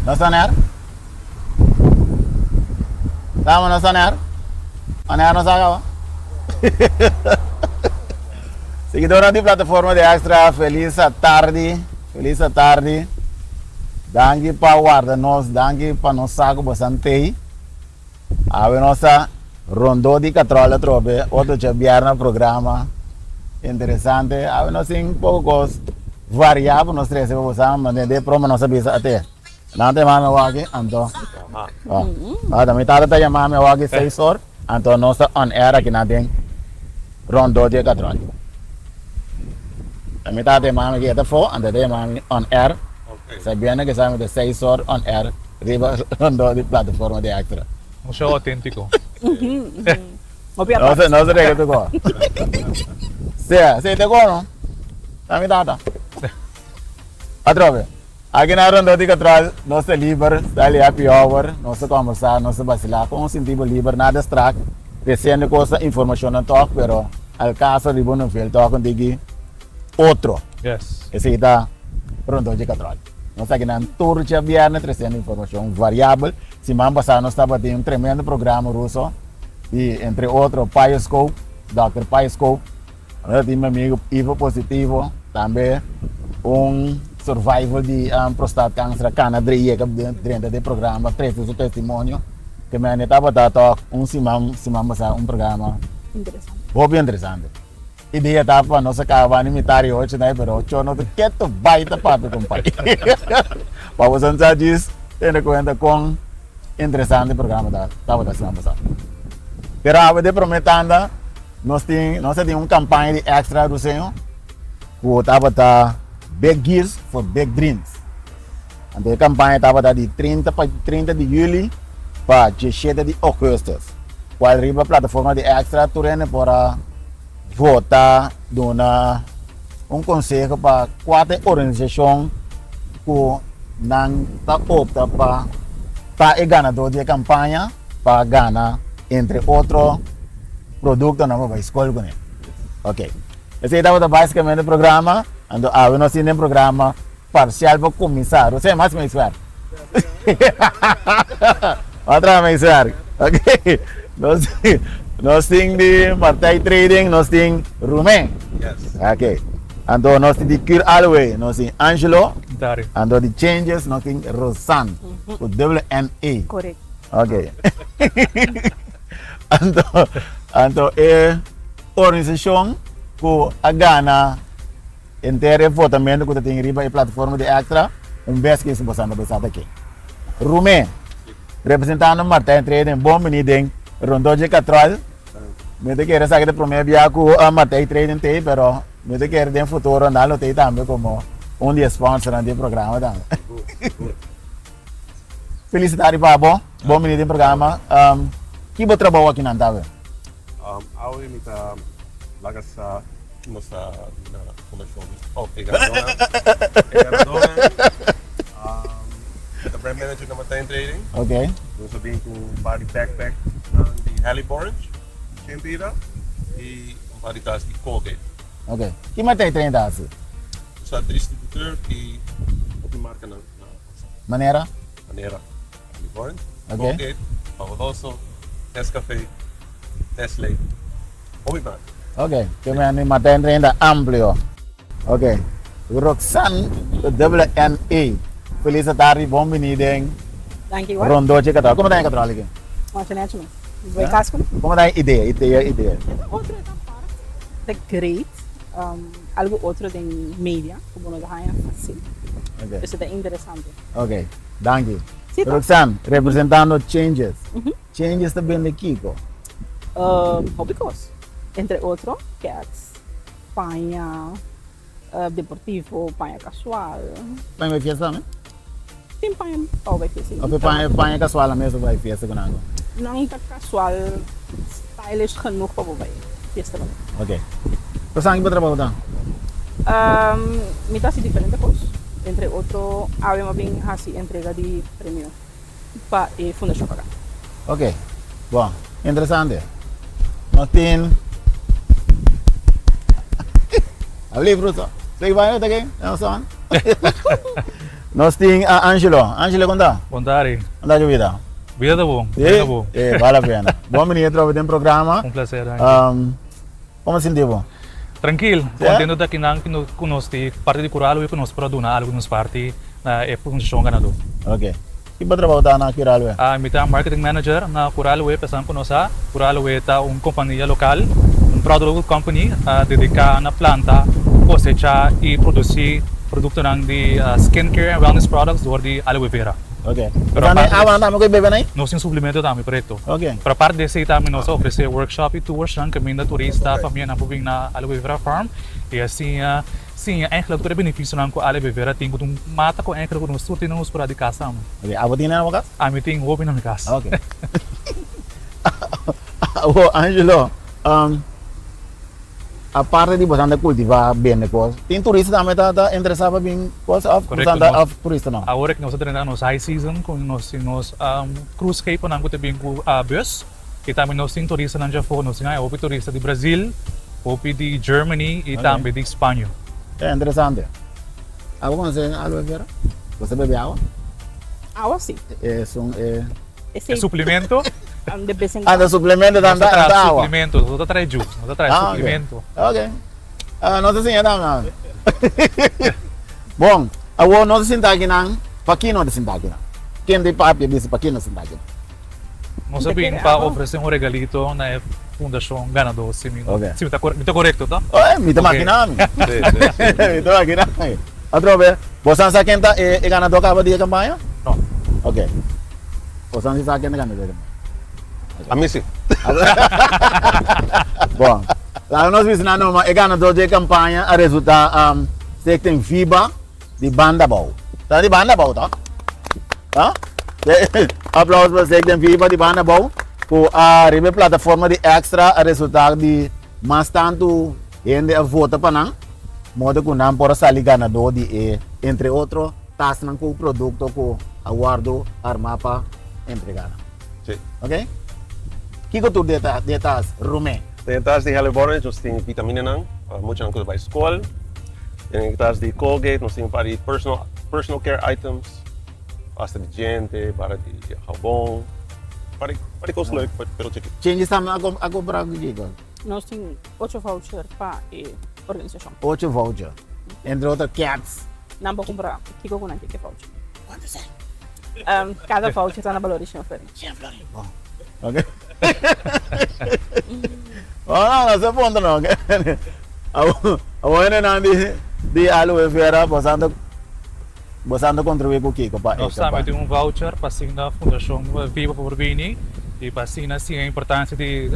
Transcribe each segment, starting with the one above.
Nos ta on air? Dama, nos ta on air? On air nos a caba? Seguidornan di plataforma di Extra, feliz atardi, feliz atardi. Danki pa warda nos, danki pa nos sa ku bosan tei. Awe nos ta rondó di katròl atrobe, otro djabièrnè programa interesante. Awe nos tin poko kos variá pa nos trese pa boso, ma den prome nos a bisa ate. Nan ta yama mi awaki, anto ata mi tata ta yama mi awaki seis or, anto nos ta on air aki nan den rondó di e katròl. Mi tata ta yama mi aki e ta afó, anto e ta yama mi on air. Sabiendo que sa mi ta seis or on air riba rondó di plataforma di Extra. Un show auténtico. Hopi apart. No se rega tu ko. Sea, sea te ko no. Ta mi tata. Atrobe. Aki na rondó di katròl nos ta liber, style di happy hour, nos ta kombersá, nos ta basilá kon sinti bo liber, nada strak. Resiente kos ta informashonnan tòg, pero al kaso riba un nivel tòg un tiki otro. Yes. Esei ta rondó dje katròl. Nos aki nan tur djabièrnè tresiendo informashon variabel. Siman pasá nos tabatin un tremendo programa ruso i entre otro Pioscope, Dòkter Pioscope. Nos tabatin mi amigo Ivo Positivo, tambe un survival di prostaatkanser a kana dre yega drenta den programa trese su testimonio. Ke mende tabata tòg un siman siman pasá un programa hopi interesante. Idea ta pa nos a caba ni mitad di ocho nai pero ocho no ta keto bai ta papia compai. Pa bo san sa djis tene cuenta con interesante programa ta tabata siman pasa. Pero awe de prome tanda nos tin nos a tin un campaña di extra Ruseño cu tabata Big Gears for Big Dreams. Anto e campaña tabata di 30 pa 30 di juli pa 17 di augustus, cual riba plataforma di Extra tur hende por a vota, duna un conseho pa cua ta e organisacion cu nan ta opta pa ta e ganador di e campaña pa gana entre otro productonan pa bay scol cune. Ok, esey tabata basicamente e programa, anto awe nos tin den programa. Parcial pa cuminsa. Rosé mas mi swer. Otra mi swer. Ok. Nos nos tin di Martij Trading, nos tin Rumen. Yes. Ok. Anto nos tin di Cure Alway, nos tin Angelo. Dario. Anto di Changes nos tin Rosan. Ku dubbele N E. Correct. Ok. Anto anto e organisacion ku a gana Henter e votamento ku ta tin riba e plataforma di Extra, un bes ku boso anda bisa ta ke. Rumé, representando Martijn Trading, bon bini den Rondó dje Katròl. Mi ta kere sa ku ta promé bia ku Martijn Trading t'ei, pero mi ta kere den futuro nan lo t'ei tambe komo un di e sponsornan di e programa tambe. Felisitá riba bo, bon bini den programa. Ki bo trabou akinan ta awe? Awe mi ta laga sa nos ta na fundashon di oh e ganadónan e ganadónan mi ta brand manager na Martijn Trading. Ok. Nos a bin ku un par di backpack nan di Haliborange shen pida i un par di tas di Colgate. Ok. Ki Martijn Trading ta hasi? Nos ta distributeur di hopi markanan na Kòrsou. Manera? Manera. Haliborange, Colgate, Fabuloso, Nescafé, Nestlé, hopi mas. Ok, ke men mi mata entra ainda amplio. Ok, Roxanne ku dubbele N E. Feliz atardi, bon bini den Danki igual. Rondochi Katròl. Komo ta e Katròl aki? Masha nechi mes. Nos bai kas ku. Komo ta e idea, idea, idea? E ta otro, e ta apart. Ta great. Algu otro den media ku bo no ta haña fasil. Ok. Esei ta interesante. Ok, danki. Sí, ta. Roxanne, representando Changes. Changes ta bende kiko? Hopi kos. Entre otro, kèts, paña deportivo, paña kasual. Paña bai fiesta tambe? Tin paña pa bai fiesta. Of e paña, paña kasual mes pa bai fiesta ku nan? Nan ta kasual, stylish genoeg pa bo bai fiesta tambe. Ok. Roxanne, ki bo trabou ta? Mi ta hasi diferente kos. Entre otro, awe mi a bin hasi entrega di premio. pa e fundashon paga. Ok, bon, interesante. Nos tin Alsjeblieft, Russo. Zeg maar, oké? Nou, son. Nos tin a Angelo. Angelo, kon ta? Bon tardi. Kon ta cu bida? Bida ta bon. Bida ta bon. Eh, bale la pena. Bon bini atrobe den programa. Un placer, danki. Como sinti bo? Trankil. Contento ta kinan cu nos di parti di Curalo y cu nos por a duna algo di nos parti na e fundashon ganador. Ok. Ki bo trabou ta na Curalwe? Mi ta marketing manager na Curalwe, pesan cu nos sa, Curalwe ta un compania local, un proud local company dedica na planta, cosecha y produci productonan di skin care and wellness products door di aloe vera. Ok. Pero aparte de awa tambe cu e bebe nan? Nos tin suplemento tambe, corecto. Ok. Pero aparte de esey tambe nos ta ofrece workshop y tours nan caminda turista, famianan por bin na Aloe Vera Farm y asina Siña eigenlijk tur e benefisionan ku aloe vera tin ku ta un mata ku eigenlijk ku nos tur tin na nos kura di kas tambe. Ok, abo tin na bo kas? Ami tin hopi na mi kas. Ok. Abo Angelo, aparte di boso anda kultivá bende kos, tin turista tambe ta ta interesá pa bin kos òf boso anda òf turista no? Awor ku nos ta drenta nos high season ku nos tin nos cruise schepennan ku ta bin ku bus i tambe nos tin turistanan djafó, nos tin hopi turista di Brazil, hopi di Germany i tambe di Spaño. E interesante. Abo konosé aloe vera? Bo sa bebe awa? Awa si. Esun e. E suplemento? De bes en Ah, cuando. ta suplemento Nos ta ta traha ta awa. suplemento, nos no ta traha juice, nos ta traha Ah, ok. suplemento. Ok. Ah, nos ta siña tambe awe. Bon, awor nos ta sinta akinan, paki nos ta sinta akinan? Ken di papia bisa paki nos ta sinta akinan? Nos a bin pa ofrece un regalito na e fundacion ganador si mi Ok. si mi ta mi ta corecto ta? Oh, mi ta Ok. makina mi. Sí, sí, sí. Mi ta makina mi. Atrobe, bosan sa ken ta e e ganador caba di e campaña? No. Ok. Bosan si sa ken ta ganador di e campaña? A mi si. Bon, laga nos bisa nan numa e ganador di e campaña a resulta um, Stichting Viba Di banda abou. Ta di banda abou to? Ha? Aplauso pa Zek den Viva di banda abou ku a riba e plataforma di Extra a resulta di mas tantu hende a vota pa nan modo ku nan por a sali ganadó di e entre otro tasnan ku produkto ku a wòrdu armá pa entregá nan. Sí. Ok? Kiko tur di e tas, Rumé? Den e tas di Hello Borage nos tin vitaminanan pa muchanan ku ta bai skol. Den e tas di Colgate nos tin un par di personal personal care items, pasta di djente, bara di habon, par di par di kos leuk pero chikit. Chenji tambe a kumpra ku kiko? Nos tin ocho voucher pa e organisashon. Ocho voucher. Entre otro cats. Nan por kumpra kiko ku nan ke ku e voucher. Cuanto sel? Cada voucher ta na balor di shen florin. Shen florin, bon. Ok. Oh, no, no se punto no. Awor hendenan di di Aloe Vera, boso anda boso anda contribui cu kico pa e Nos tambe campaña? tin un voucher pa asina Fundacion Viva por bini y pa asina siña e importancia di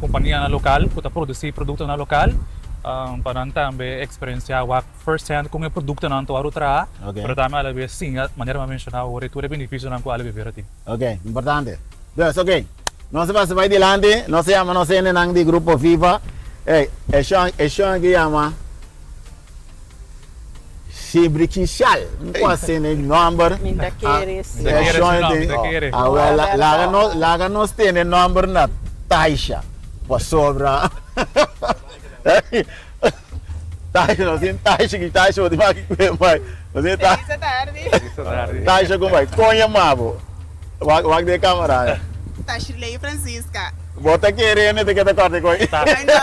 companianan local cu ta produci productonan local pa nan tambe experiencia wak first hand con e productonan ta wòrdu traha, pero tambe alabes siña manera mi a menciona awor e tur e beneficionan cu aloe vera tin. Ok, importante. Dus, ok, nos a pasa bai dilanti, nos a yama nos hendenan di Grupo Viva. Ey, e shon, e shon aki yama Shibrichishal. Un kos asina e nomber. Mi ta kere si. Mi ta kere si no, mi ta kere. Awel, laga nos, laga nos tene nomber na Taisha, pasobra. Taisha, nos tin Taisha ki Taisha bo tin maki kue mai. Nos tin Ta Feliz tardi. Feliz tardi. Taisha ku mai. Kon yama bo? Wak wak den e kamera ya. Tashirley Francisca. Bo ta kere hende ta keda kòrta koi. Ay no,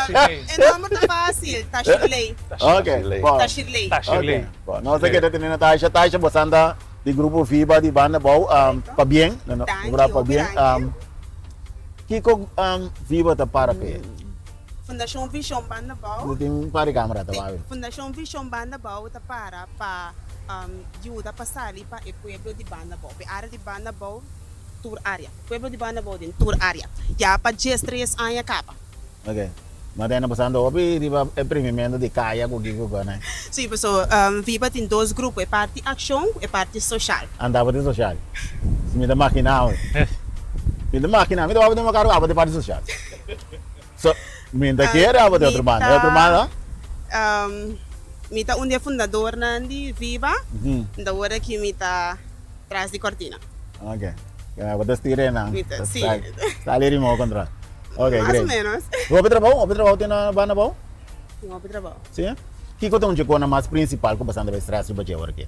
e nomber ta fácil, Tashirley. Ok, bon. Tashirley. Tashirley. Ok, bon. Nos ta keda tene na Taisha. Taisha bo santa di grupo Viva di banda bou. Pabien. Danki, Bra hopi pabien. danki. Kiko Viva ta para p'e? Fundashon Vishon Banda Bou. No tin un par di kamera ta wabi. Fundashon Vishon Banda Bou ta para pa yuda pa sali pa e pueblo di Banda Bou, pa e area di Banda Bou tur area. Pueblo di Banda Bou den tur area. Ya pa diestres aña kaba. Ok. No ta hende pasando hopi riba e primimento di kaya ku kiko ku ne? Si, paso Viba tin dos grupo, e parti akshon ku e parti soshal. Anda bo tin soshal. Si mi ta makina awe. Mi ta makina, mi ta wak bo den bo karo abo tin parti soshal. So, mi ta kere abo den otro banda. E otro banda? Mi ta un di e fundadornan di Viba. Nta ora ki mi ta tras di kortina. Ok. Bo ta stira einan. Mi ta, si. Sali remote control. Ok, Mas great. o menos. Hopi trabou? Hopi trabou tin na banda abou? Tin hopi trabou. Si? Kiko ta un dje kona mas principal ku bo sa anda bai stress riba dje ora aki?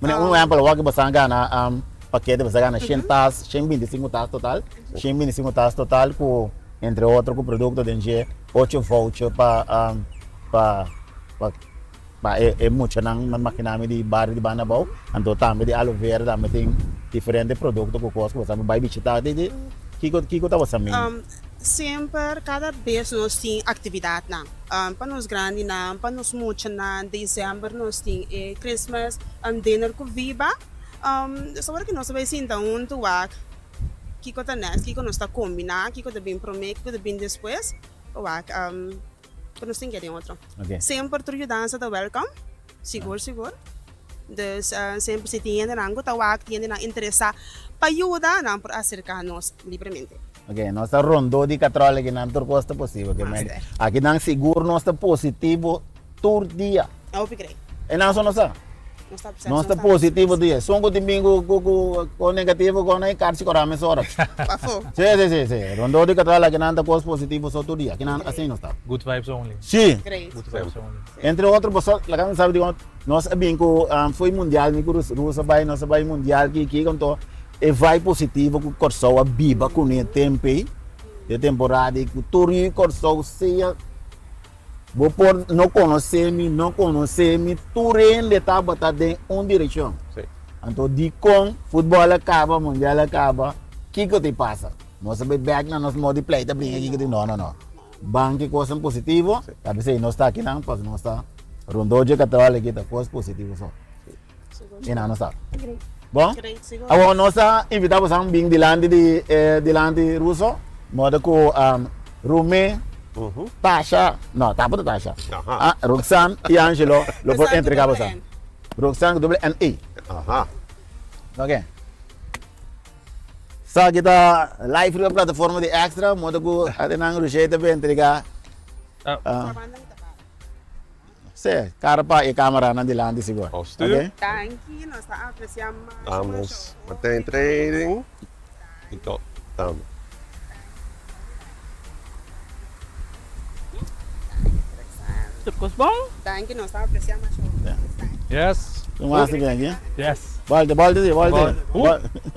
Mane un ehempel awor ku boso a gana pakete, boso a gana shen tas, 125 tas total, 125 tas total ku entre otro ku produkto den dje ocho voucher pa e muchanan, mi imagina mi, di bario di Banda Abou, anto tambe di Aloe Vera tambe tin diferente produkto ku kos ku boso a bai bishita di kiko ta boso min? Semper kada bes nos tin aktividatnan pa nos grandinan, pa nos muchanan. December nos tin e Christmas dinner ku Viba. Dus awor ku nos ta bai sinta huntu wak kiko ta next, kiko nos ta kombiná, kiko ta bin promé, kiko ta bin despues, wak ku nos tin ke den otro. Semper tur yudansa ta welcome, sigur sigur. Dus semper si tin hendenan ku ta wak, tin hendenan interesá pa yuda, nan por aserká nos libremente. Ok, nos ta rondó di katròl aki nan tur kos ta posibel. Ke men aki nan sigur nos ta positivo tur dia. Hopi krei. E nan so no sa. Nos ta positivo tur dia. Esun ku tin bin ku negativo ku nan e karchi kora mesora. Pafó. Si si si si. Rondó di katròl aki nan ta kos positivo so tur dia. Aki nan asina nos ta. Good vibes only. Si. Great. Good vibes only. Entre otro boso laga mi sabi dikon nos a bin ku fo'i mundial mi ku Rus a bai nos a bai mundial ki ki anto e vibe positivo ku Kòrsou a biba kuné tempu ei e temporada ei ku tur yu Kòrsou sea bo por no konosé mi no konosé mi tur hende tabata den un direkshon anto dikon futbòl a kaba mundial a kaba kiko ta pasa nos a bai bèk na nos modo di pleita bringa kiko ta no no no. Ban ki kosnan positivo, ta p'esei nos ta akinan pasobra nos ta rondó dje katròl aki ta kos positivo so. I nan nos ta. Bon? Awor nos ta invitá boso bin dilanti di e dilanti Ruso, modo ku Rumé, Tasha, no tampo ta Tasha, Roxanne i Angelo lo por entregá boso. Roxanne ku doble N E. Oke. Esaki ta live riba plataforma di Extra, modo ku adenan Rushay ta bin entrega. Sí, kara pa e kameranan dilanti sigur. Oké. Danki, nos ta apresia masha Damos Martijn Trading y to dame. Tur kos bon? Danki, nos ta apresia masha. Yes. Un mas tin aki. Yes. Volte, volte si, volte.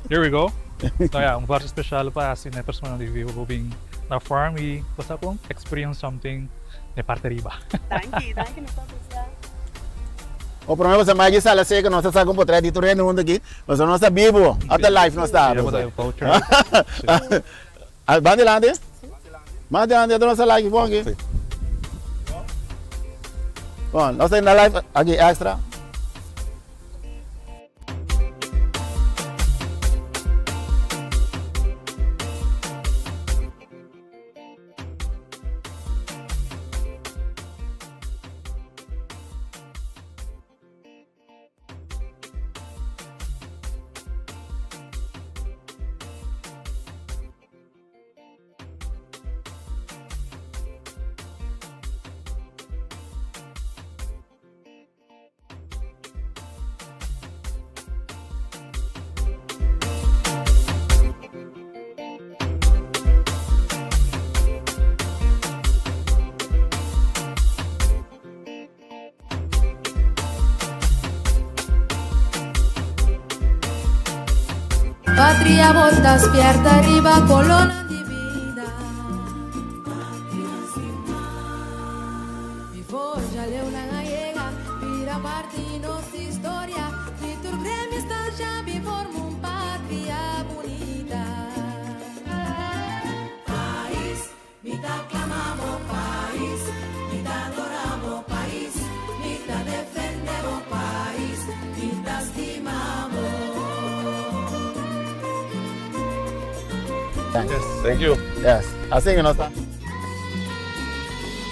Here we go. So ja, un voucher special pa hasi na e persona di vivo por bin na farm y pasa con experience something de parte riba. Danki, danki, nos ta apresia. O prome boso mai di sala seco nos ta saca un potret di tur hende hunto aki, pasobra nos ta bibo, ata live nos ta. Sí, bo ta voucher. Ban dilanti? Mas dilanti ata nos ta like bon aki. Bon, nos ta na live aki extra. Patria bo ta spierta riba kolonan di bida. Before djaleunan a yega, bira parti nos historia. Di tur gremio sta djabi forma un patria bunita. Pais, Mi ta clama bo pais, mi ta adora bo pais, mi ta defende bo pais, mi ta stima bo. Thanks. Thank you. Yes. Así que nos ta.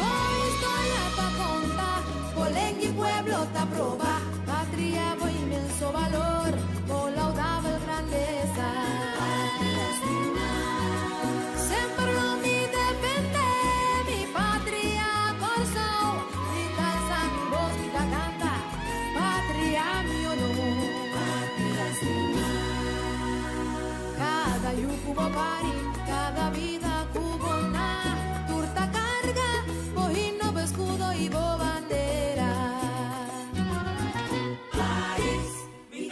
Bo historia pa conta, bo lengua y pueblo ta proba, patria bo inmenso valor, bo laudabel grandeza. Semper lo mi defende mi patria Kòrsou Mi ta alsa mi bos mi ta kanta Patria mi honor Patria stima Kada yu ku bo pari Kada bida ku bo na Tur ta karga bo himno bo eskudo i bo bandera Pais mi.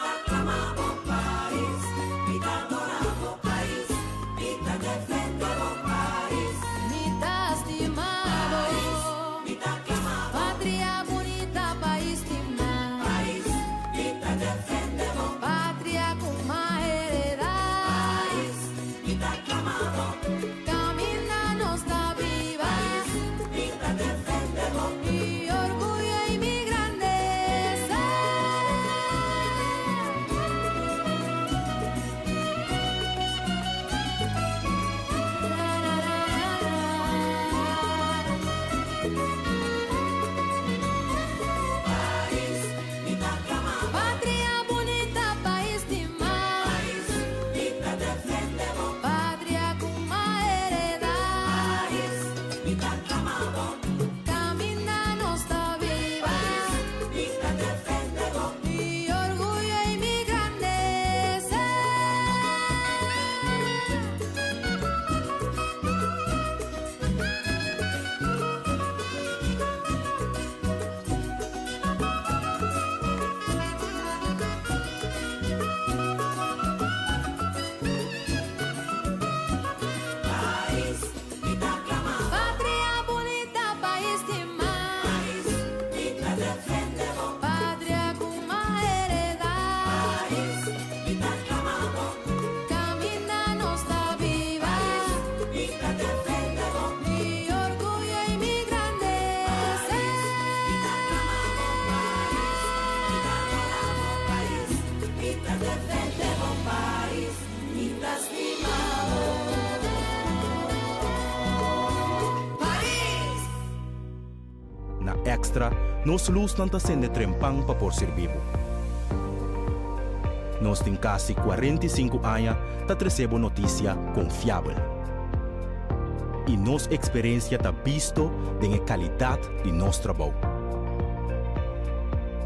Extra nos lusnan ta sende trempan pa por sirbi bo. Nos tin kasi 45 aña ta trese bo notisia konfiabel. I nos eksperensia ta bisto den e kalidat di nos trabou.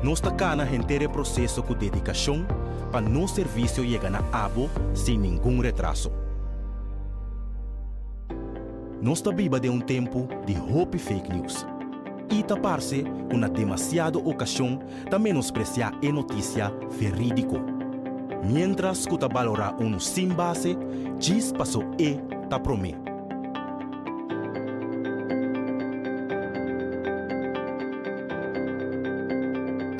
Nos ta kana henter e proseso ku dedikashon pa nos servisio yega na abo sin ningun retraso. Nos ta biba den un tempu di hopi fake news i ta parse ku na demasiado okashon ta menospresiá e notisia verídiko, miéntras ku ta balorá unu sin base djis paso e ta promé.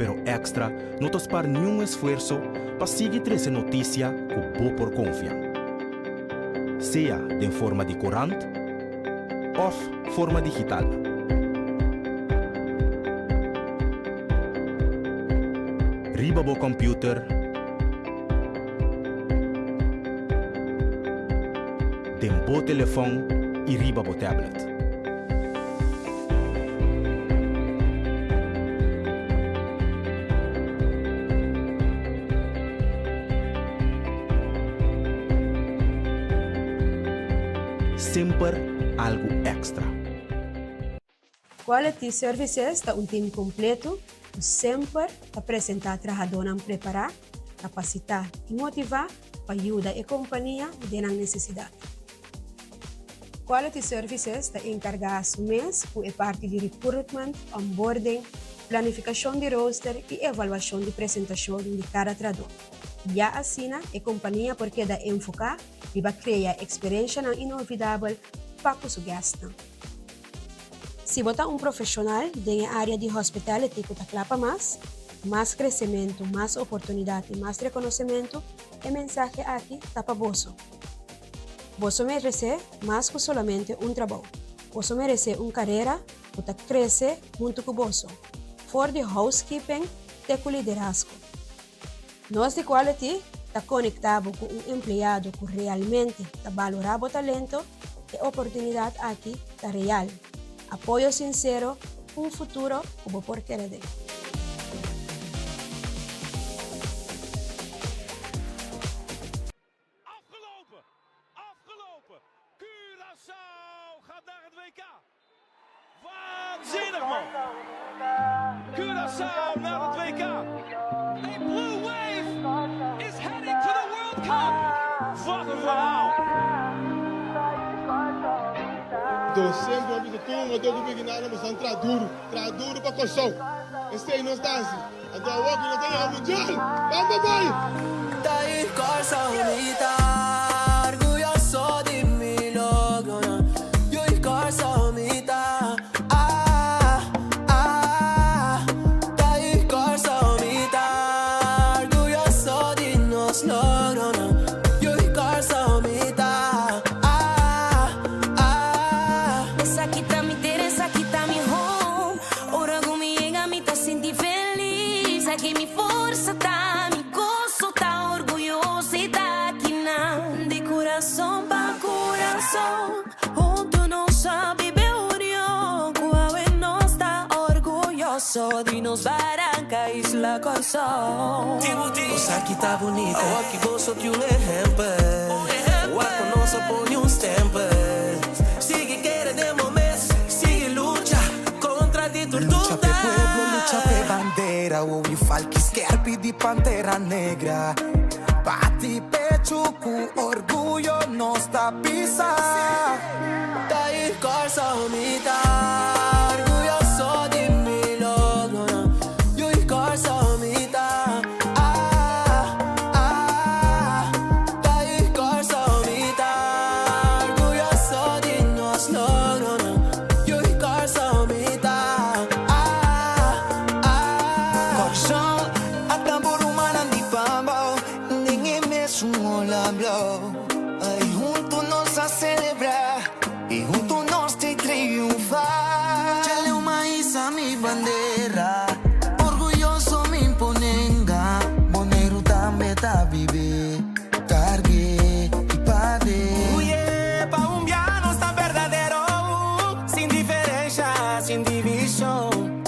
Pero Extra no ta spar niun esfuerso pa sigui trese notisia ku bo por konfia. Sea den forma di korant òf forma digital. Riba bo kòmpiuter, den bo telefòn i riba bo tablet. Semper algu èkstra. Quality Services ta un tim kompleto ku semper ta presentá trahadónan prepará, kapasitá i motivá pa yuda e kompania den nan nesesidat. Quality Services ta enkargá su mes ku e parti di recruitment, onboarding, planifikashon di rooster i evaluashon di presentashon di kada trahadó. Ya asina e kompania por keda enfoká riba krea eksperenshanan inolvidabel pa ku su gèstnan. Si bo ta un profeshonal den e área di hospitality ku ta kla pa mas, mas kresementu, mas oportunidat i mas rekonosementu, e mensahe aki ta pa boso. Boso meresé mas ku solamente un trabou. Boso meresé un karera ku ta krese huntu ku boso, for di housekeeping te ku liderazgo. Nos di Quality ta konektá bo ku un empleado ku realmente ta balorá bo talento. E oportunidat aki ta real. Apoyo sinsero, un futuro ku bo por kere den. Afgelopen! Afgelopen! Curaçao gaat naar het WK! Waanzinnig man! Curaçao naar het WK! A blue wave is heading to the World Cup! Wat een verhaal! Do semper a bisa tur un adó ku bini nada boso nan traha duru, traha duru pa Kòrsou. Esei nos ta hasi. Anto awor ku nos ta yega mundial, ban pa bai! Ta e Kòrsou mi ta orguyoso di mi logronan Yu e Kòrsou mi ta ah ah Ta e Kòrsou mi ta orguyoso di nos logronan Yu e Kòrsou mi ta ah ah. Esaki ta mi tera, esaki ta mi home. Ora ku mi yega mi ta sinti felis. Aki mi forsa ta, mi goso ta, orguyoso i ta aki nan. Di kurason pa kurason, huntu nos a biba e union. Ku awe nos ta orguyoso di nos baranka isla Kòrsou. Esaki ta bunita. Awor ki boso tin un ehempel. Wak ku nos a pone un stempel. Sigui kere den bo mes, sigui lucha kontra di tur Lucha duda. p'e pueblo, lucha p'e bandera Wowi falki skerpi di pantera negra Bati pechu ku orguyo nos ta pisa. Ta e Kòrsou mi ta orguyoso di mi logronan Yu e Kòrsou mi ta ah ah Ta e Kòrsou mi ta orguyoso di nos logronan Yu e Kòrsou mi ta ah ah. Kòrsou a tambor rumannan di Pambou Den e mesun ola blou. I huntu nos a selebrá, i huntu nos ta triunfá. Chaleu m'a hisa mi bandera, orguyoso mi imponenga. Boneiru tambe ta bib'é, karg'é i pag'é. Uye, pa un bia nos ta berdadero, sin diferensha, sin divishon.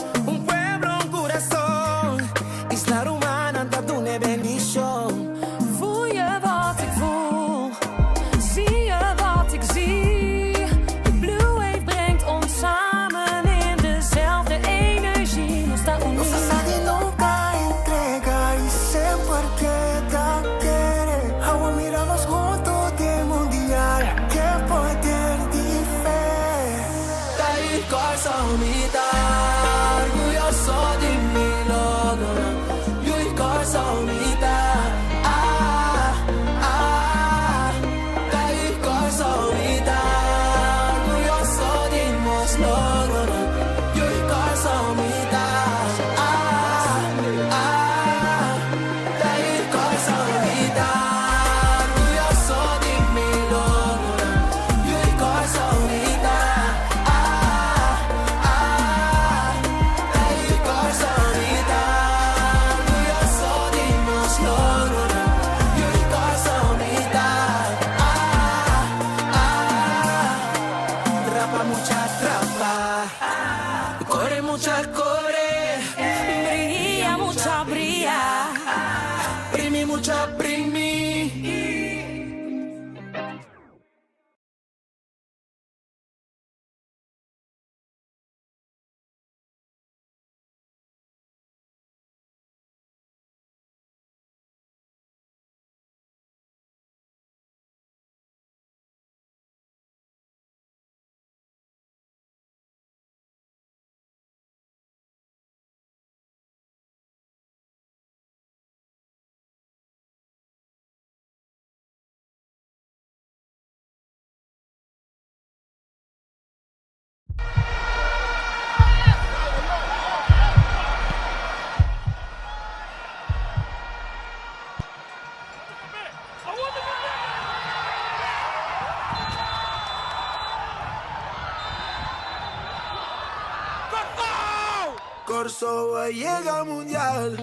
Kòrsou a yega mundial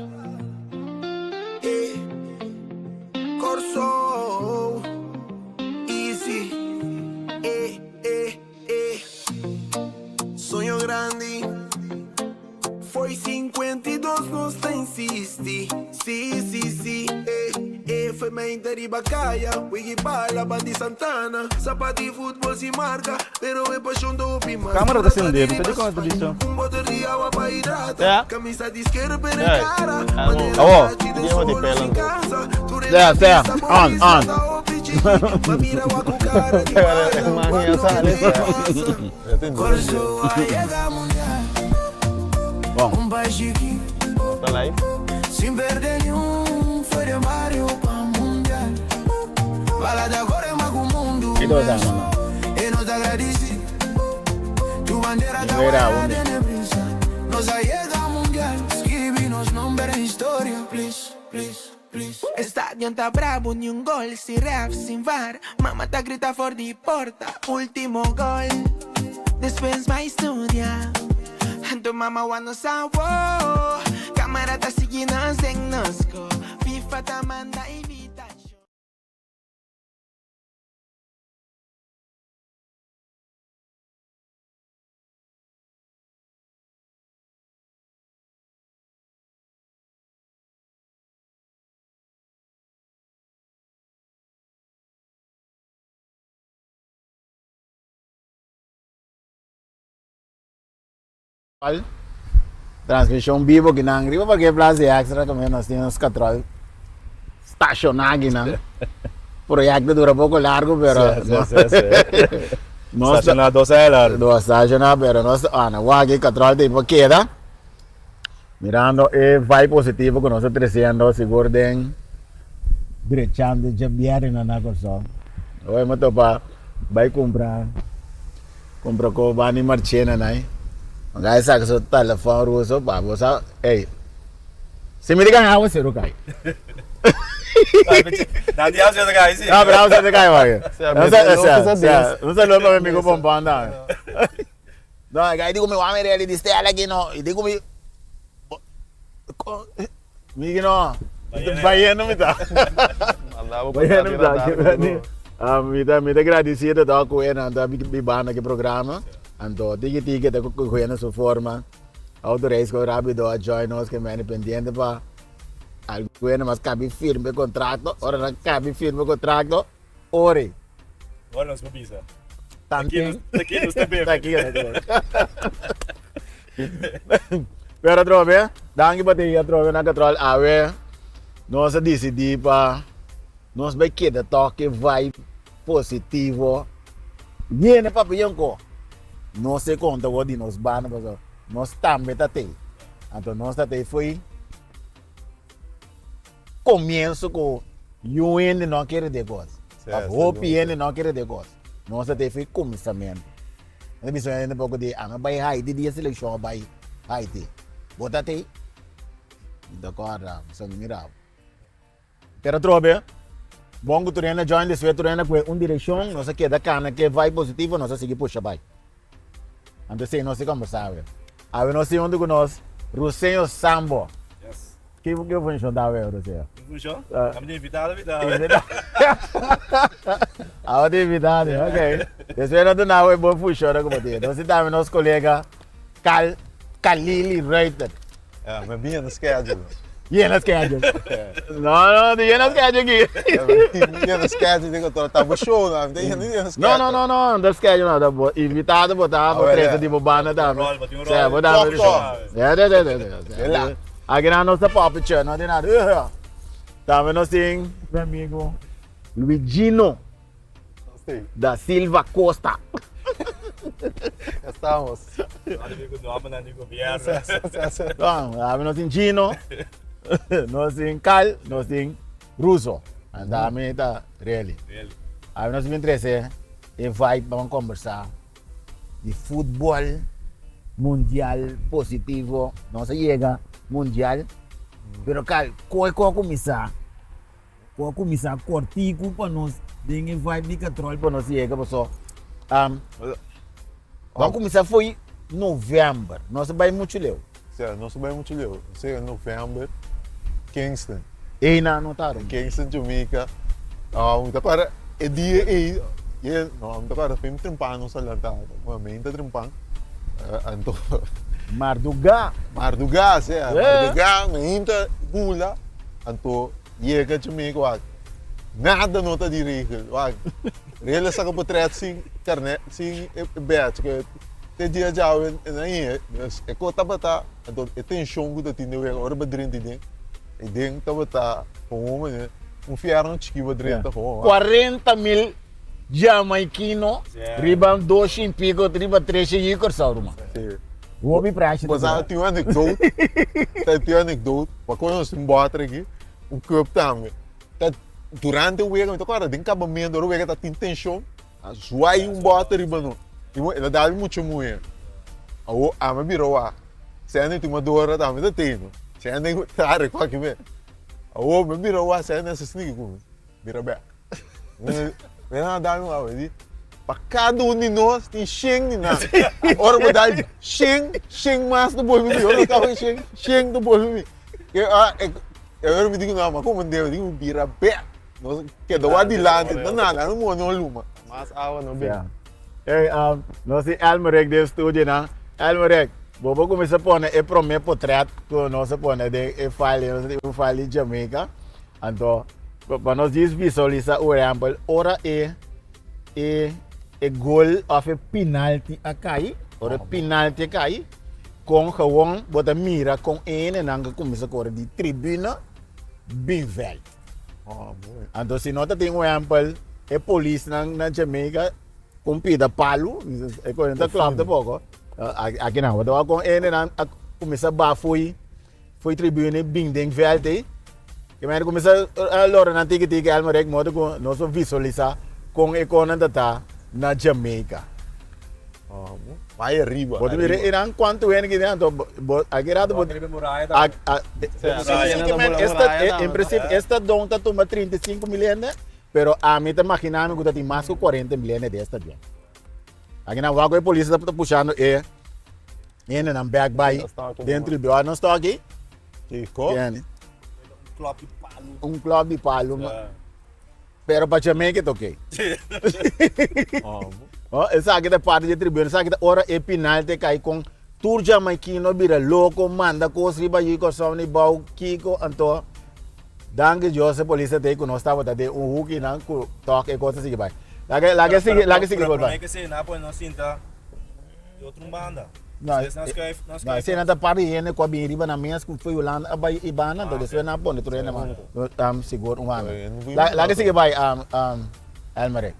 eh Kòrsou easy eh eh eh Soño grandi Foi 52 nos ta insisti Si si si eh eh Foi mente riba kaya Wiggy bala bandi Santana Sapat di futbol sin marka Pero e pasion ta hopi mas Camera ta sende, mi sa di con ta bisa. Un boter di awa pa hidrata Ja. Camisa di skerp pero e Ja. cara Awo. Manera Awo. tachi den Diego di solo pela sin anto. cansa Tur e Sea, sea. artista bo On, bisa on. ta hopi chiki Pa mira wak ku cara di E bala man ya Cuando sale. e pasa Ya tin duro. Kòrsou a yega mundial Bon. Un pais chiki Ta live. Sin perde niun Foi den bario pa mundial Bala ta kore mas ku mundu Ki dos aña no? E nos ta gradisi Tu bandera ta Ni wera guarda aun. den e brisa Nos a yega mundial Skibi nos nomber den historia Please, please, please Stadion ta brabo niun gol Sin ref, sin var Mama ta grita for di porta Ultimo gol Despues bai studia Anto mama wak nos awo Camara ta sigui nos den nos ko Fifa ta manda invitacion. Transmishon bibo kinan riba parke Plaza di Extra kaminda nos tin nos katròl stashoná kinan. Proyekto dura poko largu pero Sí, sí, sí, sí. nos Stashoná dos aña largu. Dos stashoná pero nos a wak e katròl ta por keda. Mirando e vibe positivo ku nos ta tresiendo sigur den drechando djabièrnè na Kòrsou. Awor mi topa bai kumpra kumpra ko bani marchena nai. Mi gai saka su telefòn ruso pa bo sa ey si mi di kan awa seru kai. Nan di awa seru kai si. No pero awa seru kai wak. Un saludo pa mi amigo Pompon tambe. No, e gai di ku mi wak mi reli di stèl aki no, i di ku mi Mi ki no, bayendo mi ta. Bayendo mi ta. Mi ta mi ta gradisido tok ku e nan ta bibando aki programa. Anto tiki tiki ta kohiendo su forma. Autorace ku rapido a join nos ke meni pendiente pa algun mas kabi firma e kontrakto. Ora nan kabi firma e kontrakto. Ori. Ora nos por bisa. Tanten. Taki nos ta bebe. Taki nos ta bebe. Pero atrobe, danki pa tin atrobe na Katrol awe. Nos a disidí pa nos bai keda tòg e vibe positivo. Yena papia nko. Nos e konta wou di nos banda pasobra nos tambe ta tei. Anto nos ta tei fo'i Comienso cu yu hende no a kere de cos. Of hopi hende no a kere de cos. Nos a te cuminsamento. Nos a bisa hende poco di ami a bay Haiti dia seleccion a bay Haiti. Bo ta tey? Mi ta corda, mi sa mi mira bo. Pero atrobe, bon cu tur hende a join despues tur hende a coge un direccion, nos a keda cana ke vibe positivo, nos a sigui pusha bay. Anto esey nos a combersa awe. Awe nos tin hunto cu nos Ruseño Sambo. Ki ki funshon ta awe Rosea? Mi funshon? Ami ta invitado mi ta awe. Awe ta invitado, ok. Despues nos duna awe bo funshon ku bo tin. Nos tin tambe nos kolega Kal Kalili Ruiter. Ja, mi bini na schedule. Yena schedule. No, no, di yena schedule aki. Yena schedule digo to ta bo show na, mi ta yena yena schedule. No, no, no, no, no schedule no, ta bo invitado bo ta, bo trese di bo banda tambe. Bo bo tambe. Ja, ja, ja, ja. Aki nan nos ta papia no tin nada. Tambe nos tin mi amigo Luigino da Silva Costa. Ya estamos. Tambe nos tin Gino, nos tin Cal, nos tin Ruso. Anto ami ta Relly. Ami nos bin trese e vibe pa conversa. di futbol mundial positivo nos a yega mundial pero kal koe ku a kuminsá ku a kuminsá kortiku pa nos den e vibe di katrol pa nos yega paso ban kuminsá fo'i novèmber nos a bai muchu leu. Sea, nos a bai muchu leu. Nos a yega novèmber Kingston. Einan no ta Aruba. Kingston, Jamaica. Mi ta kòrda e dia ei, no, mi ta kòrda fin trempan nos a lanta. Meinta trempan. Anto. Mardugá. Mardugá, sea. Mardugá, meinta bula. Anto yega Jamaica wak, nada no ta di regel. Wak, regel a saka potret sin karnet, sin e badge. Te dia djawe e na hia, dus e ko tabata, anto e tenshon ku ta tin den wega ora bo drenta den, e den tabata gewoon manera un fierno chiki bo drenta gewoon. 40 mil jamaikino riba dos shin piko riba tres shin yu Kòrsou ruman. Hopi prèshi ta dura. Tin un anekdot, tin un anekdot, pa kono nos tin bòter aki, un cup tambe. Ta durante wega, mi ta kòrda den kabamentu ora wega ta tin tenshon, A zwai un bòter riba nos. I el a dal mucha muhé. Awor ami a bira wak. Sende tin madora tambe ta tene. Sende ta rekò aki me. Awor mi a bira wak sende a sneaky ku mi. Bira bèk. Mi a dal un awa. Mi di, pa kada un di nos tin shen di nan. Ora bo dal shen, shen mas ta bolbe mi. Ora bo kaba shen, shen ta bolbe mi. E ora mi di ku nan, ma komo mi di ku mi bira bèk. Nos keda wak dilanti, no nada, no mundo no luma. Mas awa no bin. Hey, nos tin Elmerek den studio nan. Elmerek, bo por kuminsá pone e promé potret ku nos a pone den e file, nos tin un file di Jamaica. Anto, pa nos djis visualisá un ehèmpel, ora e e e gol òf e pinalti a kai, ora e pinalti a kai, kon gewoon bo ta mira kon e hendenan a kuminsá kore di tribuna bin vèlt. Anto si no ta tin un ehempel, e polisnan na Jamaica con pida palu, e con ta klop ta poco. Aki nan, bo ta wak con hendenan a cuminsa ba fo'i fo'i tribune bin den veld ei. Ke men a cuminsa lora nan tiki tiki Elmer Rick modo cu nos por visualisa con e conan ta ta na Jamaica. Bai ariba. Bo ta mira einan cuanto hende ki tin anto bo aki rato bo en principio e stadion ta tuma 35 mil hende pero ami ta magina mi cu ta tin mas cu 40 mil hende den e stadion. Aki nan wak cu e polis ta pushando e hendenan bek bai den tribuna. Nos ta aki. Un klop di palu. Pero pa Jamaica ta ok. Oh, esaki ta parti di tribuna, esaki ta ora e penalti a kai kon tur Jamaikino bira loko, manda kos riba yu Kòrsou ni bou kiko, anto danki Dios e polis ta tei ku nos tabata den un huki nan ku tòg e kos ta sigui bai. Laga laga sigui laga sigui por bai. Promé ke se nan a pone nos sinta di otro un banda. No, Despues nan skuif, nan no, skuif esei nan ta par di hende ku a bini riba nan mes ku foi Hulanda a bai i banda, anto despues nan a pone tur hende mas sigur un banda. Laga sigui bai Elmerek.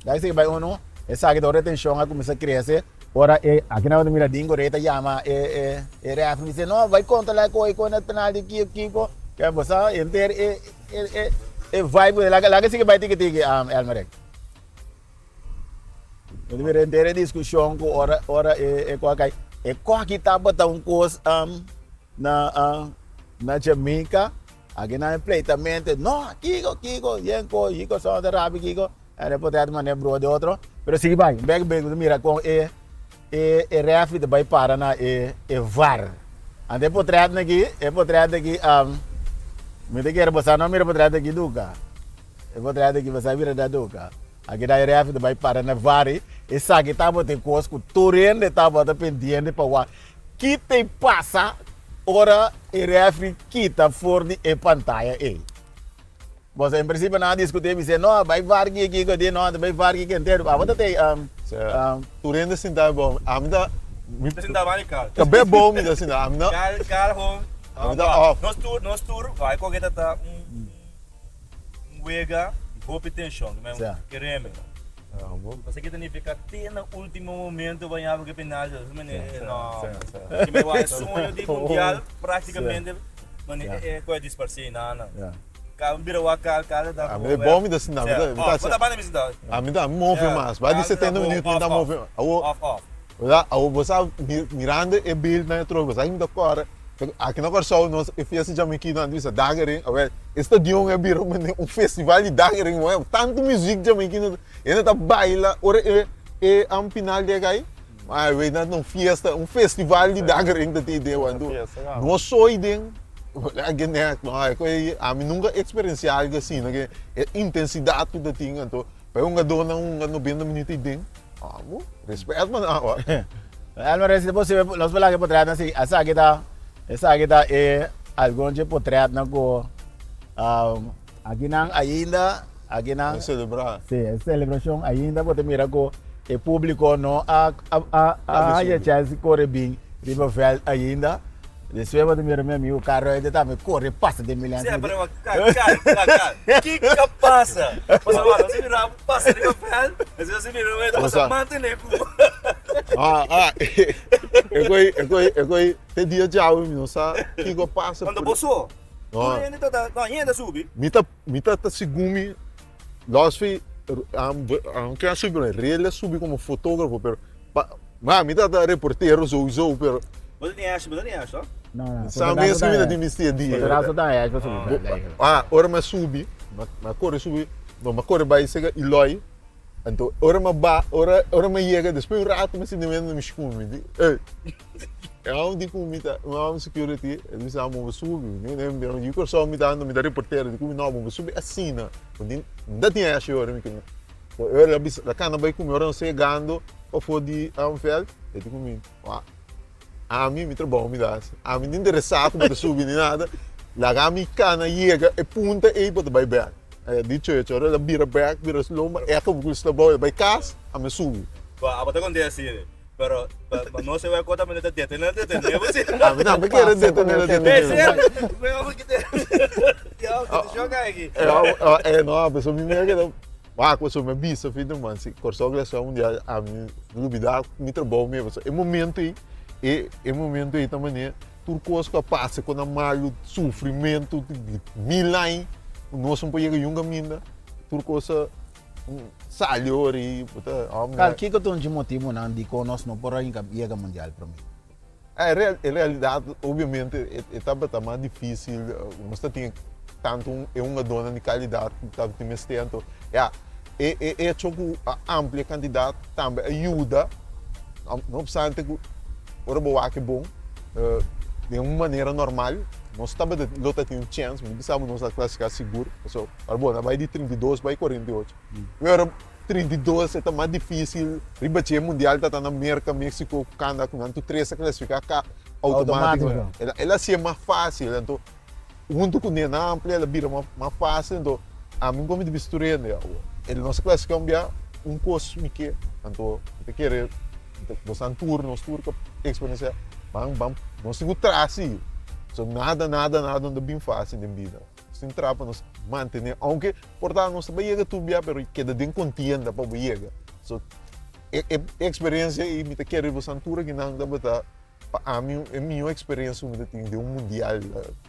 Laga sigui bai unu, esaki ta ora e tenshon a kuminsá krese, ora e aki nan bo ta mira Dingo Rey ta yama e e e refri bisa no bai kontrolá e koi koi na penalti kiko kiko, ke bo sa henter e e e vibe laga sigui bai tiki tiki Elmerek. Bo ta mira henter e diskushon ku ora ora e e kos a kai. E kos aki tabata un kos na na Jamaica. Aki nan e pleitamente, no, kiko, kiko, yen ko, kiko so ta rabi kiko. En e potrèt manera brua di otro. Pero sigui bai, bek bek bo ta mira kon e e e refri ta bai para na e e var. Anto e potrèt aki, e potrèt aki mi ta kere bo sa no mira potrèt aki duka. E potrèt aki bo sa mira da duka. Aki da e refi ta bai para na vari, esaki tabata e kos ku tur hende tabata pendiente pa wak ki ta e pasa ora e refi kita for di e pantaya ei. Boso en prinsipio nan a diskutí bisé no bai var ki kiko di no ta bai var ki kentero abo ta tei Tur hende sinta bo ami ta Mi ta sinta bani kal. Ta be bo mi ta sinta ami ta Kal kal hon. Ami ta off. Nos tur nos tur bai koke ta ta un Un wega di hopi tenshon, ku men kereme. Pasobra ki ta nifiká te na último momento bo yaba ku e penalti. Esei manera no. Ki men wak e soño di mundial práktikamente manera e koe disparsé nan. Kal bira wak kal kal ta Ami ta bon mi ta sinta mi ta mi ta Bo ta banda mi sinta. Ami ta move mas. Bai di 70 minuut mi ta move mas. Awor Off off. Awor bo sa mirando e beeldnan atrobe bo sa mi ta kòrda. Aki na Kòrsou nos e fiesta jamaiquino nan ta bisa dagering, awel e stadion a bira manera un festival di dagering moe, tantu muzik jamaiquino, hende ta baila ora e e final di a kai. Ai weet na un fiesta, un festival di dagering ta tin idea anto no soy den nek no ami nunca experiencia algo asina ke e intensidad ku ta tin anto pa e hungadornan hunga noventa minuut ei den amo respet man awa. Elmer si ta posibel nos por laga e potretnan si esaki ta esaki ta e algun dje potretnan ku Akinan ainda, akinan. A celebra. Sí, e celebracion ainda bo ta mira cu e publico no a a a a haya chance core bin riba veld ainda. Despues bo ta mira mi amigo Carl Ruiter tambe core pasa den mi lens. Sí, pero Carl, Carl, Carl, kico a pasa? Pasobra nos a mira bo pasa riba veld, despues nos a mira bo ta pasa mantene cu bo. Ah, ah, e coi, e coi, e coi, te dia djawe mi no sa kico a pasa. Cuando bo so. Tur hende ta ta, no, hende ta subi. Mi ta, mi ta ta segun mi, los fi, aunke a subi, pero Rel a subi como fotógrafo, pero pa, ma mi ta ta reportero sowieso, pero. Bo ta tin hash, bo ta tin hash, no? No, no. Sa mes mi ta tin bisti e dia. Fotograaf ta hash pa subi. Ah, ora mi a subi, mi a kore subi, no, mi a kore bai sega Eloy, anto ora mi a ba, ora, ora mi a yega, despues un rato mi a sinti mi mi shkumi, mi di, ey. E hòmber di ku mi ta, un hòmber security, e bisa mi bo subi, mi di mi di Kòrsou mi ta anda, mi ta reportero, di ku mi no, bo subi asina, bo tin, mi ta tin esha ora mi kende. So e ora el a bisa, el a kana bai ku mi ora nos yegando pafó di vèlt, e di ku mi, wak, ami mi trabou mi ta hasi, ami no interesá ku bo ta subi ni nada, laga mi kana yega e punta ei bo ta bai bèk. E dicho hecho, ora el a bira bèk, bira su lomba, e a kaba ku su trabou, el a bai kas, ami a subi. Bo ta kont'é asina. Pero pa no se kota mi ta detené detené bo si. A mi tambe kere detené detené. Eh no, pasobra mi mira keda wak pasobra mi a bisa fin de man si Kòrsou klasifiká mundial ami lubidá mi trabou mi pasobra e momento ei e e momento ei ta manera tur kos ku a pasa ku nan malu sufrimentu di mil aña ku nos no por yega yunga minda tur kos a Sali ora i bo ta hòmber. Kal kiko ta un dje motibunan dikon nos no por a yega mundial promé? E realidat obviamente e tabata mas difísil, nos ta tin tantu un e hungadónan di kalidat ku tabatin mester anto ya e e echo ku a amplia kantidat tambe a yuda no opstante ku ora bo wak e bon den un manera normal nos tabata lo ta tin un chèns mi bisa bo nos a klasifiká sigur pasobra Ora bo ta bai di 32 bai 48. Pero 32 e ta mas dificil riba dje mundial ta ta na Merca, Mexico, Canada cu nan tur tres a clasifica ca automatico. El el hacié mas facil anto hunto cu ne nan amplia el a bira mas mas facil anto ami como mi ta bisa tur hende awor el nos a clasifica un bia un cos mi ke anto mi ta kere nos tur nos tur ta experiencia ban ban nos tin cu traha si so nada nada nada no ta bin facil den bida. Sin traha pa nos mantené, aunke por ta nos ta bai yega tur bia, pero keda den kontienda pa bo yega. So, e e eksperensia ei mi ta kere riba santura kinan tabata pa ami e mihó eksperensia ku mi ta tin den un mundial.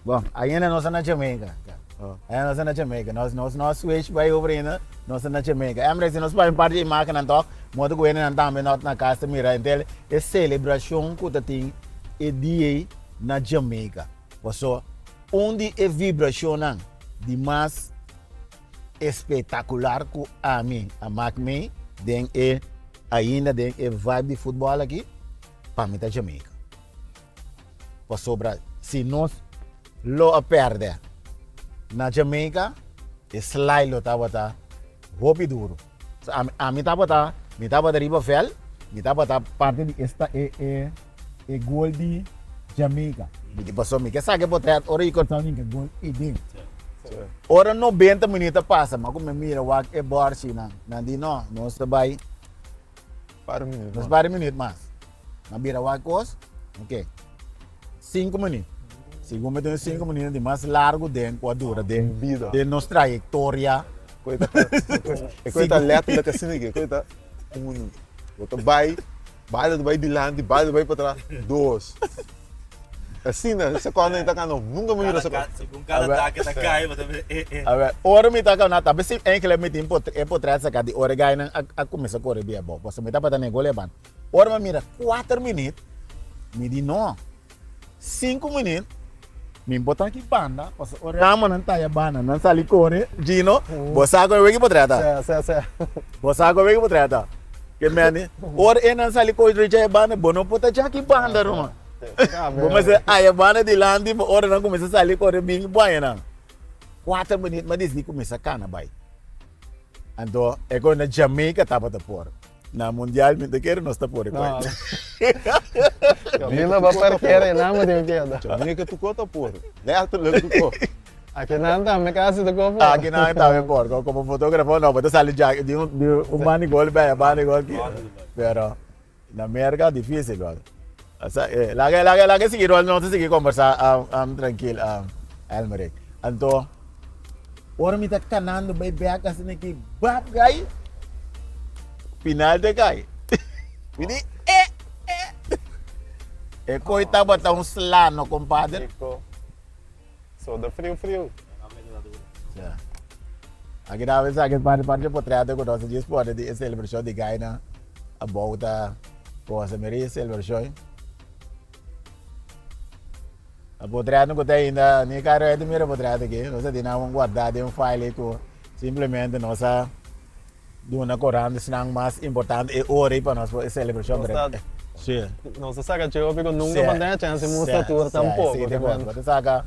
Bon, ainda nos ta na Jamaica. Ainda nos ta na Jamaica. Nos nos no a switch bai over ainda, nos ta na Jamaica. Emre, si nos pone un par di imagennan tòg, modo ku hendenan tambe no ta na kas ta mira henter e selebrashon ku ta tin e dia ei na Jamaica. Paso un di e vibrashonnan di mas espectacular ku ami a mak mi den e ainda den e vibe di futbòl aki, pa mi ta Jamaica. Pasobra si nos lo a pèrdè na Jamaica, e slai lo tabata hopi duru. So ami ami tabata mi tabata riba vèlt, mi tabata parti di esta e e e gol di Jamaica. Mi di pasobra mi ke saka e potret ora i Kòrsou hinka gol i bin. Ora nobenta minüt a pasa, mi a kuminsá mira wak e bòrshinan. Nan di no, nos ta bai Par minüt nos par minüt mas. Mi a bira wak kos, oke, sinku minüt. Segun mi ta un sinku minüt di mas largu den ku a dura den Bida. den nos trayektoria. Koe ta e koe ta letterlijk asina ke, koe ta unu. Bo ta bai, bala ta bai dilanti, bala ta bai patras, dos. Asina, sekondo ta kano, nunka mi mira sekondo. Segun kada take ta kai, bo ta bisa eh eh. A ber, ora mi ta kano, ta besi enkele mi tin e potret saka di ora e gainan a kuminsa kore bia abou, pasobra mi tabata na e gol eban. Ora mi mira kuater minüt, mi di no, sinku minüt mi bo ta aki banda, pasobra ora ramanan ta aya banda, nan sali kore, Gino, bo sa ku e wiki potret ta? Sè, sè, sè. Bo sa ku e wiki potret ta? Ke meni, ora e nan sali koi drecha e banda, bo no por ta djaki banda ruman. Bo mester haya banda dilanti pa ora nan kuminsá sali kore bin baña nan. Kuater minüt mi a disidí kuminsá kana bai. Anto e kos na Jamaica tabata por. Na mundial mi ta kere nos ta por e kos. Mi no ba parkera e nan bo tin keda. Jamaica tu ko ta por. Letterlijk tu ko. Akinan tambe kasi tu ko por. Akinan tambe por. Komo fotografo no bo ta sali djaki di un banda di gol bai a banda di gol aki. Pero na Merca dificil brother. Laga laga laga sigui rol nos ta sigui kombersá trankil Elmerick. Anto ora mi ta kanando bai bek asina ki bap gai final ta kai. Mi di eh eh e koi tabata un slano kompadre. So da friu friu. Ja. Aki na vez aki parte parte potrete ku nos djis pone di e celebracion di Gaina abou ta cosa mira e celebracion. A potrete ku ta ainda ni karo e mira potrete aki nos a tin nan guarda den un file ku simplemente nos a Duna korant esnan mas importante e ora ei pa nos por e celebracion Nos ta, Sí. nos ta saca cheu hopi cu nunca por ten e chance di mustra tur tampoco. Sí, sí, bo ta saca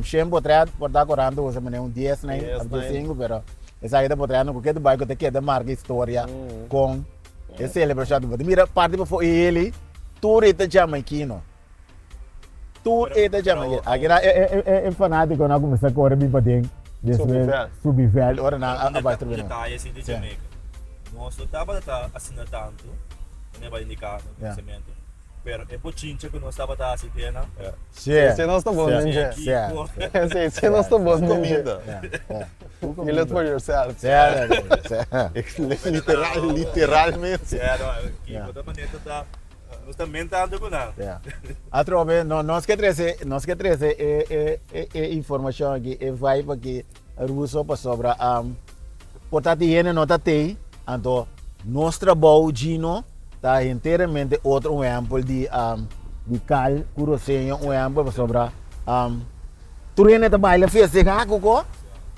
shen potret por ta korant ta usa manera un dies nai of dies cinco pero esaki ta potretnan cu ke ta bai cu ta keda marca historia con e celebracion. Bo ta mira parti pafo e heli tur e ta jamaiquino. Tur e ta chama aki. Aki na e fanaticonan a cuminsa core bin paden despues subi veld ora nan a bai tribuna. Un detaye si di Jamaica. Nos no tabata ta asina tanto, no bai indica nos conocimento, pero e bochincha cu nos tabata haci den nan. Si, si nos ta bon den dje. Si, si nos ta bon den dje. You look for yourself. Literal, literalmente. Kico ta manera ta. Nos ta mentando ku nan. Ja. Atrobe, no, nos ke trese, nos ke trese e, e, e, e informashon aki, e vibe aki, Ruso pasobra um, por ta di hende no ta tei, anto nos trabou Gino ta enteramente otro un ehempel di um, di Cal ku Roseño un ehempel pasobra um, tur hende ta baila festeha ku ko,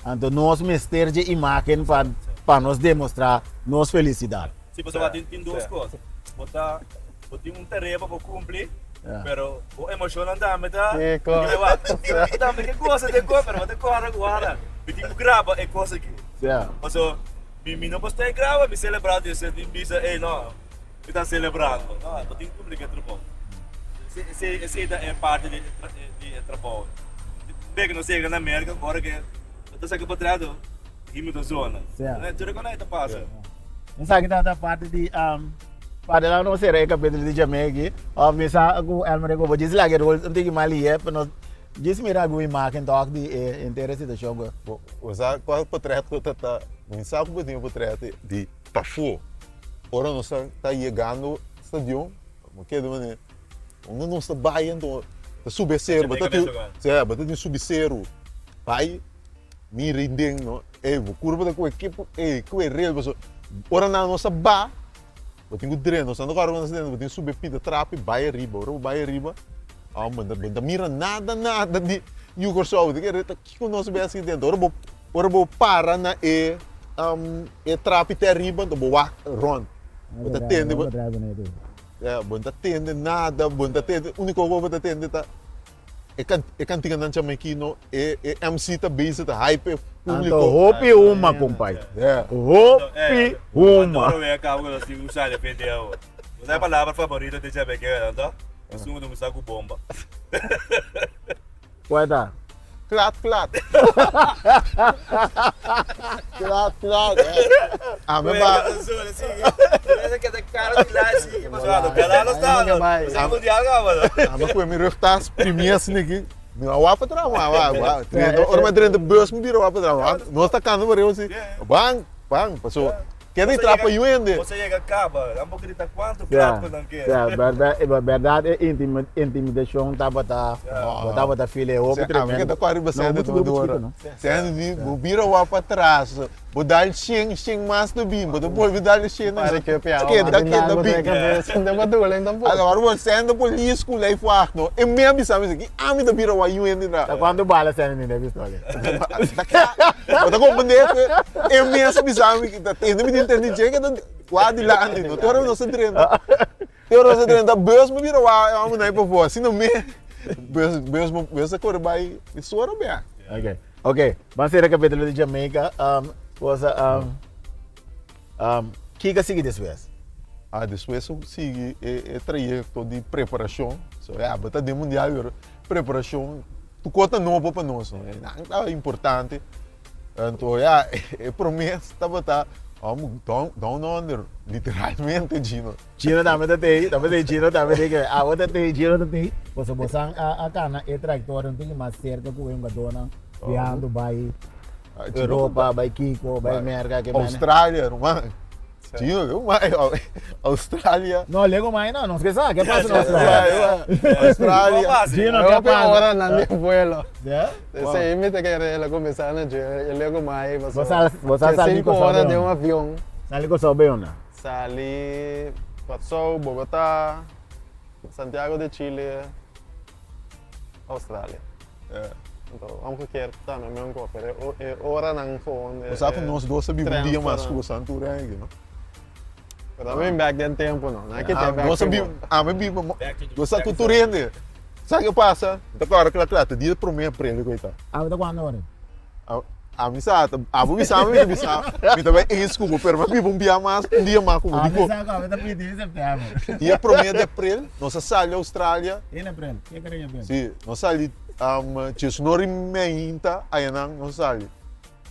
anto nos mester dje imagen pa pa nos demostra nos felisidat. Si, pasobra tin tin dos kos. Bo ta bo tin un tarea pa bo kumpli, pero bo emoshonnan tambe ta elevá. Bo tambe ke gosa den kos, pero bo ta kòrda ku wara mi tin ku graba e kos aki. Pasobra mi mi no por stay graba mi selebrá despues mi bisa ey no mi ta selebrando. No, bo tin ku kumpli ku e trabou. Esei esei ta e parti di di e trabou. Bek nos yega na Merka ora ke bo ta saka potrèt Himno ta zona. Tur e konai ta pasa. Esaki tabata parti di parti la nos sera e capítulo di Jamaica aki. Of mi sa ku Elmer ku bo djis laga e rol un tiki mas lihe pa nos djis mira algun imagen tok di e henter e situashon ku. Bo sa kua potret ku ta ta mi sa ku bo tin e potret di pafó ora nos ta yegando stadion bo keda manera unda nos ta bai anto ta subi e seru bo ta tin bo ta tin subi seru bai. Mi rinden no, ey bo kurpa ta kue kepu ey kue rel paso ora nan nos a ba bo tin ku drenta nos anda kòrda ku nos a drenta bo tin subi e pita trapi bai ariba ora bo bai ariba bo no ta mira nada nada di yu Kòrsou bo ta kere ta kiko nos a bin hasi dentro ora bo ora bo para na e e trapi te ariba anto bo wak rònt bo ta tende bo bo no ta tende nada bo no ta tende uniko ku bo ta tende ta. E kan e kantiganan chamaikino e e MC ta bezig ta hype e Anto públiko. hopi huma kumpai. Yeah. Hopi huma. Anto we acabo cu nos tin usa de video. Nos e palabra favorito di Jamaiquero, anto? Esun cu ta gusta cu bomba. Cual ta? Klat klat. Klat klat. Ame ba. Ame kue mi rugtas primia asina aki. Mi a wak patras, wa wa wa. Ora mi a drenta bus mi bira wak patras. Nos ta kanta pa riba asi. Bang bang paso. Keda i trapa yu hende. Boso yega kaba, nan por grita kuantu klap ku nan ke. Sea, bèrdat e intimidacion tabata, bo tabata feel e hopi tremendo. Ami ke ta kore riba sende tur ora. Sende di bo bira wak patras, bo dal shen, shen mas ta bin, bo ta bolbe dal shen. Keda keda bin. Ora bo sende polis ku lei fuag no, e me a bisa mi ki ami ta bira wak yu hende na. Ta kuantu bala sende ni den pistola? Bo ta comprende? E mes a bisa mi, ta tende mi di. entendí dje ke ta wak dilanti no. Te ora nos a drenta, te ora nos a drenta bus mi bira wak e homber nan ei pafó. Asina mi bus bus bus a kore bai e sora bek. Ok, ok. Ban sera kapitulo di Jamaica. Cosa kiko a sigui despues? Ah, despues a sigui e trayekto di preparashon. So ya, bo ta den mundial pero preparashon tur kos ta nobo pa nos no. Nan ta importante. Anto ya, e promé tabata down down under, literalmente Gino. Gino tambe ta tei, tambe tei Gino tambe tei ke awo ta tei, Gino ta tei. Pasobra bosan a kana e trayektoria un tiki mas serka ku e hungadónan biahando bai Europa, bai Kiko, bai Merka. Australia, ruman. Gino, lego mai, Australia. No, lego mai no, nos ke sa, ke pasa na Australia? Australia. Gino, ke pasa? Ora nan di vuelo. Yeah? Esei mi ta kere el a kuminsá na dje, e lego mai pasobra. Bo sa sali Cinco Kòrsou ora be den un onda? avion. Sali Kòrsou be onda? Sali Kòrsou, Bogotá, Santiago de Chile, Australia. Anto omgekeerd tambe mi un ko, pero e oranan gewoon. Bo sa ku nos dos a biba un dia mas ku boso tur eigenlijk, no? Pero a bin bek den tempu no, nan a kita bek Nos a biba, ami a biba, bo sa ku tur hende, sa ke pasa? Mi ta kòrda kla kla, ta dia promé aprel ku e ta. Ami ta kuando ora? Ami sa, abo bisa mi, mi ta bisa, mi ta bai eens ku bo, pero mi a biba un bia mas, un dia mas ku bo. Ami sa ku ami ta pidi di sèptèmber. Dia promé di aprel, nos a sali Australia. In aprel, ke kere in aprel? Si, nos sali diesnor i meinta ayanan nos a sali.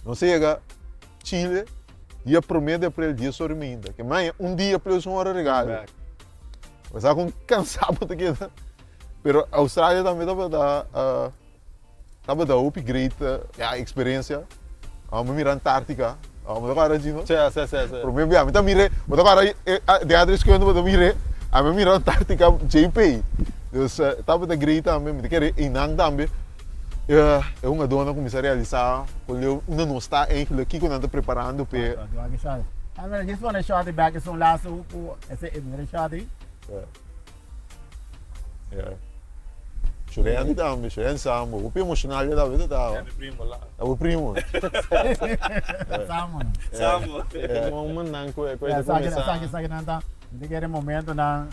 Nos a yega Chile dia promé di aprel dies ora i meinta. Ke maña un dia plus un ora regalo. Bo sa kon kansá bo ta keda. Pero Australia tambe tabata. Tabata hopi great ya experiencia. Mi mira Antarctica. Mi ta kòrda Gino? Sí, sí, sí, sí. Promé bia mi ta mir'é, bo ta kòrda den aardrijkskunde bo ta mir'é, ami a mira Antarctica JP. Dus tabata great tambe, mi ta kere einan tambe e hungadónan a kuminsá realisá kon leu unda nos ta eigenlijk, kiko nan ta preparando p'e. A mira, djis pone shòti bèk esun laso ku ese e mira e shòti. Yeah. Shurendi tambe, Shurendi Sambo. Hopi emocional ya tambe ta. Ja, mi primo la. Ta bo primo. Sambo. Sambo. E moment nan ku e ku e kuminsá. Saki saki nan ta. Mi ta kere momento nan.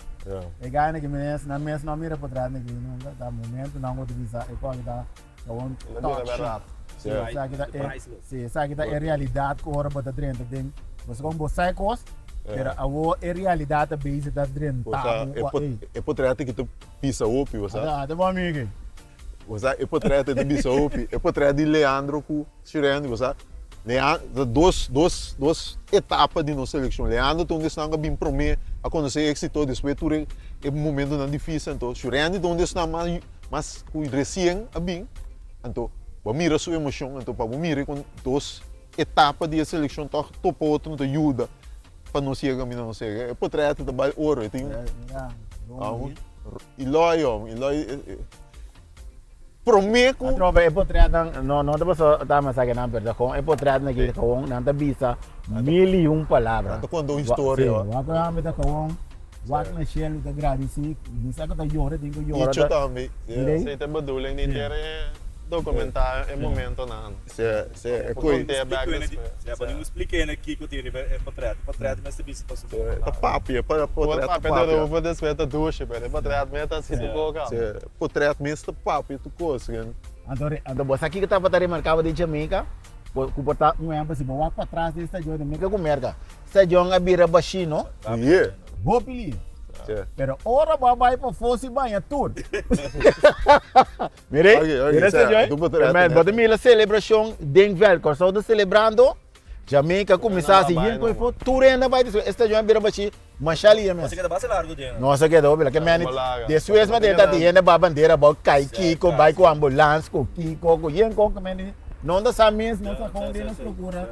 E gana ki mes nan mes no mira pa tras ni ki nunca. Ta momento nan ku ta bisa e kos ta gewoon touch. Sí, esaki ta e, sí, esaki ta e realidad ku ora bo ta drenta den. Bo sa kon bo sa e kos, pero awo e realidad ta bezig ta drenta bo. Bo sa, e potret aki ta bisa hopi, bo sa. Ata, ata bo amigu. Bo sa, e potret ta bisa hopi. E potret di Leandro ku Shurendi, bo sa. Leandro, ta dos, dos, dos etapa di nos selekshon. Leandro ta un di esnan ku a bin promé, a konosé éksito, despues tur e momentonan difísil. Anto, Shurendi ta un di esnan mas, mas ku resien a bin. Anto bo a mira su emocion, anto pa bo mira con dos etapa di e seleccion toch topa otro ta yuda pa nos yega caminda nos yega. E potret ta bal oro, e tin Eloy hom, Eloy prome cu. Atrobe e potretnan no no ta paso ta mensahe nan pero ta con e potretnan aki gewoon nan ta bisa mil y un palabra. Nan ta conta un historia. Si, wak ami ta gewoon wak na shelu ta gradisi mi sa cu ta yora tin cu yora. Icho tambe. Si ta e bedoeling di ter e documenta e momentonan. Si, si, e coi. Por conte bek despues. Si, pa ningun splica kico tin riba e potret. E potret mester bisa pa su boca. Ta papia, pa potret ta papia. Por papia despues ta dushi, pero e potret mes ta si tu boca. Si, potret mes ta papia tu cos. Anto, anto bo sa kico tabata remarcabel di Jamaica? Cu por ta un ehempel, si bo wak patras di e stadion di Jamaica cu Merca, stadion a bira bashi no? Ie. Hopi lie. Pero ora bo a bai pafó si baña tur. Mira ei, mira e stadion ei. Bo ta mira celebracion den veld. Kòrsou ta celebrando, Jamaica cuminsa haci yen cu efo, tur hende a bai despues. E stadion a bira bashi masha lie mes. Nos a keda basta largo den. Nos a keda hopi largo. Ke meni despues mi a tende ta hende ba bandera abou kai kiko, bai cu ambulance cu kiko, cu yen con. Ke meni no ta sa mes, no sa con den nos procura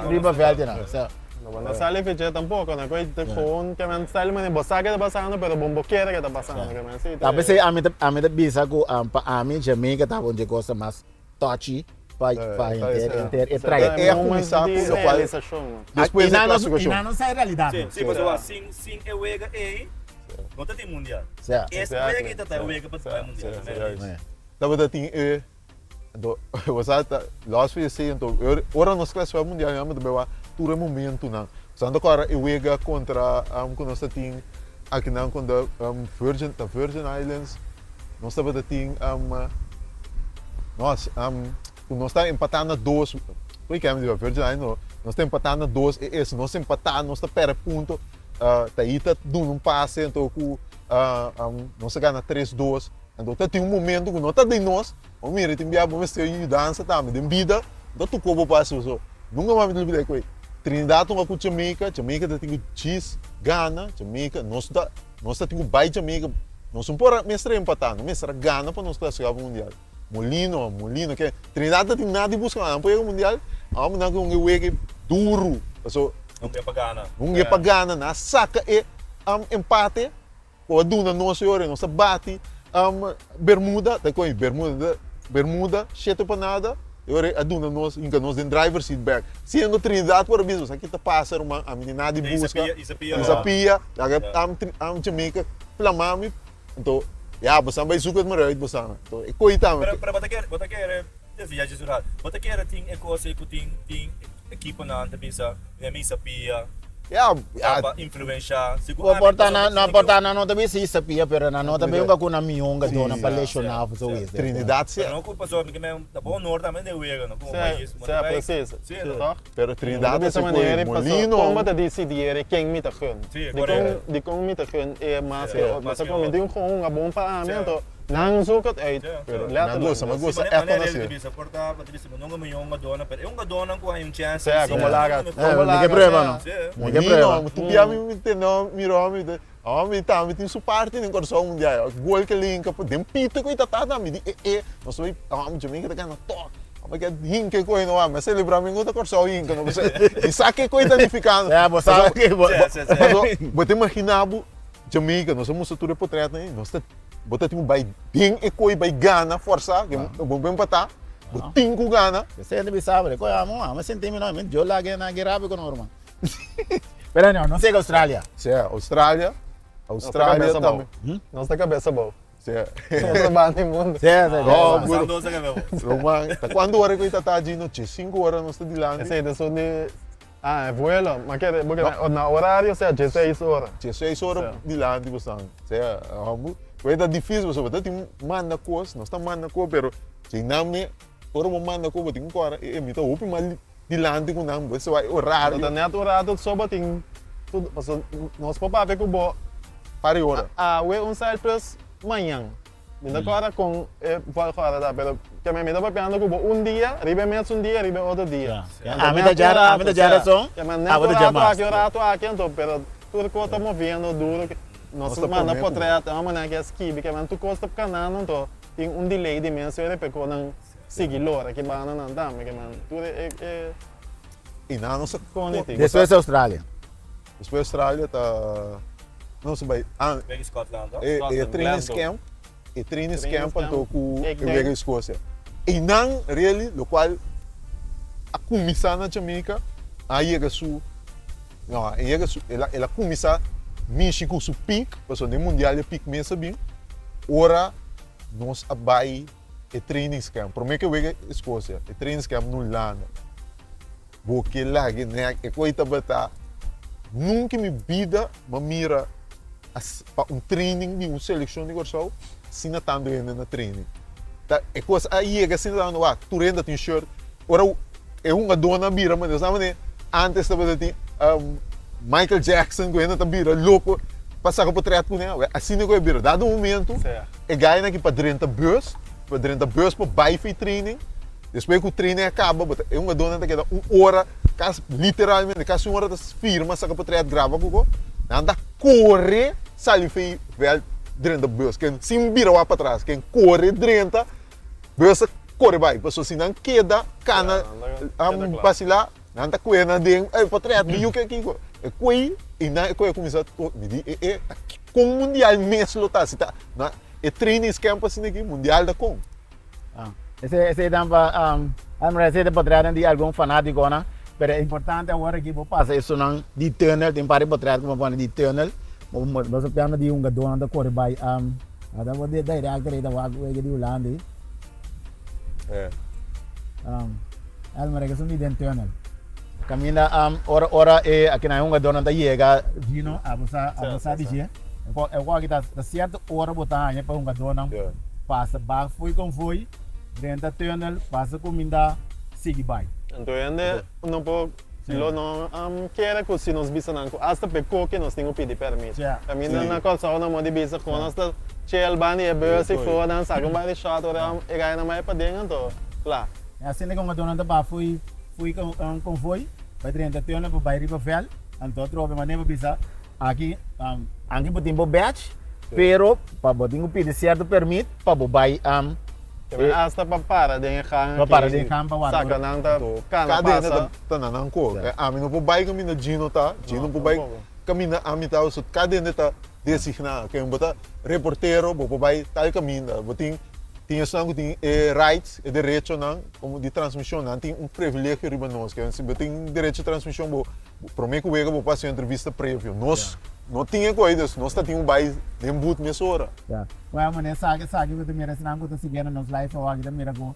riba veld nan. Sa. No bo no sali fiche tampoco, no cu ta gewoon ke men sali mane bo sa ke ta pasando pero bo no kere ke ta pasando. Ke men si Ta pesey ami ta ami ta bisa cu pa ami Jamaica tabata un dje cosa mas touchy pa pa henter henter e trae. E a cuminsa cu locual despues di clasificacion. Y nan no sa e realidad. Si, si, pasobra sin sin e wega ey no ta tin mundial. Es wega ey ta ta e wega pa bai mundial. Tabata tin e Anto, bo sa ta, los for esei, anto, ora nos clasifica mundial, mi ta bai wak tur e momentunan. Santa kòrda e wega kontra ku nos ta tin akinan kontra Virgin, ta Virgin Islands, nos tabata tin nos ku nos ta empatá na dos, ku ke mi di Virgin Islands no, nos ta empatá na dos e es nos empatá nos ta pèrdè punto, Taita duna un pase anto ku nos a gana tres dos, anto ta tin un momento ku no ta den nos, Bo mira tin bia bo mester yudansa tambe den bida no ta tuko bo pa haci so nunca mas mi ta olbida cu Trinidad hunga cu Jamaica, Jamaica ta tin cu djis gana Jamaica nos ta nos ta tin cu bay Jamaica nos no por mester empata nos mester a gana pa nos clasifica pa mundial Molino Molino ke Trinidad ta tin nada di busca nan por yega mundial amo nan hunga e wega duro paso Hunga pa gana hunga pa gana nan a saca e empate. Ku a duna nos e ora nos a bati Bermuda, ta koe Bermuda, Bermuda shete pa nada, e ora a duna nos, hinka nos den driver seat bek. Siendo Trinidad por a bisa, sa ki ta pasa ruman, ami tin nada di buska, isa pia, laga am Jamaica plama mi, anto ya bosan bai zoek het maar uit bosan, anto e koe tambe. Pero bo ta kere, bo ta kere, desvia dje su rato, bo ta kere tin e kos ei ku tin tin ekiponan ta bisa mi isa pia. Ya, ya. Pa influencia. Bo por ta na, no por ta na no ta bisa isa pia, pero na no ta bin hunga ku nan mihó hungadónan pa leshoná of zoiets. Trinidad si. Pero no ku pasobra mi ke men ta bon honor tambe den wega no komo pais. Sí, precies. Sí, toch? Pero Trinidad ta si ku Molino. Kon bo ta disidí ken mi ta gun? Sí, korekto. Dikon mi ta gun e mas ke otro? Pasobra mi tin un hunga bon pa ami anto Nan zoek het uit. Pero nan gosa, ma gosa echt con así. Bisa por ta, bo ta bisa no un miyon hungadónan, pero e hungadónan ku hay un chance. Sea, como laga, como laga. Ni ke prueba no. Ni ke prueba. Tu bia mi mi tende mira mi te, oh mi tambe tin su parti den Kòrsou un dia. Gol ke linka den pito ku e ta tata mi di e e nos bai oh Jamaica ta gana tòg. Mi ke hinka e koe no, mi a celebra mi gusta Kòrsou hinka no pasobra mi sa ke koe ta nifikando. Ya bo sa ke bo. Bo ta imagina bo Jamaica nos a mustra tur e potretnan ei nos ta. Bo ta tin ku bai den e koi bai gana forsa, ke bo ben patá, bo tin ku gana. Esei hende bisa abre, koi amo, amo sinti mi no, mi yo lage na gerabi ku no ruman. Pero anyhow, nos yega Australia. Sí, Australia, Australia tambe. Nos ta kabesa abou. Sí. Nos ta banda e mundo. Sí, sí. No, bro. Ruman, ta kuantu ora ku e ta ta dji nochi? Sinku ora nos ta dilanti. Esei ta esun di Ah, e vuelo, ma kere, bo kere, na horario sea dieseis ora. Dieseis ora dilanti bo stan, sea, hombu, pues ta dificil pasobra bo ta tin manda cos, nos ta manda cos, pero si nan me, ora bo manda cos bo tin cu cora, e mi ta hopi mas dilanti cu nan, bo sa e horario. Ta net un rato so bo tin, pasobra nos por papia cu bo. Par di ora. Awe un site plus mañan. Mi ta kòrda kon e volgorde ta, pero ke mi ta papiando ku bo un dia, riba e mes un dia, riba e otro dia. Ami ta dja, ami ta dja rason, abo ta dja mas. Aki, un ratu aki, anto, pero tur kos ta moviendo duro, nos ta manda potret, e hombernan aki a skibi, ke men tur kos ta kanando, anto tin un delay di mes ora pe kon nan sigui lora ki banda nan tambe, ke men tur e e. I nan nos a. Despues Australia. Despues Australia ta nos a bai ah Wega Scotland to? E e training camp e training camp anto ku e wega di Scotia. Einan really lokual a kuminsá na Jamaica a yega su no a yega su el a el a kuminsá mishi ku su peak pasobra den mundial e peak mes a bin ora nos a bai e training camp promé ke wega Scotia e training camp na Hulanda. Bo ke lage nek e koe tabata nunca mi bida m'a mira pa un training di un seleccion di Kòrsou asina tantu hende na training. Ta e kos a yega asina tantu wak tur hende a tin shirt ora e hungadónan a bira manera sa manera antes tabata tin Michael Jackson ku hende ta bira loko pa saka potret kuné asina ku e bira dado momento e gainan aki pa drenta bus pa drenta bus pa bai for e training. Despues ku training a kaba, bo ta e hungadónan ta keda un ora, kasi literalmente kasi un ora ta firma saka potret graba ku bo. Nan ta kore sali fei vèlt drenta bus, ken sin bira wak patras, ken kore drenta bus ta kore bai, pasobra si nan keda kana basilá nan ta kue nan den ey potret mi yu ke kiko. E kuei i nan e kuei a kuminsá mi di e e ta kon mundial mes lo ta si ta na e trainings camp asina aki mundial ta kon. Ah, ese, ese dan pa, um, Almira, ese ta potretnan di algun fanátikonan, pero e importante awor aki bo pasa esunnan di tunnel, tin par di potret ku bo pone di tunnel, bo bo sa piano di hungadónan ta kore bai, um, ata bo di director ei ta wak wega di Hulanda ei. Eh. Um, Almira, esun di den tunnel. Kaminda ora ora e akinan e hungadornan ta yega Gino abo sa abo sa di dje e kos aki ta ta sierto ora bo ta haña pa hungadornan pasa bak fo'i konvoi drenta tunnel pasa kuminda sigui bai. Anto hende no por lo no kere ku si nos bisa nan ku asta p'e koki nos tin ku pidi permit. Kaminda na Kòrsou nan modi bisa kon nos ta chel banda di e bus i for nan saka un bai di shòt ora e gainan bai paden anto kla. Asina ku hungadornan ta bak fo'i Fui ku un konvoi bai drenta tunnel pa bai riba vèlt, anto atrobe manera bo bisa aki anke bo tin bo badge pero pa bo tin ku pidi sierto permit pa bo bai Te hasta pa para den e gang pa para den e gang pa warda saka nan ta kana Kada hende pasa. ta na nan kor. Ami no por bai kaminda Gino ta, Gino por bai kaminda ami ta, so kada hende ta designá. Ken bo ta reportero bo por bai tal kaminda, bo tin tin esnan ku tin e rights, e derechonan. Como di transmision nan tin un privilegio riba nos ke si bo tin derecho di transmision bo prome ku wega bo por hasi un entrevista previo nos no tin e koe dus nos ta tin un bai den boot mesora. Ya bueno mane esaki esaki ku ta mira esnan ku ta siguiendo nos live awor aki ta mira ku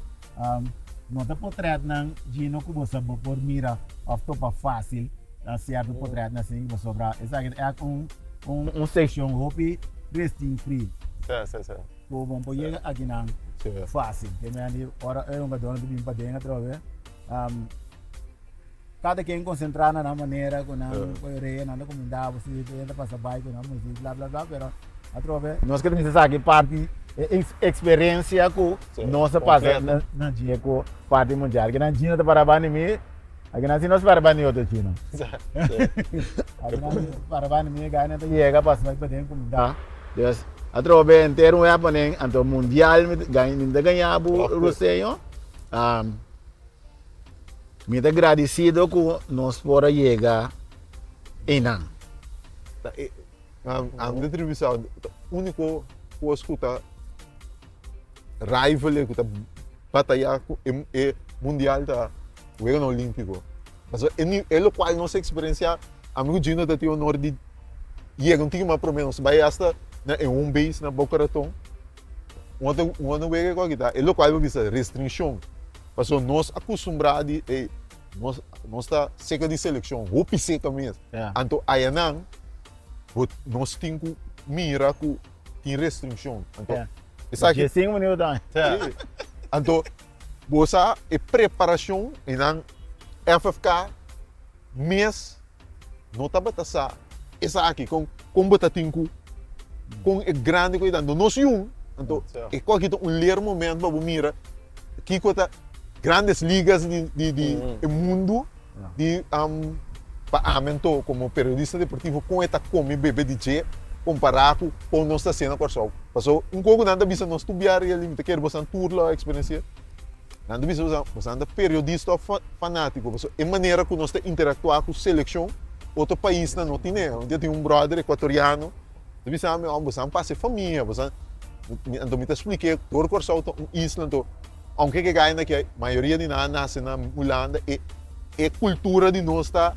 no ta potretnan Gino ku bo sa bo por mira of topa facil sierto potretnan asin pasobra esaki ta èk un un seccion hopi restringí. Si si si. Ku bo por yega akinan fásil. Ke men di ora e hungadónan ta bin paden atrobe, kada ken konsentrá na nan manera ku nan rea, nan ta kumindá bo si ta pasa bai ku nan muzik bla bla bla, pero atrobe nos ke ta mester sa ki parti e eksperensia ku nos a pasa na dje ku parti mundial. Kinan Gino ta para banda di mi, akinan si nos para banda di otro Gino. Akinan para banda di mi, gana ta yega pasa bai paden kumindá. Dus, atrobe henter un happening, anto mundial mi ta mi ta gaña bu Ruseño. Mi ta gradisido ku nos por a yega einan. Ta e, ami ta tribi bisa, ta úniko kos ku ta rival ku ta bataya ku e mundial ta Weganan Olímpiko. Pasobra e e lokual nos a eksperensiá, ami ku Gino ta tin honor di yega un tiki mas promé, nos bai asta na e home base na Boca Raton. Un otro un otro wega ku a kita, e lokual bo bisa restrinshon, pasobra nos a kustumbrá di ey nos nos ta seka di selekshon, hopi seka mes. Anto ayanan bo nos tin ku mira ku tin restrinshon. Anto esaki. Diesinco minuto tambe. Si. Anto Bo sa e preparacion y nan FFK mes no tabata sa esaki con con bo ta tin cu con e grandi cu e ta. Nos yun anto e cu aki ta un leer moment pa bo mira kico ta grandes ligas di di di e mundo di pa ami anto como periodista deportivo con e ta come bebe di dje compara cu con nos ta haciendo na Corsou. Paso un con cu nan ta bisa nos tur bia riba mi ta kere bosan tur lo a experiencia nan ta bisa bosan bosan ta periodista of fanatico paso e manera cu nos ta interactua cu seleccion otro paisnan no tine. Un dia tin un brother ecuatoriano ta bisa mi oh bosan pasa e famia bosan anto mi ta spliké tur Corsou ta un isla anto Aunke ke gainan ke mayoria di nan a nase na Hulanda e e kultura di nos ta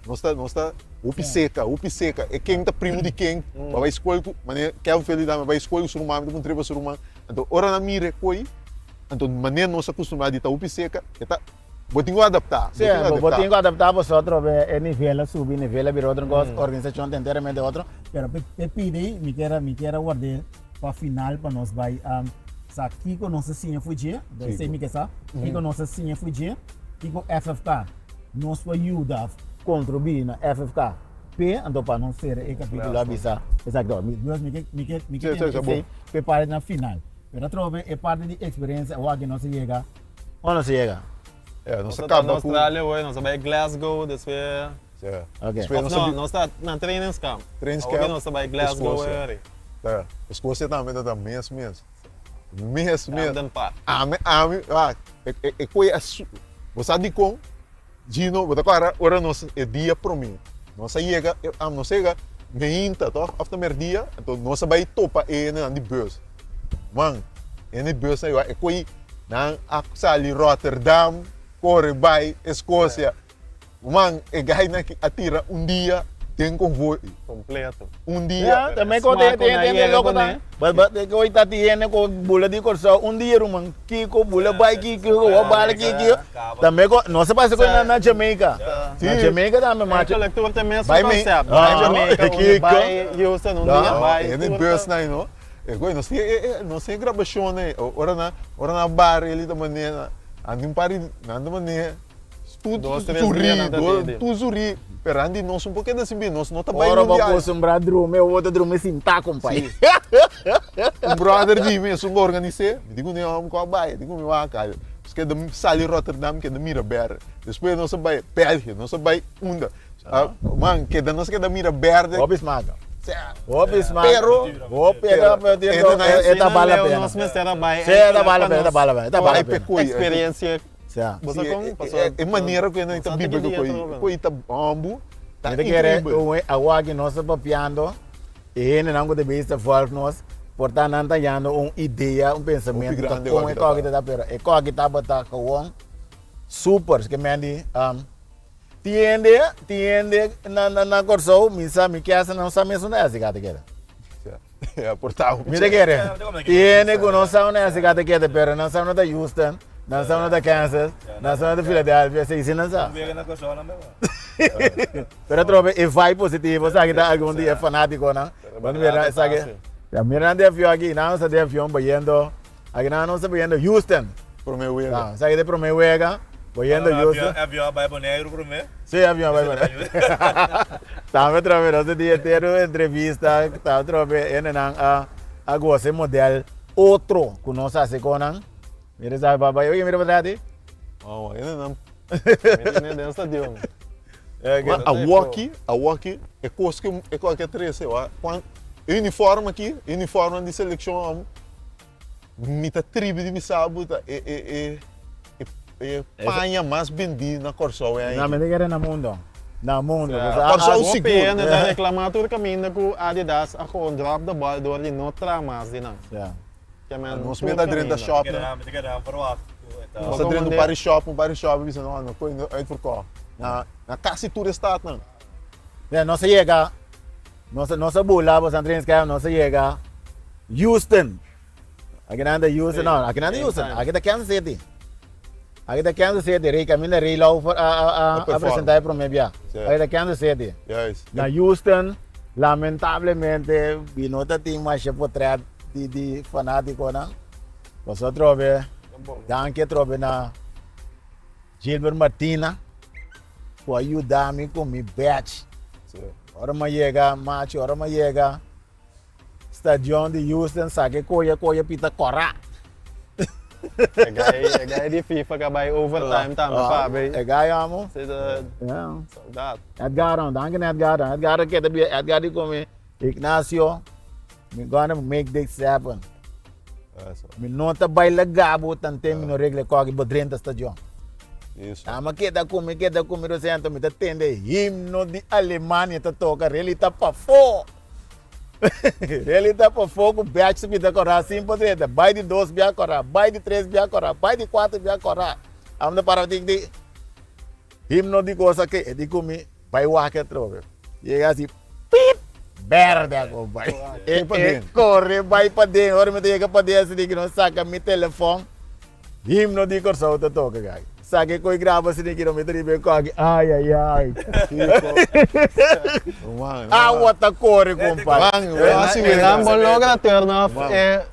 nos ta nos ta hopi seka hopi seka e ken ta primu di ken bo a bai skol ku manera Kevin Ferdinand a bai skol ku su ruman mi ta puntra riba su ruman anto ora nan mira e koi anto manera nos a kustumbrá di ta hopi seka e ta bo tin ku adaptá bo tin ku adaptá. Bo tin ku adaptá pasobra e nivel a subi nivel a bira otro kos organisashon ta enteramente otro pero e pidi mi kier mi kier a ward'é pa final pa nos bai Sa kiko nos a siña for dje, esei mi ke sa, kiko nos a siña for dje, kiko FFK nos por yuda kontribuí na FFK p'e, anto pa nos sera e kapítulo a bisa esaki tok. Dus mi ke mi ke mi ke tende esei p'e parti na final. Pero atrobe e parti di eksperensia awor aki nos a yega, unda nos a yega? Nos Nos a a ta kaba na ku. Australia hoy, nos a bai Glasgow, despues. Despues Of nos a no, bi. nos ta na trainingskamp. Trainingskamp, Awor ki nos a bai Glasgow Escocia. hoy. Ta, Escocia tambe ta ta mes mes. Mes mes. Hampden Park. Ami, ami, ah, e, e, e koe a su. Bo sa dikon? Gino, bo ta kòrda ora nos e dia promé, nos a yega, e, ah, nos a yega meinta tòg, òf ta mèrdia, anto nos a bai topa e hendenan di bus. Man, e hende di bus nan e koe nan a sali Rotterdam, kore bai Escocia. Man, e gainan aki a tira un dia. Den konvoi. Kompleto. Un dia. Ya, tambe ko te te te loko ta. But but te ko ita tiene ko bula di Kòrsou un dia ruman kiko bula bai kiko wa bala kiko. Tambe ko no se pasa ko na na Jamaica. Na Jamaica tambe macho. Eigenlijk tur ta mes Bai me- concept. Ah, Bai Jamaica, un kiko. bai Houston, un dia bai. En tur e ta- bus na no. E gooi nos tin e e nos tin e grabashon ei. Ora nan ora nan bar eli ta manera nan tin un par di nan ta manera Tur Dos, tres zuri, dia nan ta do, tende. tur zuri. Pero Andy, nos un poco keda sin bin, nos no ta bai Ora bo mundial. acostumbra drumi, bo ta drumi sintá, compai. Sí. Un brother di mi, esun ku organis'é, mi di ku mi hòmber ku a bai, di ku mi wak a Nos keda sali Rotterdam, keda mira bèrdè. Despues nos a bai België, nos a bai unda. Man, keda nos keda mira bèrdè. Hopi smaak. Sea. Hopi smaak. Pero, Hopi, e ta, e ta bal la pena. Nos mester a bai. Sí, e ta bal la pena, e ta bal la pena, e ta bal la pena. Experiencia Sea. Bo sa Sí, kon? e, Paso e, e manera ku nan ta sa biba tiki ku dia koi, trobe. koi ta bambu, ta Mi ta kere increíbel. un awa aki nos ta papiando e hendenan ku ta bisa ta volg nos por ta nan ta yando un idea, un pensamiento Hopi ta grande kon koki e ta koki ta. ta ta pero e koki tabata gewoon super. Ke men di tin hende tin hende na na na Kòrsou mi sa mi kesa nan sa mes unda esei ta keda. Ja, por ta Mi ta kere. Tin hende ku no sa unda esei ta keda pero nan sa unda ta Houston, nan sa unda ta Kansas, nan sa unda ta Philadelphia, esei si nan sa. Pero atrobe e vibe positivo esaki ta algun di e fanatikonan. Bo ta mira esaki. Ya mira nan den avion aki, nan sa den avion bayendo, aki nan nos ta bayendo Houston. Prome wega. Esaki ta e prome wega, bayendo Houston. Avion a bai Boneiru prome. Sí, avion a bai Boneiru. Tambe atrobe nos a di entero entrevista, tambe atrobe hendenan a a gosa e model otro ku nos hasi kon nan. Mira esaki pa bai, oye mira pa tras di. Oh, hendenan. Mi tene den stadion. Ma awoki, awoki, e kos ku e kos ke trese, wa, kuan e uniform aki, e uniformnan di selekshon amo, mi ta tribi di bisa bo ta e e e e e paña mas bendí na Kòrsou e aña Na aki. mi ta kere na mundo. Na mundo. Sa, Kòrsou hopi sigur. hende ta reklamá tur kaminda ku Adidas a gewoon drop the ball dor di no traha mas di nan. Sa. Ke men Nos tur meta drenta kaminda. shop nan. Mi ta kere nan verwacht ku e ta. Nos a drenta un par di shop, un par di shop i bisa no, no koe no uitverkocht. Na na kasi tur e stadnan. Mira, nos a yega, nos a, nos a bula, boso a train nos a yega Houston. Aki nan ta Houston, no, aki nan ta Houston, aki ta Kansas City. Aki ta Kansas City, Rey caminda Rey Laufer a, a, a, a presenta e prome bia. Aki ta Kansas City. Juist. Na Houston, lamentablemente, mi no ta tin masha potret di, di fanaticonan. Pasobra atrobe, danki atrobe na Gilbert Martina. Ku a yuda mi ku mi badge. Ora mi a yega, machi, ora mi a yega stadion di Houston, sa ke koye koye pita kòrá. E gai, e gai di FIFA ka bai overtime tambe pa bay. E gai amo. Si ta soldat. Edgar, danki na Edgar. Edgar a keda bia, Edgar di ku mi, Ignacio, mi gonna make this happen. Mi no ta bai laga bo tante mi no regla e koki bo drenta stadion. Ama keda ku mi, keda ku mi Rosento, mi ta tende himno di Alemania ta toka, really ta pafó. Really ta pafó ku bèch su pita kòrá sin por drenta. Bai di dos bia kòrá, bai di tres bia kòrá, bai di kuater bia kòrá. Amo ta para di di himno di cosa ke e di ku mi bai wak atrobe. Yega asi pip! Berde a bai. E, e kore bai paden. Ora mi ta yega paden asi di ki no saka mi telefòn. Himno di Kòrsou ta toka kaki. Saka e koi graba asina ki no mi ta riba e koki. Ai ai ai. Awa ta kore kompai. Nan bo logra turn off e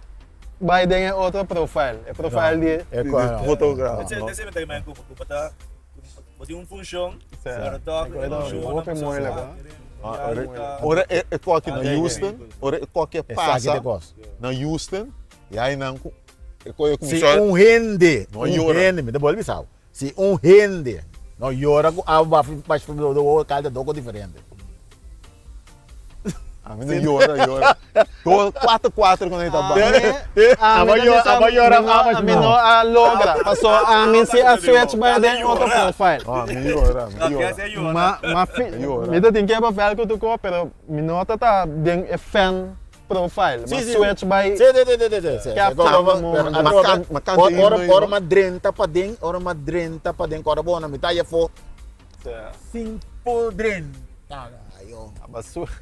bai den e otro profile. E profile di E fotograaf. Bo tin un funshon, pero tòg e funshon Ora e koki na Houston, ora e koki a pasa na Houston, ya einan ku e koki a Si un hende, un hende, mi ta bolbe bisa bo, si un hende no yora ku awa bafi bashi for do wowo kal ta doko diferente. Ami no yora, yora. Do kuater kuater ku nan ta ba. Aba yora, aba yora, aba Ami no a logra, paso ami si a switch bai den otro profile. Ah, mi yora, mi yora. Ma, ma fi, mi ta tin ke papel ku tuko, pero mi no ta ta den e fan profile. Ma switch bai Si, si, si, si, si, si. capture the moment. Ma kanta himno Ora, ei, ora no? ma drenta paden, ora ma drenta paden, kòrda bo, na mitad ya fo, sin por drenta. Ayo.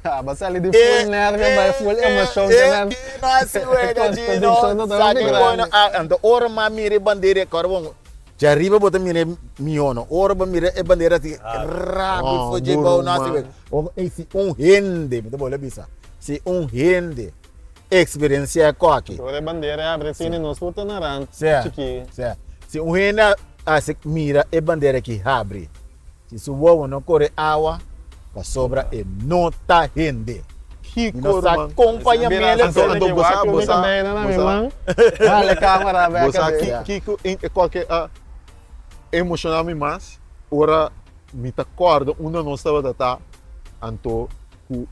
Aba sali di full nervio bai full emocion ke nan. No hasi wega Gino. Sa ki bueno. Anto ora m'a mira e bandera e kòrda bon. Djariba bo ta mira e miono. Ora bo mira e bandera asi rabi for dje bou no hasi wega. Ey si un hende, mi ta bolbe bisa, si un hende eksperensiá e kòki. Ora e bandera e abri asina nos tur ta na rand chikí. Si un hende hasi mira e bandera aki habri. Si su wowo no kore awa, pasobra e no ta hende. Mi no sa kon pa yam'é Anto, anto bo sa, bo sa, bo sa, bo sa kiko e koke a emoshoná mi mas ora mi ta kòrda unda nos tabata ta, anto ku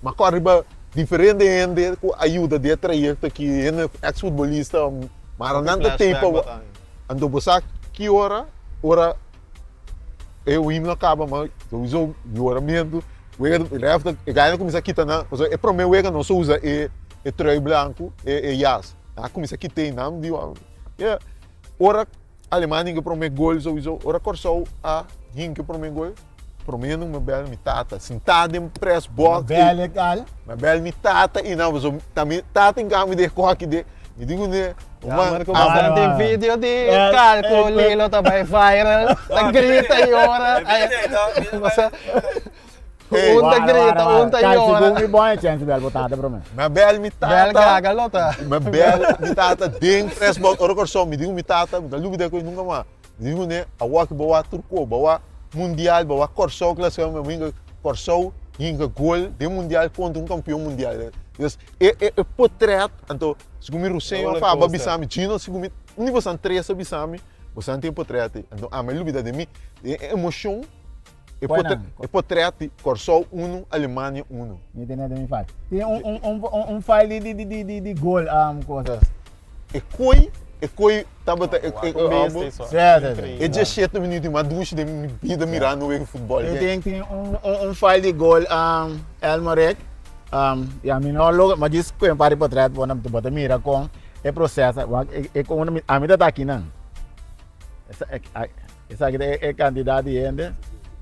mi a kòrda riba diferente hende ku a yuda den e trayekto aki, hende eks futbolista, mara nan ta tei pa, anto bo sa ki ora, ora E himno a kaba ma souiso yoramentu wega ref ta e gainan kuminsá kita nan pasobra e promé wega nos a usa e e trui blanku e e yas nan a kuminsá kita ei nan di ya ora Alemania hinka e promé gol souiso ora Kòrsou a hinka e promé gol promé nan mi bèl mi tata sintá den press box mi bèl mi tata i nan pasobra ta mi tata hinka mi den kòki den Mi di kuné, Jammer ku boso tin video di Kalko Lilo ta bai viral, ta grita yora. Un ta grita, un ta yora. Segun mi bon e chance bel bo tata promé. Mi bel mi tata. Bel gaga lo ta. Mi bel mi tata den press box ora Kòrsou mi di ku mi tata mi ta lubida ku nunka mas. Mi di kuné awor ki bo wak tur ko, bo wak mundial, bo wak Kòrsou klasifiká, mi hinka Kòrsou hinka gol den mundial kontra un kampion mundial. Dus e e potrèt anto Segun mi Ruseño a faba bisa mi, Gino, segun mi, un di bosan tres a bisa mi, bosan tin e potret ei. Anto ami a lubida den mi emocion e potret, e potret di Kòrsou unu, Alemania unu. Mi tene den mi file. Tin un, un, un, un, un file di, di, di, di, di gol, um, cosas. E koi, e koi tabata e, e, e, Sí, sí, sí. e diesshete minuut di mas dushi den mi bida mirando wega futbol. Tin, tin un, un, un file di gol, um, Elmerich. Ya mi no logra, ma djis ku un par di potret bo nan bo ta mira kon e proseso wak e e kon mi ami ta ta akinan. Esaki ta e kantidat di hende.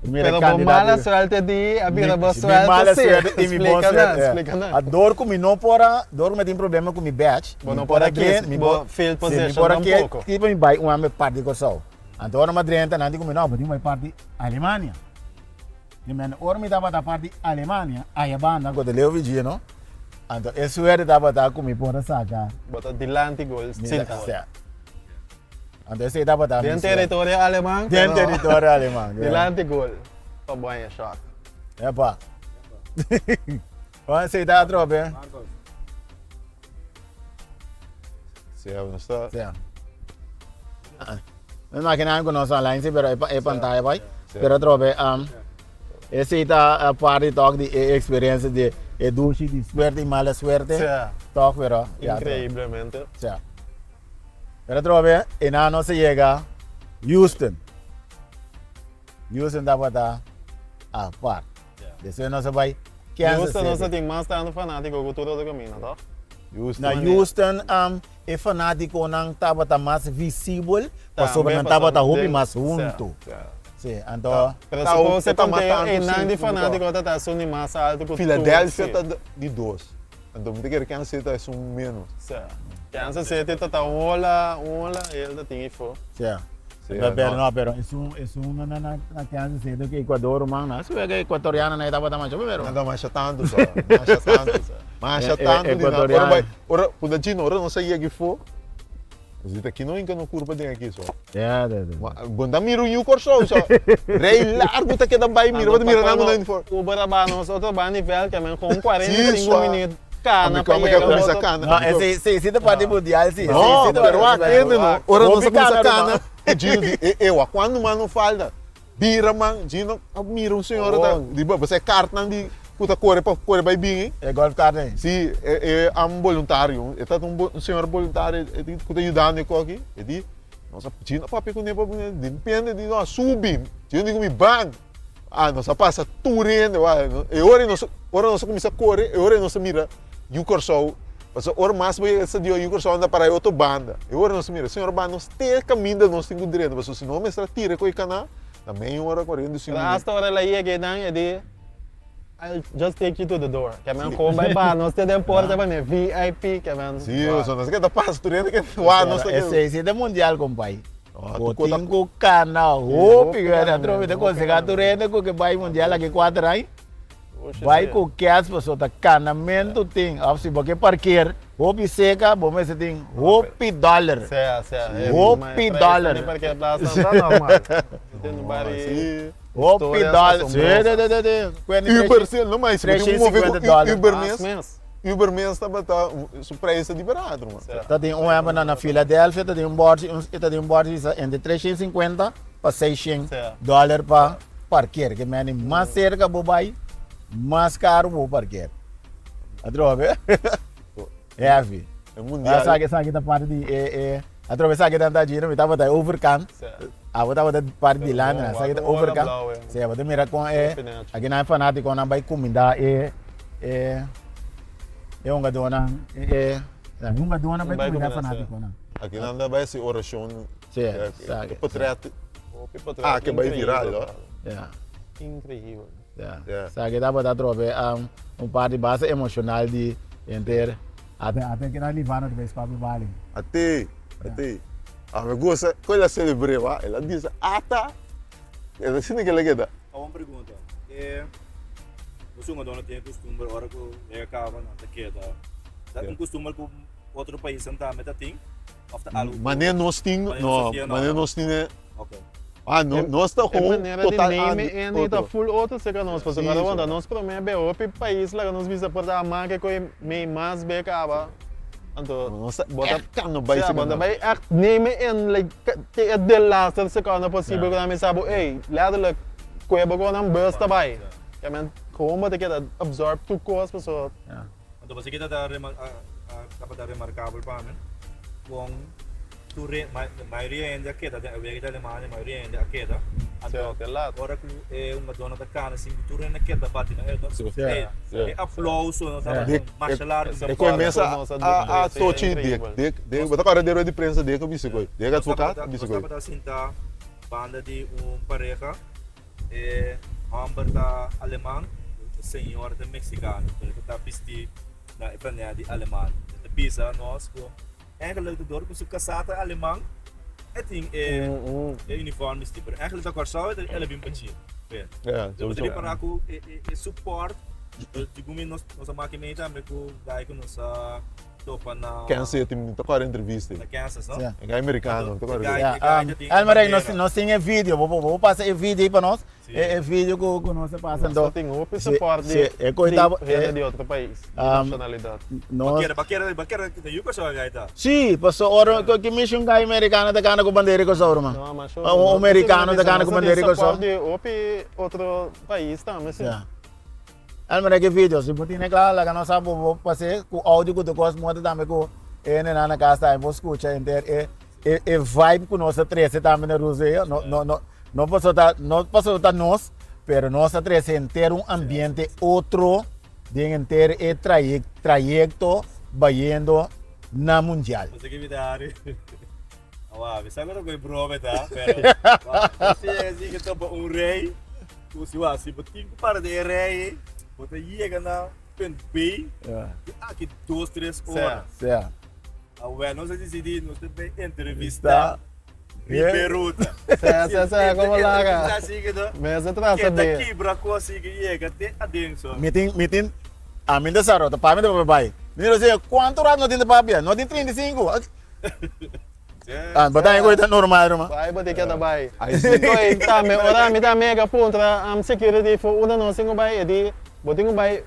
Mira Pero bo mala suerte di a bira bo suerte Mi mala suerte i mi bon suerte. Splika nan. A dor ku mi no por a, dor ku mi tin problema ku mi badge, Bo no por a ke, mi bo field position tampoco. Si mi por a ke, mi bai un ame parti Kòrsou. Anto ora mi a drenta nan di ku mi no, bo tin ku bai parti Alemania. Di men ora mi tabata parti Alemania, aya banda ku ta Leo Vigino, anto e suerte tabata ku mi por a saka. Bo ta dilanti gol sin gol. Anto esei tabata mi Den suerte. teritorio aleman. Den teritorio aleman. Dilanti gol pa bo haña shot. Epa. Bon, esei ta atrobe. Sí, nos ta. Sí. Me imagina ku nos online sí, pero e pantalla bai. Pero atrobe, um, esei ta parti tok di e experiencia di e dushi di suerte y mala suerte. Sí. Tok, pero ya. Increíblemente. Sí. Pero atrobe, e nan no se llega Houston. Houston tabata apart. Despues nos a bai Kansas Houston City. nos a tin mas tantu fanátiko ku tur otro kaminda, tòg? Na Houston e fanátikonan tabata mas visibel pasobra nan tabata hopi mas huntu. Sí, anto. Pero suppose e konteo einan di fanátiko ta ta esun di mas altu ku tur. Philadelphia ta di dos. Anto mi ta kere Kansas City ta esun ménos. Sí. Kansas City ta ta un ola, un ola, el ta tin ifo. Sí. Sí, pero no, pero esun, esun na, na, na Kansas City ku Ecuador ruman, na si wega ecuatoriano na tabata masha pero. Na ta masha tantu so, masha tantu, masha tantu di na. Ora bai, ora, punta chino, ora nos a yega ifo, nos di ta kino hinka no kurpa den aki so. Ya, ya, ya. Bon ta mira un yu Kòrsou so, rei largu ta keda bai mira, bo ta mira nan ku nan uniforme. Uber a baha nos otro ba nivel ke men kon 45 minuut Kana pa yega otro. No, ese si si ta parti mundial si. No, pero wak hende no. Ora nos a kuminsá kana, e Gino di, e e wak kuantu man no falta. Bira man, Gino a mira un señora ta di bo sa e kartnan di ku ta kore pa kore bai bini. E golf cart ei. Si, e e am boluntario. E ta un señora boluntario e di ku ta yudando e koki. E di, nos a Gino a papia kuné pa dipende di no a subi. Gino di ku mi ban. Ah, nos a pasa tur hende, wak. E ora nos, ora nos a kuminsá kore, e ora nos a mira Yu Kòrsou. Pasobra ora mas bo yega stadion, Yu Kòrsou anda para e otro banda. E ora nos a mira, señor ban nos te kaminda nos tin ku drenta, pasobra si no mester a tira ku e kaná, na meia ora, 45 Pero minuto. hasta ora el a yega einan, e di. I'll just take you to the door. Ke men kon bai baha nos te den porta pa ne VIP ke men. Sí, so nos ke ta pasa tur hende ke wak nos ta ke. Esei si ta mundial kompai. Bo tin ku kana hopi wèn atrobe ta konsehá tur hende ku ke bai mundial aki kuater aña. Bai ku kèts pasobra ta kanamentu tin òf si bo ke parker hopi seka bo mester tin hopi dòler. Hopi dòler. Hopi dòler. Sí, sí, sí, sí, sí. Uber sí, no mas si bo tin move ku Uber mes, Uber mes tabata su prijs ta di barato man. Ta tin un ehempel na Philadelphia ta tin un bòrchi, ta tin un bòrchi bisa entre 350 pa 600 dòler pa parker. Ke meni mas serka bo bai, mas karu bo parker. Atrobe? Heavy. E mundial. Esaki, esaki ta parti di e, e, atrobe esaki ta giro, mi tabata e overkant. Abo tabata parti di landa, esaki ta overkant. Sí, abo ta mira kon e, aki nan e fanatikonan bai kuminda e, e, e hungadónan, e, e, e hungadónan bai kuminda e fanatikonan. Aki nan ta bai hasi orashon. Sí, esaki. E potret, ah, ke bai viral, no? Ja. Increíbel. Ja. Esaki tabata atrobe un parti basta emocional di henter. Ate ate keda Livano ta bay scopi bali. Ate, ate. A mi gusta cu el a celebre ba, el a bisa ata, el a sinti cu el a keda. Awa un pregunta, e nos hungadornan tin e costumber ora cu wega caba nan ta keda, ta un costumber cu otro paisnan tambe ta tin? Of ta algo cu Manera nos tin, Manera no, nos tin, no, manera no. nos tin e Ok. Ah, no, nos ta E gewoon manera di total name andi ene ta otro. full otro cerca nos, pasobra Sí, ora wanta so. nos prome be hopi pais laga nos bisa por ta ama ke koe mei mas be caba, anto Nos ta bo ta echt kan no bai sea, cerca bo ta nos. bai echt name en like te e de laatste seconde posibel Ja. ku nan bisa bo ey, letterlijk koe bo kon nan bus ta bai. Ke men gewoon bo ta keda absorb tur kos pasobra. Ja. Anto pasobra kita ta tabata remarkabel pa mi kon tur mayoria hende a keda den awega di Alemania mayoria hende a keda anto ora ku e hungadónan ta kana sin ku tur hende a keda bati nan e aplauso no tabata masha largu E koe mes a tochi dek dek dek bo ta kòrda den rueda di prensa dek a bisa koe dek advokat a bisa koe. Nos tabata sinta banda di un pareha. E hòmber ta aleman, e señora ta mexicano, pero e ta bisti na e planea di aleman. E ta bisa nos ku eigenlijk ta dor ku su kasá ta aleman e tin e e uniform bisti, pero eigenlijk ta Kòrsou el a bin pa Chile. Ja, Bo ta ripará ku e support, segun mi nos a maki mei tambe ku guy ku nos a topa na Kansas City, mi ta kòrda entrevista ei. Na Kansas, no? Sí. E guy americano, mi ta kòrda. E guy, Ja, e guy um, ta tin Elmerek, nos, bandera. nos tin e video, bo, bo, bo pasa e video ei pa nos. Sí. E, e video ku, ku nos a pasa Nos anto. ta tin hopi Sí, support di, sí, e koe di taba- hende e- di otro pais, di um, nacionalidad. Nos, Bakera, bakera, bakera, ta yu Kòrsou e guy ta. Sí, paso ora ku ki mishi un guy americano ta gana ku bandera di Kòrsou, ruman. No, ma sure. Un Nos americano ta gana nos ku bandera di tin support Kòrsou. di hopi otro pais tambe, sí. Ja. El mira ki video, si bo tine kla laga nos sa bo bo pas'é ku audio ku tur kos mota tambe ku e hendenan na kas tambe por skucha henter e e e vibe ku nos a trese tambe na Rusia no no no no pasobra ta no pasobra ta nos pero nos a trese henter un ambiente otro den henter e trayek trayekto bayendo na mundial. Bo sa ki mi ta hari? Awa, mi sa ku ta koe broma ta, pero si e si ke topa un rei. Ku si wak, si bo tin ku para den e rei ei, bo ta yega na punt B di aki dos, tres ora. Sea. Awel, nos a disidí nos ta bai entrevistá riba e ruta. Sea, sea, sea, komo laga. Mester trasa Keda be. kibra kos sigui yega te aden so. Mi tin, mi tin, ami ta sa rota, pa mi ta papia bai. Mi ta siña, kuantu rato no tin ta papia? No tin 35. Ah, bo ta ta normal ruma. Bai bo tin keda bai. Oi tambe ora mi ta mega puntra am security for unda nos tin ku bai e di bo tin ku bai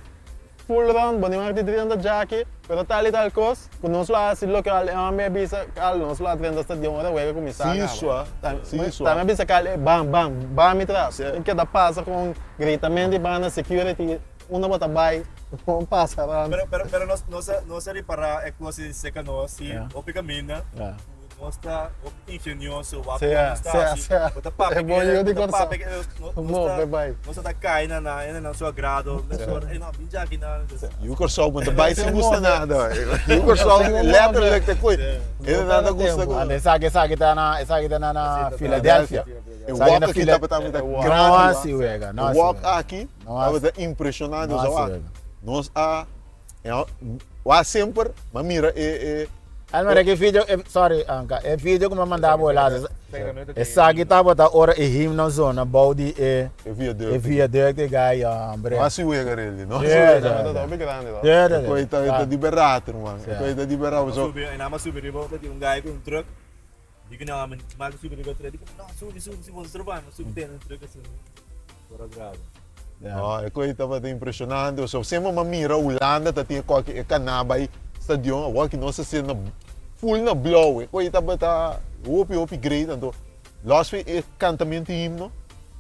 full round bo tin wak di drenta djaki pero tal y tal kos ku nos lo hasi loke al e homber a bisa kal nos lo a drenta stadion ora wega kuminsá Sí kaba. sua, sí sua. Tambe a bisa kal e ban ban ban mi tras. Tin keda pasa kon gritamento di banda security Unda bo ta bai, bo pasa rond. Pero, pero, pero nos, nos, a, nos a ripará e kos ei serka nos, si hopi kaminda, ku nos ta hopi ingenioso, wak Sí, kon nos ta sí, hasi, sí. bo ta papia E bon yu di bo ta Kòrsou. papia nos, nos Bo, ta, be bai. nos ta kai na nan, e na nan su agrado, mesora, e no, bin djaki nan. Yu Kòrsou bo no ta bai sin gusta nada. Yu Kòrsou letterlijk ta koe. E na nan ta gusta ku. Esaki, esaki ta na, esaki ta na Philadelphia. E walk aki tabata mita grandi. No hasi wega, no E hasi walk wega. aki No hasi. tabata impresionante. No Nos a hasi wak. wega. Nos a wak semper m'a mira e e. Almere ki video, e, sorry Anka, e video ku m'a manda bo laatst, esaki tabata ora e himno zona bou di e E viaduct. e viaduct e gai hombre. No hasi wega really, no hasi Yeah, wega. yeah, Tabata hopi grandi toch? Yeah, yeah, E koi ta yeah. ta di beraad ruman, e koi ta di beraad. M'a So, subi, e nan a subi riba, tin un gai ku un truck. Di ku no, mi m'a subi riba truck, di ku no, subi, subi, subi, bo ta subi, m'a subi den truck asina. Ora graba. No, e koi tabata impresionante. So, semper m'a mira Hulanda ta tin e koki e kaná bai stadion, awor ki nos a ser na full na blou. E koi tabata hopi hopi great. Anto los fi e kantamento himno,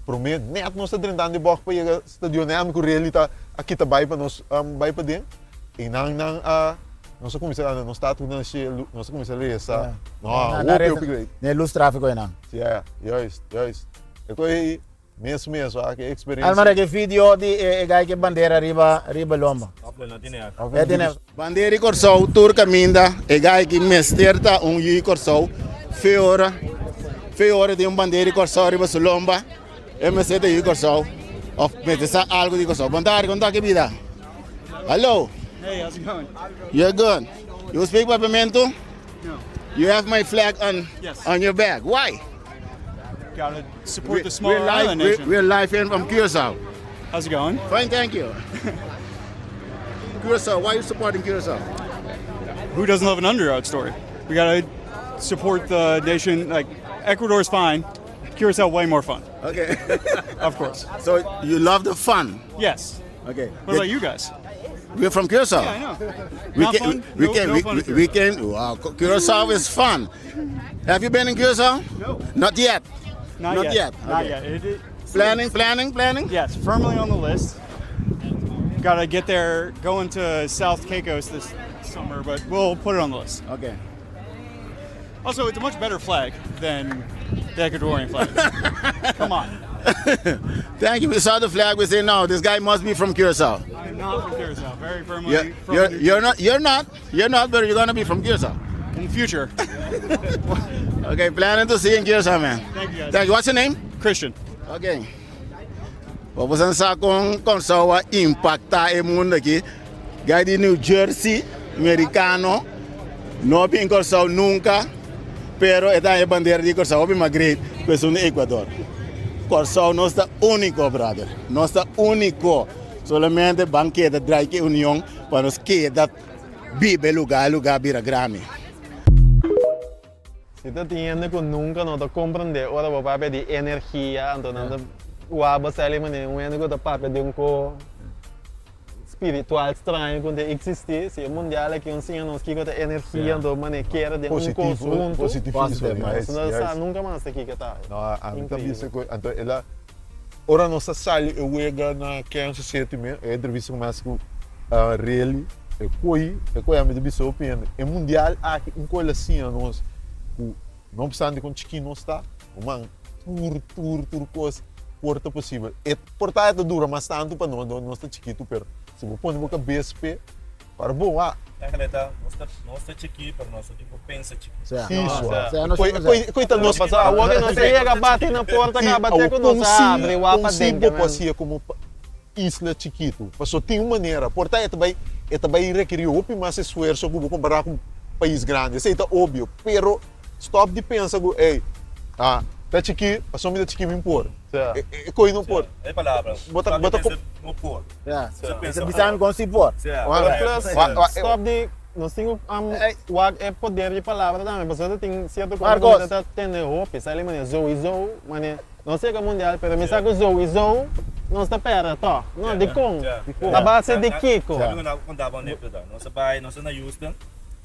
promé nèt nos ta drentando e bòg pa yega stadion, nèt ami ku Relly ta a kita bai pa nos bai paden. I nan nan a nos a kuminsá anda nos tata ku nan shelu, nos a kuminsá resa. No, hopi hopi great. Ne lus tráfiko einan. Sí, juist, juist. E koi ei Mes mes wak e experiencia. Alma ke video di e guy ke bandera riba riba lomba. E tene. Bandera di Kòrsou tur kaminda e guy ki mester ta un yu di Kòrsou fe ora fe ora tin un bandera di Kòrsou riba su lomba e mester ta yu di Kòrsou òf mester sa algu di Kòrsou. Bon tardi kon ta ki bida? Hallo. Hey, how's it going? You're good. You speak Papiamento? No. You have my flag on Yes. on your back. Why? Gotta support the We're smaller live, island we're, nation. we're live in from Curacao. How's it going? Fine, thank you. Curacao, why are you supporting Curacao? Who doesn't love an underdog story? We gotta support the nation. Like Ecuador's fine, Curacao way more fun. Okay. Of course. So you love the fun? Yes. Okay. What about you guys? We're from Curacao. Yeah, I know. We Not can, fun? we No- can, no we, fun in we can. Wow, Curacao is fun. Have you been in Curacao? No. Not yet. Not, Not yet. yet. Not Okay. yet. It- it- Planning, planning, planning. Yes, firmly on the list. Gotta get there. Going to South Caicos this summer, but we'll put it on the list. Okay. Also, it's a much better flag than the Ecuadorian flag. Come on. Thank you. We saw the flag. We say no. This guy must be from Curacao. I'm not from Curacao. Very firmly You're, from you're, New you're not. You're not. You're not. But you're gonna be from Curacao. In the future. Okay. Planning to see you in Curacao, man. Thank you, guys. Thank you. What's your name? Christian. Okay. Bo por sa kon Kòrsou a impaktá e mundu aki. Guy di New Jersey, merikano, no a bin Kòrsou nunka, pero e ta haña e bandera di Kòrsou hopi mas great ku esun di Ecuador. Kòrsou nos ta úniko, brother. Nos ta úniko. Solamente ban keda drai ku e union pa nos keda biba e lugá, e lugá bira grandi. Si ta tin hende ku nunka no ta komprendé ora bo papia di energia, anto nan ta wak bo sali manera un hende ku ta papia di un ko spiritual straño ku no ta eksistí. Si e mundial aki un siña nos kiko ta energia, anto manera kere den un konhunto, Positivismo, nos no ta sa nunka mas ta kiko ta. No, ami ta bisa ku anto el a Ora nos a sali e wega na Kansas City mi e entrevista kumensa ku Rely e koi e koi ami ta bisa hopi hende e mundial aki un koi la siña nos ku no obstante kon chikí nos ta ruman tur tur tur kos por ta posibel e por ta e ta dura mas tantu pa nos nos ta chikitu pero si bo pone bo kabes p'e Para bo wak. Eigenlijk ta, nos ta, nos ta chikí, pero nos no tin ku pensa chikí. Sea. Sí, sua. Sea, nos Koi, tin koi, ku koi ta nos. Pasobra awor ku nos a yega bati na porta Sí, kaba te awor ku nos kon a si, abri wak kon si paden bo por men. hasié komo isla chikitu? Pasobra tin un manera, por ta e ta bai, e ta bai rekerí hopi mas esfuerso ku bo kompará ku un pais grandi, esei ta obvio, pero stòp di pensa ku, ey, ah, ta chikí, pasobra mi ta chikí mi por. Sea. E, e koi no por. E palabra. Bo ta, bo ta Stòp di pensa no por. Ja. Bo Bisa bisa mi kon si por. Pero plus, stop di, nos tin ku wak e poder di palabra tambe, pasobra ta tin sierto kos ku mi ta tende hopi, sa li manera zoizo, manera nos yega mundial pero mi sa ku zoizo nos ta pèrdè tòg, no, dikon? A base di kiko? Mi ku konta bo anekdota, nos a bai, nos ta na Houston,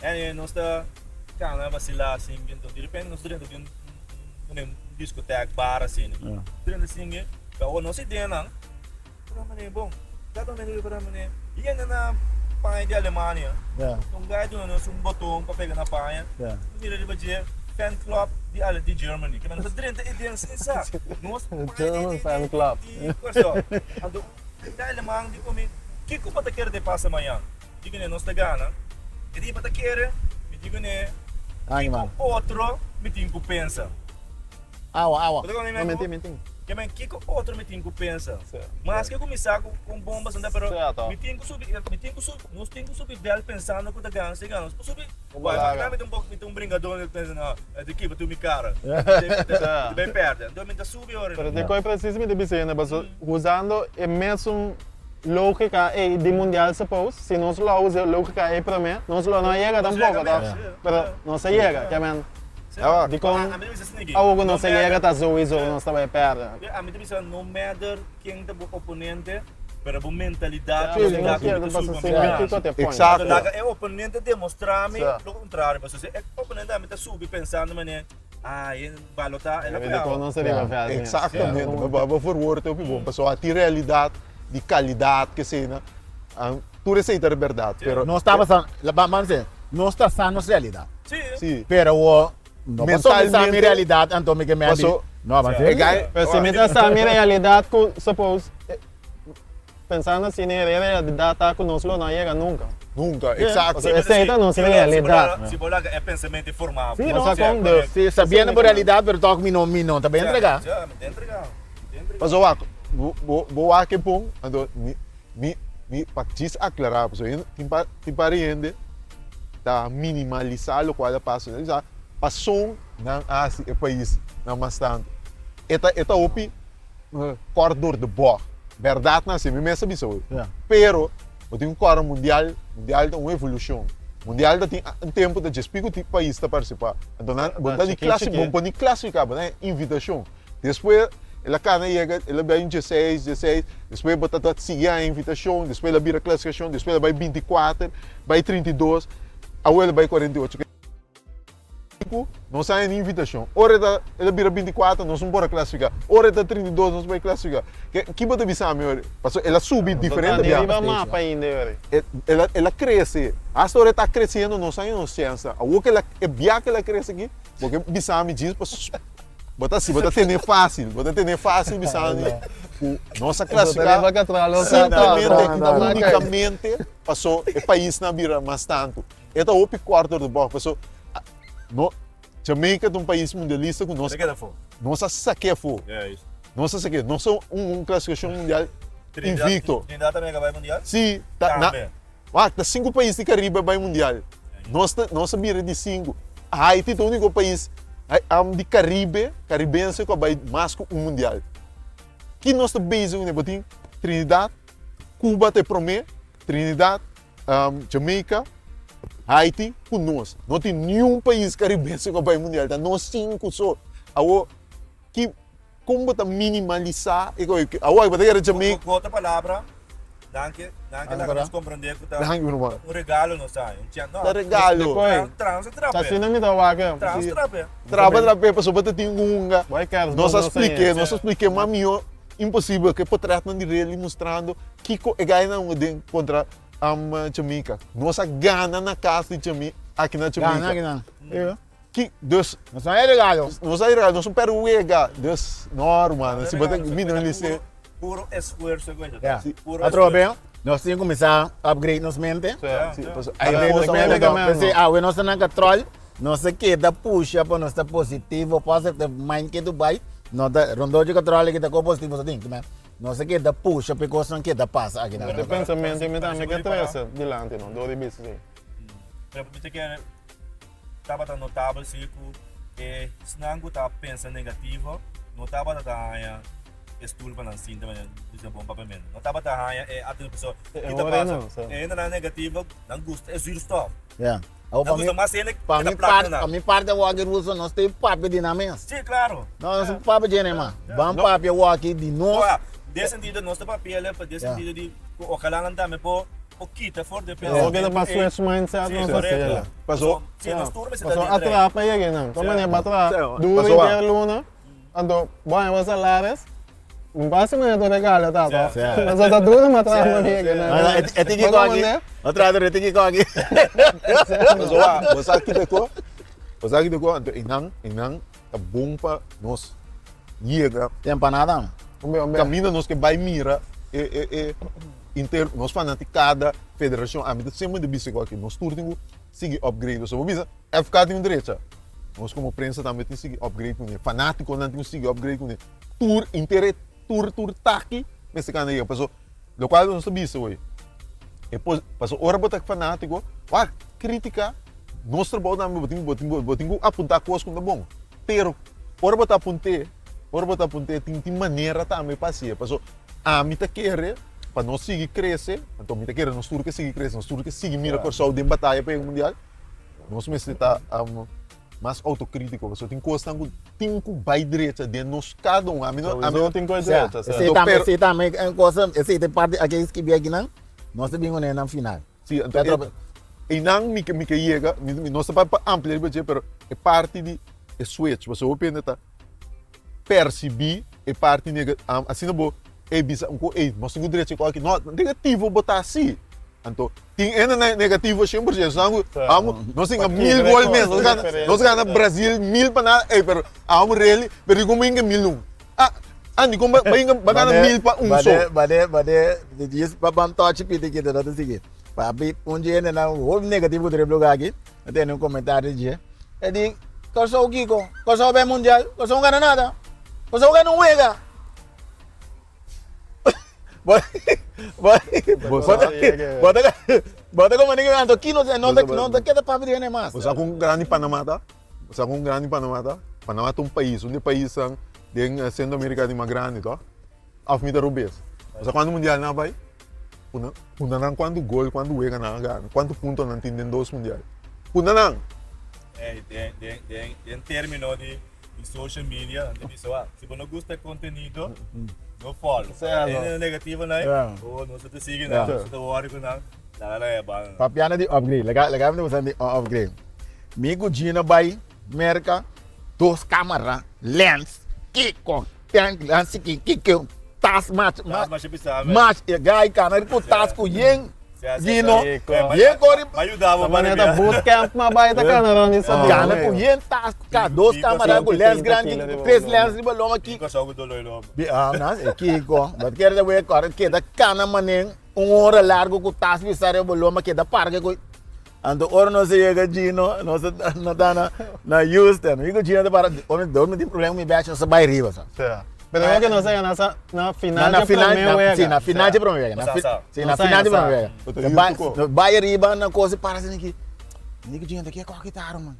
en nos ta kana vasilá asin, enton di repente nos drenta den un diskotek, bar asina, drenta asin, pero nos ideanan. Para mane bon. Cada mane para mane. Y anda na paña di Alemania. Yeah. Un guy duna nos un boton pa pega na paña. Yeah. Mira riba dje fan club di Ale di Germany. Ke nos a drenta e den sin sa. Nos paña di German fan club. di Kòrsou. Anto un guy aleman di ku mi, Kiko bo ta kere te pasa mañan? Di ku ne nos ta gana. E di bo ta kere? Mi di ku ne, Animal. Kiko otro mi tin ku pensa? Awa, awa. No, mi tin, mi tin. Ke men kiko otro mi tin ku pensa? Maske ku mi sa ku kon bomba santa pero mi tin ku subi, mi tin ku subi, nos tin ku subi bel pensando ku ta gana si gana. Nos por subi, wak, mi ta un poko, mi ta un bringador mi ta pensa no, e ta kiba tur mi kara. Mi ta bai pèrdè. Anto mi ta subi ora. Pero dikoi presis mi ta bisa hende paso usando e mesun logika ei di mundial suppose si nos lo a usa e logika ei prome nos lo no a yega tampoco toch? Pero nos a yega, ke men. Dikon awo ku nos a yega ta souiso nos ta bai pèrdè? Ami ta bisa no matter ken ta bo oponente pero bo mentalidat Sí, nos kier ta pasa sin mi kiko ta e point. Exacto. Laga e oponente demostrá mi lo kontrario pasobra si e oponente ami ta subi pensando manera ah e balotá el a Dikon kaba. nos ta riba vèlt mes. Exactamente. Bo verwoord hopi bon pasobra a tin realidat di kalidat kesei Tur esei ta berdad, pero. Nos ta basa, ban bisa, nos ta sa nos realidad. Sí. Pero awor, no pasobra mi sa mi realidad, anto mi ke medi. No, ban bisa. Pero si mi ta sa mi realidad ku suppose, pensando asina e realidad ta ku nos lo no a yega nunka. Nunka, exacto. Pasobra esei ta nos realidad. Si bo laga e pensamentu forma bo. Sí, no. Sí, sabiendo bo realidad, pero tok mi no, mi no ta bay entrega. Sí, mi ta entrega. Pasobra wak, bo wak e pon, anto mi. Mi mi pa djis aklará pasobra hende tin pa tin par di hende ta minimalisá lokual a pasa. Nan bisa pason nan a hasi e pais nan mas tantu. E ta e ta hopi kòrt dor de bògt. Bèrdat nan hasi, mi mes a bisa hoy. Pero bo tin un kòrda mundial, mundial ta un evolushon. Mundial ta tin un tempu ta djes piku pais ta partisipá. Anto nan bo ta di klasi bo por ni klasifiká bo ta invitashon. Despues el a kana yega, el a bai un dieseis, dieseis, despues bo ta ta sigui haña invitashon, despues el a bira klasifikashon, despues el a bai bintikuater, bai 32, awor el a bai 48. Ku nos haña ni invitashon. Ora e ta el a bira 24 nos no por a klasifiká, ora e ta 32 nos bai klasifiká. Ke ki bo ta bisa mi ora? Pasobra el a subi diferente Bo ta biaha. riba mapa ainda ora. El a el a krese, hasta ora e ta kresiendo nos haña nos chèns. Awor ku el a e biaha ku el a krese aki, bo ke bisa mi djis pa. Bo ta si, bo ta tene fácil, bo ta tene fácil bisando ku nos a klasifiká simplemente, únikamente paso e paisnan a bira mas tantu. E ta hopi kòrt dor di bòg paso no Jamaica ta un pais mundialista ku nos nos a sak'é afó. Nos a sak'é. Nos a un klasifikashon mundial invicto. Sí, ta na Wak, ta sinku pais di Karibe a bai mundial. Nos ta nos a bira di sinku. Haiti ta úniko pais di Karibe, karibense ku a bai mas ku un mundial. Ki nos ta bezig kuné? Bo tin Trinidad, Cuba ta e promé, Trinidad, Jamaica, Haiti ku nos. No tin niun pais karibense ku a bai mundial, ta nos sinku so. Awor ki Kon bo ta minimalisá e kos? Awor bo ta kere Jamaica. Ku otro palabra, danki, danki laga nos komprendé ku ta un regalo nos ta haña, un chèns. Ta regalo. Trans a trap'é. Asina mi ta wak e. Trans a trap'é. Trapa trap'é pasobra bo ta tin ku hunga. Nos a splik'é, nos a splik'é mas mihó imposibel ku e potretnan di reli mustrando kiko e gainan hunga den kontra Jamaica. Nos a gana na kas di Jamaica, aki na Jamaica. Gana akinan. Ki, dus. Nos no hay regalo. Nos no hay regalo, nos un per wega. Dus, no ruman, si bo ta minimalis'é. Puro esfuerso ku esei ta. Sí. Puro Atrobe, esfuerso. nos tin kuminsá upgrade nos mente. Sí, paso Upgrade nos mente, Paso no. P'esei awe nos ta na katròl, nos ta keda pusha pa nos ta positivo, positive mind ke Dubai. No ta, rondó dje katròl aki ta kon positivo nos ta tin. Kimen, nos ta keda pusha pa e kosnan keda pasa aki nan. E pensamentu mi tambe ke trese dilanti no, dor di bisa esei. Pero mi ta kere. Tabata notabel si ku e esnan ku ta pensa negativo no tabata ta haña e stul pa nan sinta manera bisa bon papiamentu. No tabata haña e atenshon pasobra ki ta pasa? E hendenan negativo nan gusta e zuurstof. Ya. Nan gusta mas hende ku ta plaka nan. Pa mi parti awor aki Ruso nos ta papia di nan mes. Si klaro. No nos ta papia dje nan mas. Ban papia awor aki di nos. Den sentido nos ta papia pa den sentido di ku ojalá nan tambe por Por kita for di e Awor ke ta pa switch mindset nos a sela. Paso. Paso atrapa yega nan. Ta manera ba traha duro henter luna, anto bo haña bo salaris, un base manera ta regalo ta to. Paso ta duro ma traha manera yega nan. E tiki ko aki. Bo traha duro e tiki ko aki. Paso wa, bo sa kita ko, bo sa kita ko, anto einan, einan ta bon pa nos yega. Empanada. Kaminda nos ke bai mira e e e inter nos fanaticada federacion ami ta semper di bisa ku aki nos tur tin ku sigui upgrade so bo bisa FK tin un derecha. Nos komo prensa tambe tin sigui upgrade kuné. Fanátikonan tin sigui upgrade kuné. Tur inter e tur tur taki mester kanda yega. Paso lokual nos ta bisa hoy e pos paso ora bo ta fanátiko wak krítika nos trabou tambe bo tin bo tin bo tin ku apuntá kos ku no ta bon. Pero ora bo ta apunt'é ora bo ta apunt'é tin tin manera tambe pa hasié. Paso ami ta kere pa nos sigui krese anto mi ta kere nos tur ke sigui krese nos tur ke sigui mira Kòrsou den bataya pa yega mundial. Nos mester ta mas autocrítico, pasobra tin cosnan cu tin cu bay drecha den nos cada un. Ami no, ami no tin cu drecha, sa. Esey tambe, esey tambe un cosa, esey ta parti aki skibi akinan, nos ta bin cu nan final. Si, anto einan mi ke mi ke yega, mi no sa pa amplia riba dje, pero e parti di e switch, pasobra hopi hende ta percibi e parti nega, asina bo ey bisa un cu ey nos tin cu drecha e cos aki, no, negativo bo ta asi. Anto tin ene negativo 100%. Esnan ku amo nos tinga mil gol mes. Nos gana nos gana Brasil mil pa nada. Ey pero amo really pero di como inga mil un. Ah Andy como ba inga ba gana mil pa un so. Bade bade bade djis pa ban tochi piti kita no ta sigui. Papi un dje hendenan hopi negativo ku ta riba lugar aki a tene un comentario dje e di Kòrsou kiko? Kòrsou bai mundial? Kòrsou no gana nada. Kòrsou gana un wega. Bota como nigga anto ki no no no ta keda papia di hende mas. Bo sa kon grandi Panama ta? Bo sa kon grandi Panama ta? Panama ta un pais, un di e paisnan den Centro America di mas grandi to. Of mi ta robes? Bo sa kuantu mundial nan a bai? Punda punda nan kuantu gol, kuantu wega nan a gana, kuantu punto nan tin den dos mundial. Punda nan! Ey, den den den den termino di di social media, nan ta bisa wak, si bo no gusta e contenido, no follow. Sea, no. E negativo nan, Yeah. oh, nos ta sigui nan, Yeah. nos ta worry cu nan, laga nan e banda. Papiando di upgrade, laga laga mi ta bisa di upgrade. Mi cu Gino bai Merca, dos camera, lens, kiko, tank, lens ki kiko, tas mach, Tas masha bisa mes. mach, e guy kana ku tas ku yen Gino, yen kori. Ma yuda bo Ta manera ta bootcamp ma bai ta kana rond di sa. Kana ku yen tas ka dos camera ku lens grandi, ku tres lens riba loma ki. Kiko sa ku dolor loma. Bi ah nas e kiko, but kere ta wea kore keda kana manen un ora largo ku tas bisa riba loma keda parke ku Anto ora nos a yega Gino, nos a no ta na na Houston. Mi ku Gino ta para, ora mi tin problema ku mi bèchi, nos a bai riba sa. Sí. Pero no ke nos a gana sa na final Na dje final, promé na, wega. sí, na final dje promé wega. Na Sa, fi, sa. sí, na Nos a final dje gana promé sa. wega. Bo ta Nos yur bai, tu ko. nos bai riba na kos i para asina ki. Mi ku Gino ta ke kòke taro man.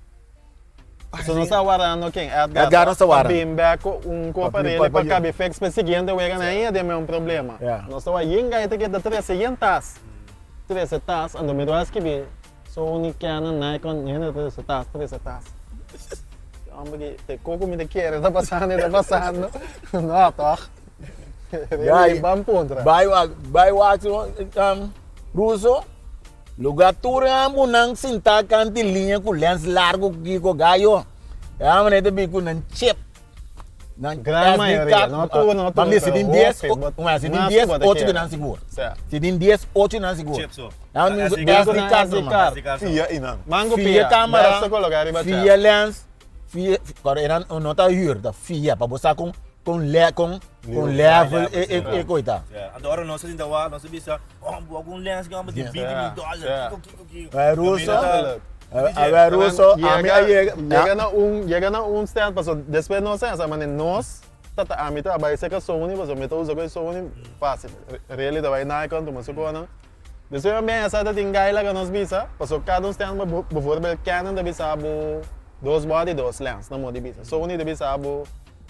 Para So nos asina. a warando ken? Edgar. Edgar nos ta Pa wara. bin bek ku un Pa kopa bin rele pa pa pa kabe fix pa e siguiente wega nan ainda den un problema. Ja. Nos ta wak yen gai ta keda trese yen tas. Trese tas, anto mi ta wak skibi Sony, Canon, Nikon, hende ta trese tas, trese tas. Hombre ki te koko mi ta kere ta pasando e ta pasando. No toch. Gai, Ban puntra. Bai wak, bai wak um, Ruso, lugar tur ambu nan sintá kanti liña ku lens largo ku kiko gayo. E amo ta bi ku nan chip. Nan Gran SD mayoria, card, no tur, no tur, Bam di si pero tin 10, hopi, but o, si tin mas 10, ku bo ta 8 kere. di nan sigur. Sea. Si tin 10, 8 nan sigur. Chip so. Nan mi SD SD card. card, SD man. card. SD card so. Fia einan. Mango Fia pia, camera, best coloca riba fia chest. lens, fia, kor eran no ta huur, ta fia, pa bo sa kon kon le kon kon level e e e koita. Yeah. Anto ora nos a sinta wak, nos a bisa, oh, bo algun lens ki homber di 20 mil dollar, kiko, kiko, kiko. Ai ruso, Camina ta- a ver ruso, ami a yega, Yega na un, yega na un stand, paso despues nos a pensa, mane nos ta ta ami ta bai serka Sony, paso mi ta usa ku e Sony fácil, really ta bai Nikon tuma su konan. Despues mi a pensa ta tin gai laga nos bisa, paso kada un stand bijvoorbeeld Canon ta bisa bo dos body dos lens, na modo di bisa, Sony ta bisa bo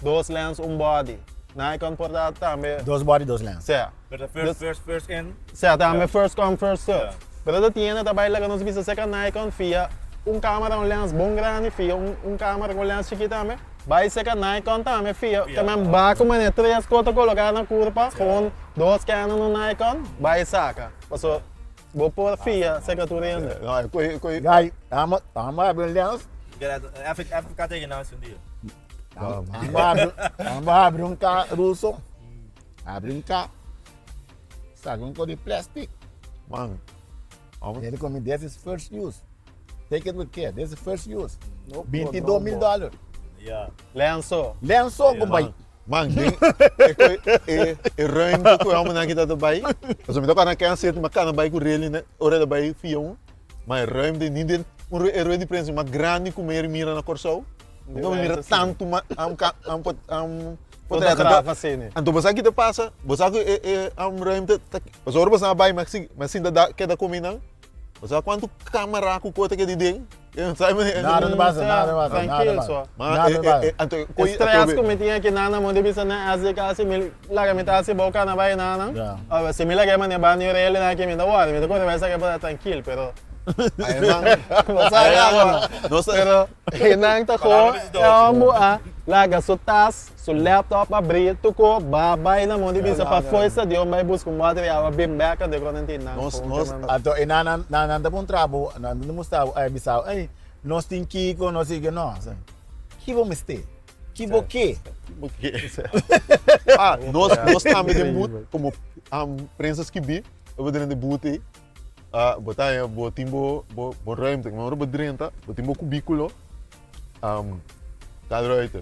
Dos lens un body. Nikon por ta tambe. Dos body dos lens. Sea. Pero ta first first first in. Sea tambe first come first serve. Pero ta tienda ta bai laga nos bisa seka Nikon fia un camera un lens bon grandi fia un un camera ku un lens chiki tambe. Bai seka Nikon tambe fia ta men ba ku mane tres kos ta koloka na kurpa gewoon dos Canon un Nikon bai saka. Paso bo por fia seka tur hende. No, e koe koe. Guy, amo amo abri un lens. FK tegen nan un dia. Amo abri un ka ruso. Abri un ka. Saca un ko di plastic. Man. Ele come, this is first use. Take it with care. This is first use. 22 mil dollar. Yeah. Lenso. Lenso, kumbay. Man, den e koe e e ruimte ku e homennan aki ta ta bai. Pasobra mi ta kòrda ken seti mi a kana bai ku reli na ora el a bai fia un. Ma e ruimte ni den un e rueda di prensa mas grandi ku mi a mira na Kòrsou. Mi no mira tantu ma am ka am pot am Fotograaf asina. Anto bo sa ki ta pasa? Bo sa ku e e am ruimte ta pasobra ora bo sa bai mi a sigui mi a sinta da keda komi nan. Bo sa kuantu kamera ku kos ta keda den? Nada no pasa, nada no pasa, nada no pasa. Ma e e anto E stress ku mi tin aki nan amo di bisa nan SDK si mi laga mi ta hasi boka na bai nan nan. Si mi laga e mane banda di rel nan aki mi ta wòrdu mi ta kore bai saka pa ta trankil pero Bo sa kaba pero nan ta ko e homber a laga su tas Su laptop a bri tuko ba bai na mondi bisa pa fo'i stadion bai buska un bòter di awa bin bèk a deko nan tin nan Nos nos anto e nan nan nan nan ta puntra bo nan ta mustra bo ay bisa bo ey nos tin kiko nos tin kiko no ki bo mester ki bo ke. Ah nos nos tambe den boot komo prensa skibi e bo drenta e boot ey bo ta haña bo tin bo bo ruimte ora bo drenta bo tin bo kubikulo. Carl Ruiter.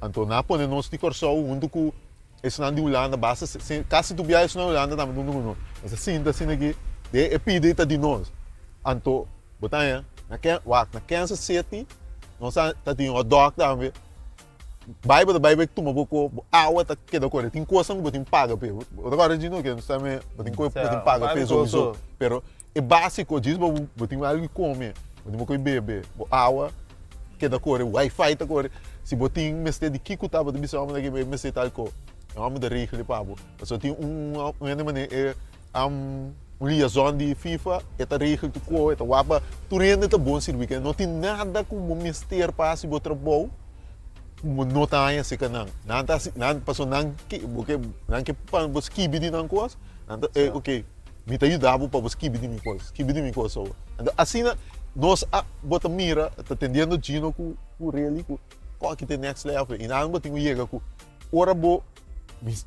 Anto nan a pone nos di Kòrsou huntu ku esnan di Hulanda, basta kasi tur biaha esnan di Hulanda tambe ta huntu ku nos. Nos a sinta asina aki, de e pida ei ta di nos. Anto bo ta haña na Ken, wak, na Kansas City nos a ta tin hotdog tambe. Bai bo ta bai bai tuma bo ko, bo awa ta keda kore. Tin kosnan ku bo tin paga p'e. Bo ta kòrda Gino ke nos tambe bo tin ko bo tin paga p'e souiso. Pero E básiko, djis bo bo tin algu di kome, bo tin bo koe bebe, bo awa keda kore, wifi ta kore. Si bo tin mester di kiko ta, bo ta bisa homber aki mi mester tal ko, e homber ta regla pa bo. Pasobra tin un un hende manera e un liaison di FIFA, e ta regla tur ko, e ta wak pa tur hende ta bon sirbi. No tin nada ku bo mester pa hasi bo trabou ku bo no ta haña serka nan. Nan ta hasi, nan pasobra nan ke bo ke nan ke pa bo skibi di nan kos, nan ta e oke. Mi ta yuda bo pa bo skibi di mi kos, skibi di mi kos awo. Anto asina nos a, bo ta mira, ta tendiendo Gino ku ku Relly ku kon aki ta e next level. I nan bo tin ku yega ku ora bo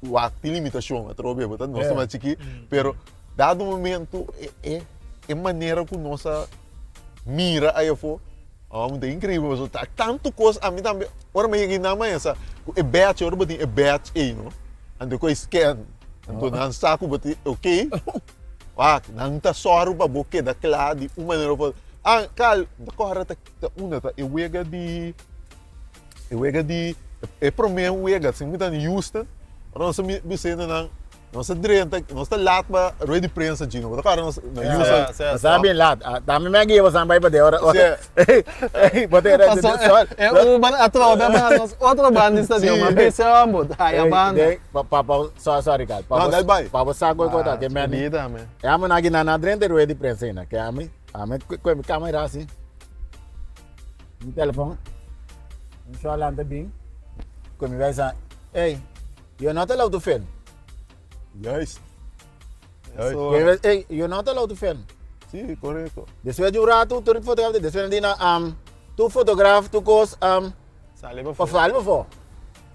wak tin limitashon atrobe, bo ta nos ta mas chikí, pero dado momento e e e manera ku nos a mira ayafó, ta inkreibel pasobra ta tantu kos ami tambe ora mi a yega einan mi a pensa ku e badge ora bo tin e badge ei no, anto ku e scan. Anto nan sa ku bo tin ok, wak, nan ta sòru pa bo keda kla di un manera of otro. Ah, kal, mi ta kòrda ta ta unda ta e wega di, e wega di, e promé wega, si mi ta na Houston, ora nos a bis'é na nan, nos a drenta, nos ta lat pa rueda di prensa Gino, bo ta kòrda nos na Houston? Nos a bin lat, tambe mi a guia boso bai pa de ora, bo ta era E Uber a trobe pa nos otro banda di stadion, a bisa bo, haya banda. Pa pa sorry sorry Carl. Pa No, dal bai. Pa bo sa koe koe ta ke meni. Chidita me. E amo na gina na drente rueda di prensa ina ke ami ami koe mi camera asi. Mi telefon. Mi so alanta bin. Koe mi bai sa, hey, you're not allowed to film. Juist. Juist. Hey, you're not allowed to film. Sí, correcto. Después de un rato, tur fotograaf, después de na um, tu fotograaf, tu kos um, Sali pa fo. Sali pa fo.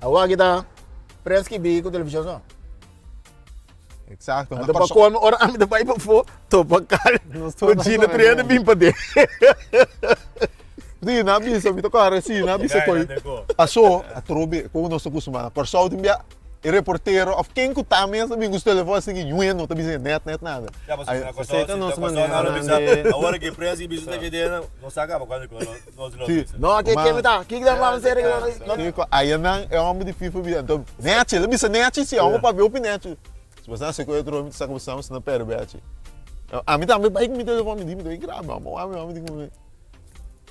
Awor aki ta prens ki bi ku televishon so. Exacto. Anto pa colmo ora ami ta bai pafó topa kal ku Gina Triana bin paden. Si, nan a bisa, mi ta kòrda si, nan a bisa koi. Aso, atrobe, komo nos ta kustumá na Kòrsou tin bia e reportero òf ken ku ta mes ta bin ku su telefòn asina ki ñue no ta bisa nèt nèt nada. Ya, pasobra na Kòrsou si, na Kòrsou nan lo bisa, awor ki prens ki bisa ta keda, no sa kaba kuantu ku Sí. No, ke ke mi ta? Kiko ta mama seri ke no? Kiko ayanan e homber di FIFA bisa. Anto Nechi, el a bisa Nechi si, homber papia hopi Nechi. Si boso a seko otro mi ta saka boso na perde bechi. Ami tambe bai ku mi telefon mi di mi ta bai graba, amo ami ami di ku mi.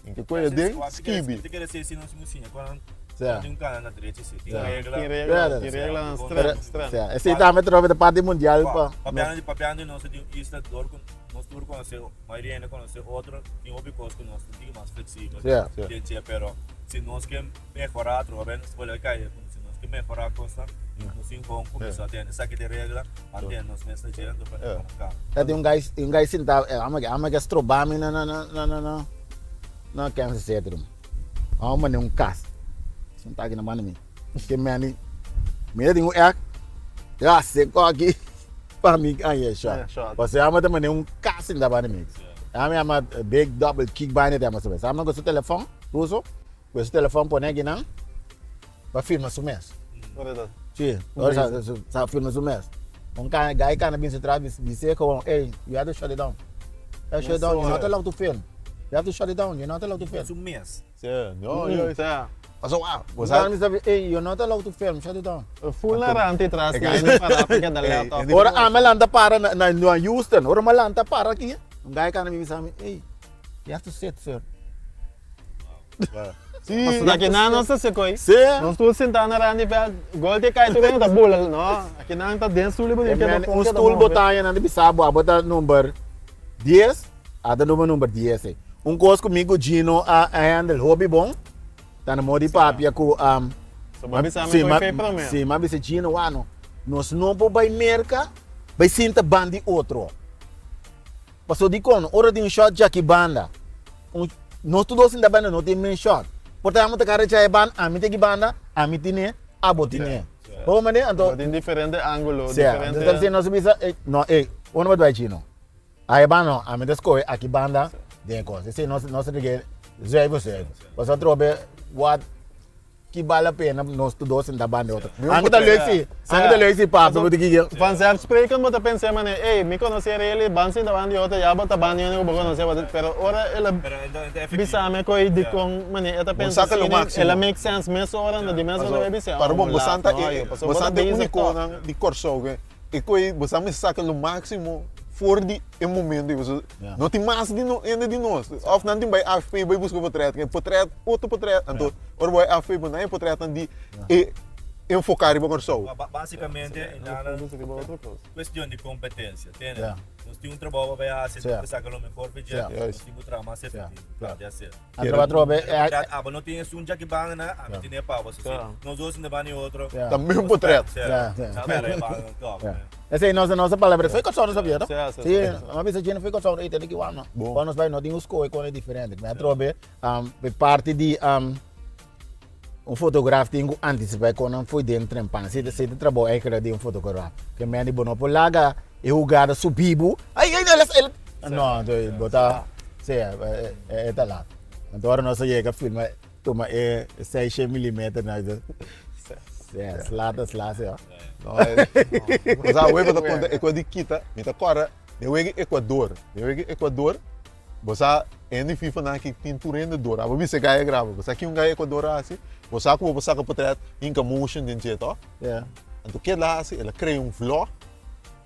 In ke koe den skibi. Te kere sesi nos mu siña kon Sea. tin un kana na drechi si. Tin Sea. regla. Tin regla, tin reglanan streng, streng. Sea, esei tambe trobe ta parti mundial pa. Papiando di papiando di nos di un isla dor ku nos tur konosé Mayoria hende konosé otro, tin hopi kos ku nos ta tin mas fleksibel den dje, pero si nos ke mehorá atrobe nos ta bolbe kai ku si nos ke mehorá kosnan nos tin kon kuminsá tene esaki ta e regla, mantene nos mes na dje anto pa no kambia. Ta tin un guy un guy sintá amo ke stroba mi na na na na na Kansas City amo manda un kas sintá aki na banda mi ke meni mi ta tin un ek ya seko aki. Pa mi gaña shot. Pasobra amo ta manda un kas in tabata mi. Ami ama big double kick baina te ama sabe. Sa amo ku su telefon ruso, ku su telefon pone akinan pa firma su mes. Si, ora sa sa firma su mes. Un ka guy kana bin su tras bis'é gewoon, ey, you have to shut it down. You have to shut it down, you not allowed to film. You have to shut it down, you're not allowed to film. Su mes. Sí, no, yo. Paso, ah, bo sa. Mi sabi, ey, you're not allowed to film, shut it down. Full na ranti tras di mi para pa keda laptop. Ora ami lanta para na na Houston, ora mi lanta para aki, un guy kana mi bisa mi, ey, you have to sit, sir. Sí. Pasobra aki nan nos ta sekoi. Sí. Nos tur sintá na randi veld, gol te kai tur hende ta bula, no, aki nan ta den stoel bo tin keda Un kon keda stoel move. bo ta haña nan ta bisa bo, abo ta number dies, a ta number number dies ei. Un kos ku mi ku Gino a handle hopi bon, ta na modo di papia ku So bo a bisa mi Sí, ku ma e fe promé. sí, mi a bisa Gino, wano, nos no por bai Merka bai sinta ban di otro. Paso dikon ora tin un shot djaki banda, un nos tur dos sinta banda no tin men shot. Por ta amo ta kara dja e banda, ami ta ki banda, ami tine, abo tine. Bo mane? Anto. Bo tin diferente angulo, Sea, diferente. anto nos bisa, ey, no, ey, unda bo ta bai chino? Ahi banda no, ami ta skohe aki banda den e kos. Esei nos nos ta dike zuiver zuiver. Pasobra atrobe what Ki bal la pena nos tur dos senta banda otro. Anke ta leuk si, anke ta leuk si papia bo ta kiki. Vanzelfsprekend bo ta pensa manera, ey, mi conoce Rely, ban sinta banda di otro, ya bo ta banda di otro ku bo conoce, bo ta, pero ora el a bisa mi koe dikon manera e ta pensa asina, el a make sense mesora, anto di mes manera mi bisa, Pero oh, bo laat, ta no, yo, pasobra bo ta e bezig únikonan tòg. di Kòrsou ke e koe bo sa mester saka lo máksimo for di e momento ei, pasobra no tin mas di no hende di nos, òf nan tin bai AFP bai buska potrèt, potrèt otro potrèt, anto ora bo bai AFP bo no hay potrètnan di e enfoká riba Kòrsou. Básikamente e nan kuestion di kompetensia, tende? Nos tin un trabou pa bai hasi, nos tin ku saka lo mehor pa dje, nos tin ku traha mas efektivo, trata di hacer. Atrobe atrobe Pero abo no tin esun djaki banda na, ami tin e pa bo, si nos dos sinta banda e otro. Ta mismo potret. Esei nos nos a palabra, foi Kòrsou nos a bia, no? Sí, mi a bisa djene foi Kòrsou, ey tende ki wak no. Ora nos bai no tin un skohe kon e diferente. Mi atrobe e parti di un fotograaf tin ku antisipá e konan foi den trempan. Si ta trabou eigenlijk di un fotograaf. Ke men di bo no por laga e hugada subi bo, ay ay el el no, anto bo ta sí e ta laat. Anto ora nos a yega filma tuma e seishen milimeter na sla ta sla sí. No, o sea, wega ta konta e kos di kita, mi ta kòrda den wega Ecuador, den wega Ecuador, bo sa hende FIFA nan aki tin tur hende dor, abo bisa e gaya graba, bo sa kin un gaya Ecuador a hasi? Bo sa ku bo por saka potrèt hinka motion den dje to? Anto ke el a hasi? El a krea un vlog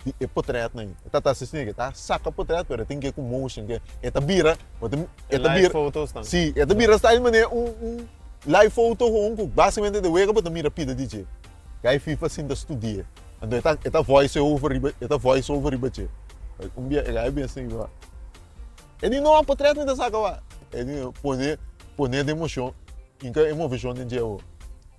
di e potrètnan. E ta ta hasi asina, e ta saka potrèt pero e tin ke ku motion, ke e ta bira, bo ta, e ta Live bira, foto's nan. si, e ta bira style manera un un live foto gewoon ku basikamente de wega bo ta mira pida di dje. Guy FIFA sinta studia. Anto e ta e ta voice over riba e ta voice over riba dje. Un bia e guy bin asina riba. E di no, potret mi ta saka wa. E di pone pone den mocion, hinka e movecion den dje awo.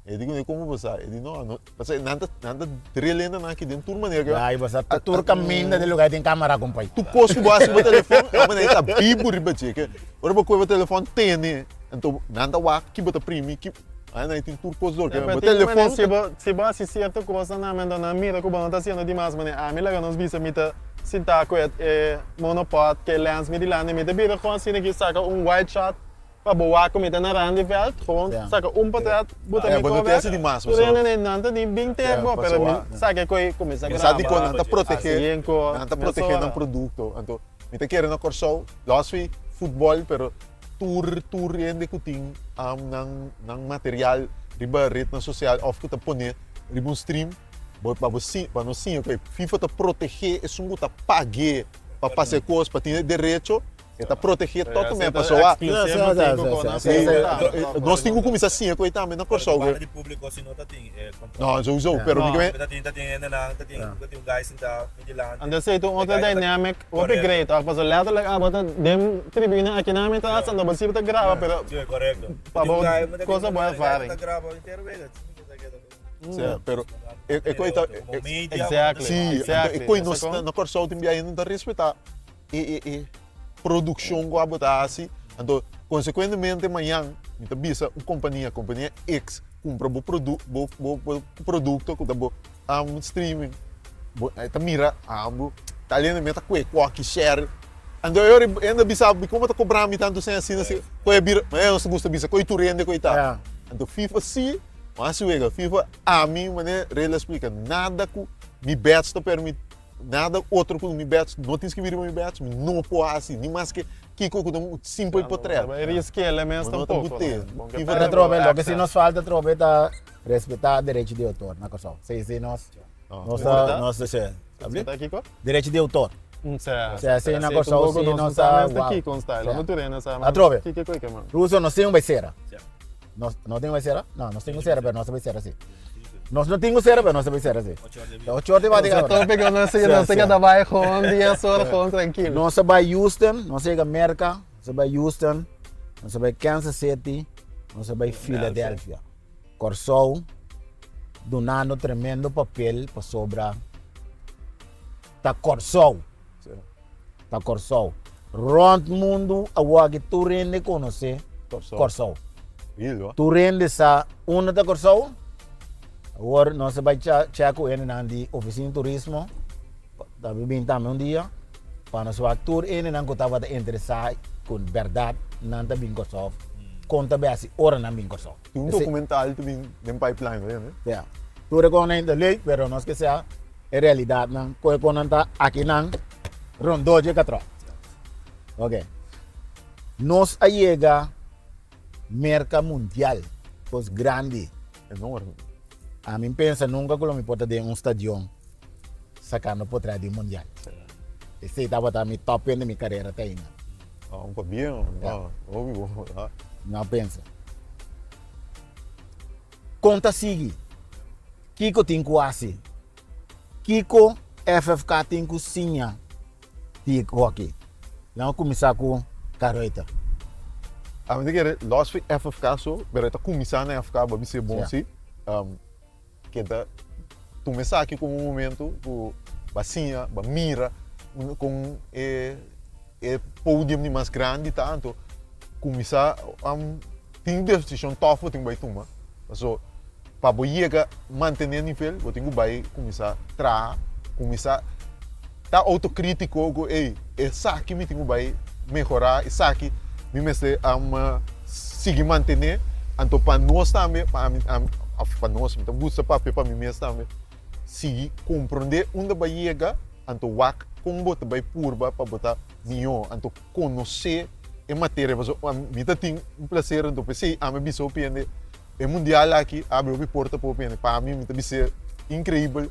E di kuné komo bo sa? E di no, no pasobra nan ta nan ta drill hende nan aki den tur manera ke. Ai bo sa tur kaminda den lugar tin kamera kompai. Tur kos ku bo hasi bo telefon a manera ta bibu riba dje ke ora bo kohe bo telefon tene anto nan ta wak ki bo ta primi ki Ai nan tin tur kos dor ke bo telefon. Si bo si bo hasi sierto kosnan nan mendo nan mira ku bo no ta hasiendo dimas manera ami laga nos bisa mi ta sinta ku e e monopod ku e lens mi dilanti mi ta bira kon asina ki saka un wide shot pa bo wak ku mi ta na rand di veld gewoon saka un potret buta mi bo no kobe ta hasi dimas tur hende nan nan ta di bin tek bo pero mi saka e koe kuminsa Sa graba dikon nan ta protege hasi nan ta protege nan produkto anto mi ta kere na Kòrsou los fi futbòl pero Tur tur hende ku tin nan nan material riba retnan sosial òf ku ta pone riba un stream bo pa bo si pa nos siña ku e FIFA ta protegé esun ku ta pag'é pa pasa e kos pa tin e derecho e ta protegé tot men pasobra nos tin ku kuminsá siña ku e tambe na Kòrsou no souiso pero mi Anto esei ta un otro dynamic hopi great toch pasobra letterlijk abo ta den tribuna aki nan mi ta hasta bo si bo ta graba pero pa bo cosa bo ervaring. Pero e koi ta Exactly si e koi nos na Kòrsou tin biaha no ta respetá e e produkshon ku abo ta hasi anto konsekuentemente mañan mi ta bisa un kompania kompania X kumpra bo produ bo bo produkto ku ta bo Am streaming bo e ta mira amo ta alena mi ta kue koki share anto e ora e anda bisa bo como ta cobra mi tanto sen asina si koe a bira ma e nos ta gusta bisa koe tur hende koe ta anto fifa si bo hasi wega fifa ami mane rela splika nada ku mi bets ta permiti. Nada otro ku mi badge, no tin skibi riba mi badge, mi no por hasi, ni maske kiko ku ta un simpel potret. No ta riskele mes Bo no ta tampoco. bute. Bon ke Ki ta Pero trobe, loke si access. nos falta trobe ta respetá derecho di outor na Kòrsou. Si, si nos, nos ta, nos ta, si. Respetá kiko? Derecho di outor. Sea, Sea, si na si, Kòrsou tampoco si nos nos no sa ta, mes ta wow. kiko un style. Sea. No tur hende sa Atrobe. kiko kiko man. Ruso, nos tin un besera. Nos no tin cera? No, nos tin cera, pero nos ta bay cera si. Nos no tin cera, pero nos ta bay cera si. Ocho or di bati Nos topico no si, nos ta keda bay gewoon dies or gewoon trankilo. Nos a bay Houston, nos a yega Merca, nos a bay Houston, nos a bay Kansas City, nos a bay Philadelphia. Kòrsou dunando tremendo papel pasobra ta Kòrsou. Ta Kòrsou. Rònt mundu awor tur hende konosé Kòrsou. Tur hende sa unda ta Kòrsou. Awor nos a bai chèk ku hendenan di ofisina di turismo, ta bin tambe un dia, pa nos wak tur hendenan ku tabata interesá ku bèrdat nan ta bin Kòrsou, kon ta bèsi ora nan bin Kòrsou. Tin un dokumental ta bin den pipeline, no? Ya. Tur e kosnan ta leuk, pero nos ke sea e realidatnan ku e konan ta akinan rondó dje katrò. Ok. Nos a yega Merka Mundial, kos grandi. Enorme. Ami pensa nunka ku lo mi por ta den un stadion sakando potret di un mundial. Esei tabata mi top di mi karera te ainda. Ah, un pabien, no, hopi bon. No pensa. Kon ta sigui? Kiko tin ku hasi? Kiko FFK tin ku siña di hockey? Nan a kuminsá ku Karuiter. Ami ta kere los fi FFK so, pero e ta kuminsá na FK, bo a bis'é bon si. Keda tuma esaki komo un momento ku bo a siña, bo a mira kon e e podium di mas grandi ta, anto kuminsá tin desishon tòf bo tin ku bai tuma. Paso pa bo yega mantené nivel bo tin ku bai kuminsá traha, kuminsá ta outokritiko ku ey esaki mi tin ku bai mehorá, esaki mi mester sigui mantené, anto pa nos tambe, pa ami òf pa nos, mi ta gusta papia pa mi mes tambe, sigui komprondé unda bo a yega, anto wak kon bo ta bai purba pa bo ta mihó, anto konosé e materia, pasobra mi ta tin un plaser anto p'esei ami a bisa hopi hende e mundial aki a abri hopi porta pa hopi hende, pa ami mi ta bis'é inkreibel mi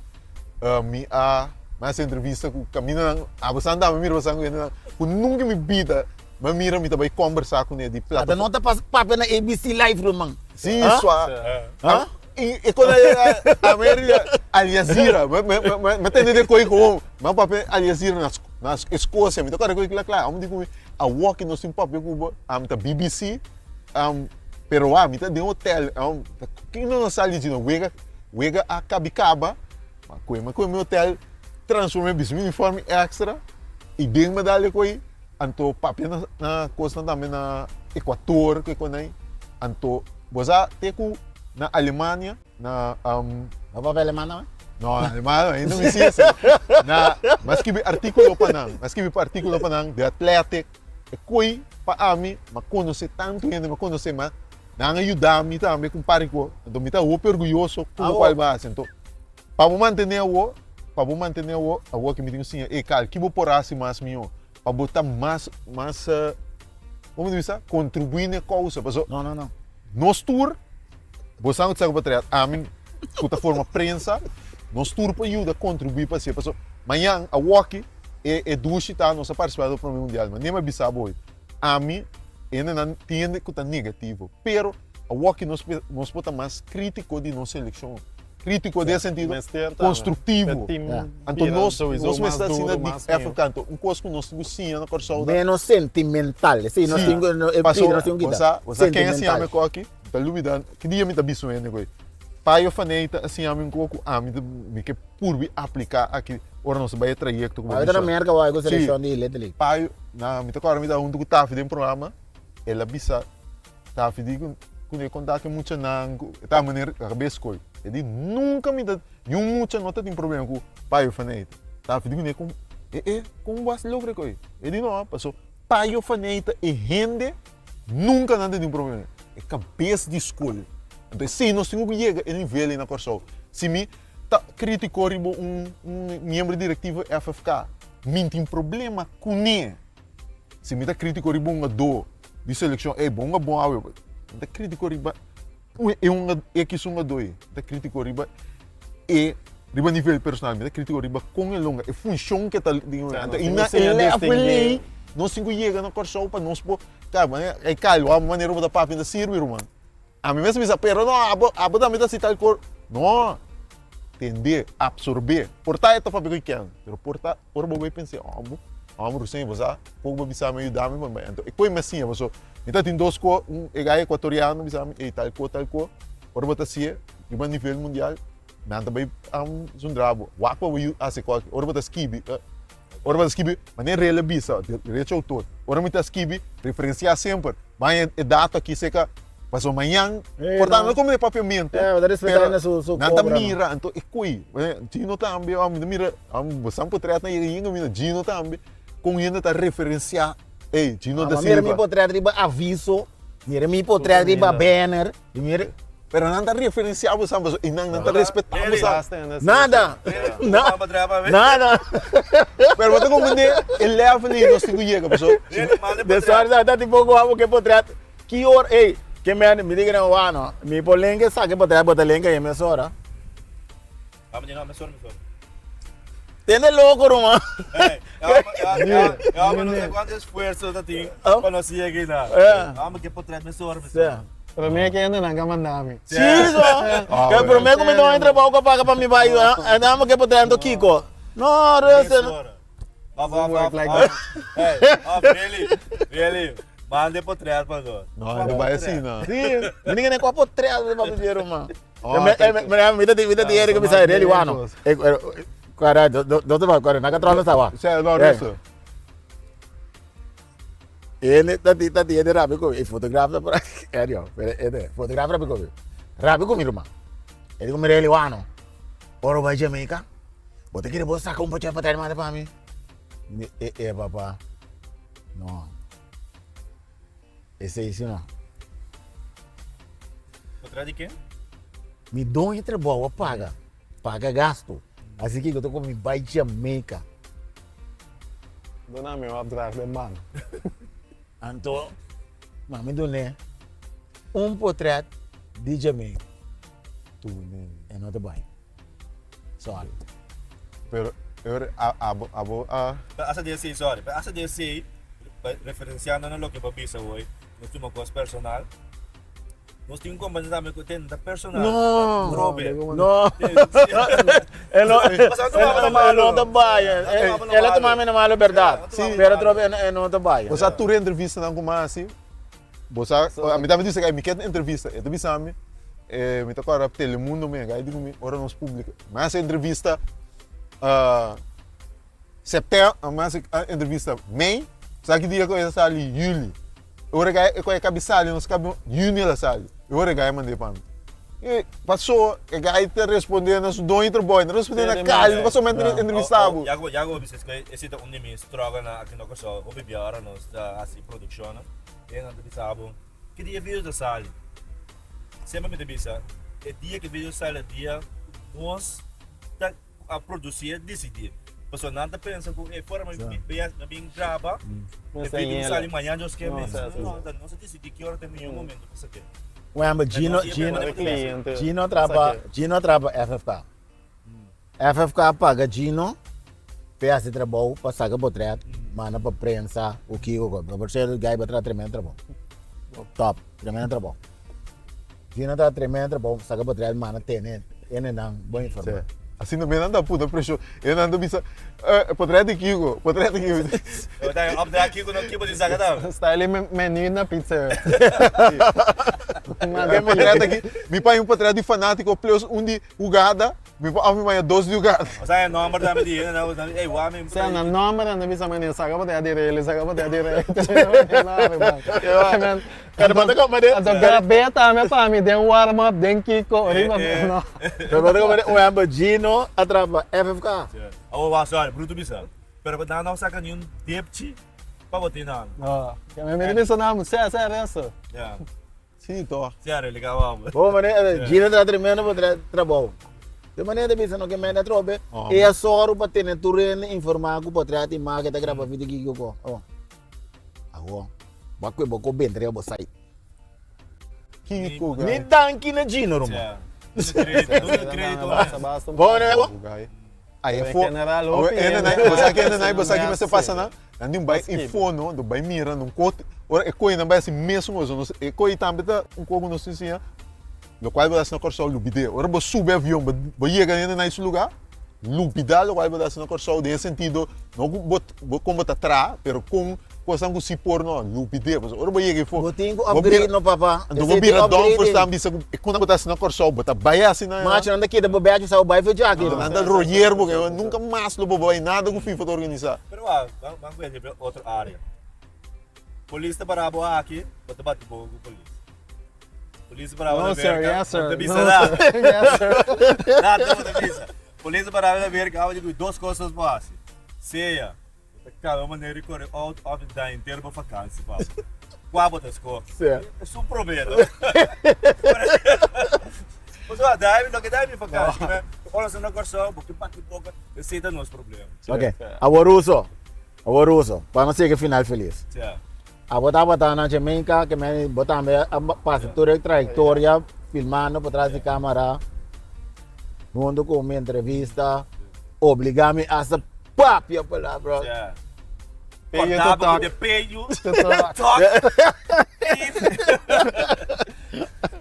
a mi a hasi entrevista ku kamindanan abasan tambe mira basan ku hendenan ku nunka en mi bida mi a mira mi ta bai kombersá kuné di Ata no ta papia na ABC live ruman. Sí, sua. E kon a ver Al Jazeera, mi a tende de koi kon, mi a papia Al Jazeera na na Escocia, mi ta kore koi kla kla, amo di ku mi awor ki nos tin papia ku bo, ami ta BBC, pero wak mi ta den hotel, kiko nos sali djina wega, wega a kabi kaba, ma koe mi koe mi hotel, transforme bisti mi uniforme extra, i den mi a dal e koi, anto papia na na kosnan tambe na Ecuador ku e konai, anto bo sa te ku na Alemania na Bo papia aleman tambe? No, aleman ainda mi siña esei. Na, mi a skibi artíkulo pa nan, mi a skibi artíkulo pa nan, The Athletic, e koi pa ami, mi a konosé tantu hende, mi a konosé, ma nan a yuda mi tambe ku un par di kos, anto mi ta hopi orguyoso ku lokual mi a hasi, anto pa bo mantené awo, pa bo mantené awo, awo aki mi tin ku siña, ey Carl, ki bo por hasi mas mihó pa bo ta mas, mas, komo ta bisa, kontribuí na e kousa, pasobra No, no, no. nos tur Bo sa ku ta pa traha ami ku ta forma prensa, nos tur por yuda kontribuí pa esei. Pasobra mañan awoki e e dushi ta nos a partisipá den prome mundial. Ma nem a bisa bo hoy, ami hendenan tin hende ku ta negativo, pero awoki nos nos por ta mas krítiko di nos selekshon. Krítiko den e sentido konstruktivo. Anto nos nos mester asina di FK. Anto un kos ku nos tin ku siña na Kòrsou ta. Menos sentimental. Esei nos tin ku e pida nos tin ku kita. Bo sa ken a siña mi koki? Mi ta lubida ki dia mi ta bisa un hende koe. Payo Faney ta siña mi un kos ku ami ta mi ke purbi apliká aki ora nos ta bai e trayekto ku bo Payo ta na bisa. Merka wou ku Sí. selekshon di Little League. Payo, na mi ta kòrda mi ta huntu ku Taffy den programa, el a bisa Taffy di ku ku e kontá ku e muchanan ku e ta manera kabes skol. E di nunka mi ta niun mucha no ta tin problema ku Payo Faney. Taffy di kuné kon e e kon bo a logra koe? E di no paso Payo Faney ta e hende Nunka nan ta tin problema. E kabes di skol. Anto esei nos tin ku yega e nivel ei na Kòrsou. Si mi. ta kritiko riba un un miembro direktivo FFK, mi tin problema kuné. Si mi ta kritiko riba un hungadó di selekshon, ey bo hunga bon awe, mi ta kritiko riba un e hunga ekis hungadó ei, mi ta kritiko riba e riba nivel personal, mi ta kritiko riba kon el hunga, e funshon ke ta den hunga. Anto i na e level ei nos tin ku yega na Kòrsou pa nos por, kaba manera e kalwa manera bo ta papia ta sirbi ruman. Ami mes a bisa, pero no, abo, abo tambe ta hasi tal kos. No, tende, absorbé. Por ta e ta papia ku ken, pero por ta ora bo bai pensa, amo, amo Ruseño, bo sa poko bo bisa mi yuda mi pa mi bai. Anto e kos mi a siña paso mi ta tin dos kos, un e gai ekuatoriano bisa mi, ey tal kos, tal kos, ora bo ta hasié riba nivel mundial, nan ta bai zundra bo. Wak pa bo hasi kos, ora bo ta skibi, Ora bo ta skibi, manera Rel a bisa, derecho autor, ora mi ta skibi, referenciá semper, baña e dato aki cerca, pasobra mañan, por tanto no como e papiamento, pero nan ta mira, anto e koe, Gino tambe, mi ta mira, bo sa potret nan yega yinga mira Gino tambe, con hende ta referenciá, ey, Gino da Silva. Mira mi potret riba aviso, mira mi potret riba banner. I mira, pero nan ta referenciá bo sa, pasobra i nan nan ta respetá bo sa. Nada! Nada! Pero bo ta comprendé e level ei nos tin ku yega, pasobra. De sorry sa ta tipo ku abo ke potret ki ora, ey, ke men, mi di ku nan wano, mi por lenga esaki potret, bo ta lenga e mesora. Tende loko ruman. Prome ke hende nan ka manda mi. Si so. Ke prome ku mi ta bai trabou ku a paga pa mi bai nan ke potret anto kiko. No rustig. Of, of, of, hey, of, really, really, manda e potret pa nos. No, no bai asina. Si, mi ninga ne kua potret pa mi ruman. Mi ta mi ta di Eric bisa really wano. Kara, do te va, kara, naka trono sawa. Sí, no, ruso. Ene ta di ta di ene rabi komi, e fotograaf ta por aki. Erio, pero ene fotograaf rabi komi. Rabi komi ruman. E di komi really wano. Ora bo bai Jamaica, bo ta kere bo saka un pochè pa trae manda pa mi. Mi di, e e papa, no. Esei si no. Bo trae di ken? Mi doño trabou a paga, paga gasto. Así ke ta komi bai Jamaica. Duna mi un opdracht den man. Anto, mami dun'é un potret di Jamaica. E no ta bai. Sorry. Pero abo abo a. Pero hasta di esei, sorry, pero hasta di esei, referenciando na loke bo a bisa hoy, nos tuma cos personal. Nos tin un compañero tambe cu te no ta personal. No. Robe. No. E no, e no ta bai. El a tuma mi na malo berdad. Pero trobe e no ta bai. Bo sa tur e entrevistanan cu mi a haci, Bo sa, mi tambe bisa ku mi ke entrevista, e ta bisa mi, mi ta kòrda Telemundo mi a di ku mi ora nos publika, mi a hasi entrevista sèptèm, mi a hasi entrevista mei, sa ki dia ku e sali? Yüli, ora ku e kabi sali nos kabi yüni el a sali, e ora e gai a mand'é pa mi. E paso e gai ta responde na su doño trabou, e no ta responde na kali, paso mi a entrevista bo. Ya ku bo bisa esei ta un di mi struggle-nan aki na Kòrsou, hopi bia ora nos ta hasi produkshonnan. E nan ta bisa bo, Ki dia e video ta sali? Semper mi ta bisa, E dia ku e video sali e dia ku nos ta a produsi e disidí. Pasobra nan ta pensa ku e ora mi bin graba e video ta sali mañana Dios ke mes. No, nos a disidí ki ora ta e mihó momento pa sak'é. Wember, Gino, Gino, Gino traba, Gino traba FFK. FFK paga Gino p'e hasi trabou pa saka potret manda pa prensa ku kiko ku otro. Por sierto guy bo traha tremendo trabou. Top, tremendo trabou. Gino traha tremendo trabou saka potret manda tene hendenan bon informa. Asina mi nan ta puta preshon. E nan ta bisa, eh, potret di kiko, potret di kiko. Bo ta opdracht kiko no kibo di saka ta. Style menu na Pizza Hut. E potret aki, mi paña un potret di fanatiko plus un di hugada. Mi por af mi baña dos lugar. Osea e nomber tambe di hende nan nan ey wak mi. Sea nan nomber nan ta bisa manera saka botea di rele saka botea di rele. Pero bo ta komprende. Anto grab'é tambe pa mi den warm up den kiko riba no. Pero bo ta komprende un ehempel Gino a traha pa FFK. Awor wak sorry bruto bisa pero nan no saka ni un depchi pa bo tin nan. Mi ta bisa nan sea sea resto. Sí, toch. Sí, arregla hombre. Bo mane, Gino ta tremendo bo trabou. De manera ta bisa no ke mende atrobe, e a sòru pa tene tur hende informá ku potrèt i imágen ta graba video kiko ko. Oh. Awo, bo a kue bo ko benta riba bo site. Kiko, Ni danki na Gino, ruman. Bo ne bo? Ai, e fo. Bo sa ke nan, bo sa ki mester pasa nan? Nan tin bai e fono, do bai mira nun kot, ora e koi nan bai hasi mesun kos, nos e koi tambe ta un kos ku nos tin siña, lokual bo ta hasi na Kòrsou lubid'é. Ora bo subi avion, bo bo yega hende na su lugá, lubidá lokual bo ta hasi na Kòrsou den e sentido, no ku bo bo kon bo ta traha, pero kon kosnan ku si por no, lubid'é. Pasobra ora bo yega ei fo, Bo tin ku bo upgrade bira no papa. anto bo Esei tin bira dòm upgrading. for bisa ku e kon bo ta hasi na Kòrsou, bo ta bai hasi na Macho nan ta keda bo bèchi sa bo bai fecha aki. Anto nan ta royer bo ke nunka mas lo bo bai nada ku FIFA ta organisá. Pero wak, ban ban cuenta riba otro area. Polis ta para bo aki, bo ta bati boca cu polis. Polis ta para bo No na sir, Merca, yes bo sir. ta bisa No nada. sir, yes sir. Nada bo ta bisa. Polis ta para bo na Merca, abo di cu dos cosas bo haci. Sea bo ta cambia manera di core auto of di daña henter bo vakantie pa bo. Cua bo ta scoge? Sea. Esun prome no. Pasobra daña loke daña mi vakantie, ora nos na Corsou bo ke bati boca. Esei ta nos problema. Ok, awor uso, awor uso, pa nos yega final felis. Abo tabata na Jamaica, ke men bo tambe a pasa tur e trayectoria filmando por tras di camera, hunto ku mi entrevista, obliga mi hasta papia palabra. Pay you to Cortaba talk. ku de pay you To talk. talk.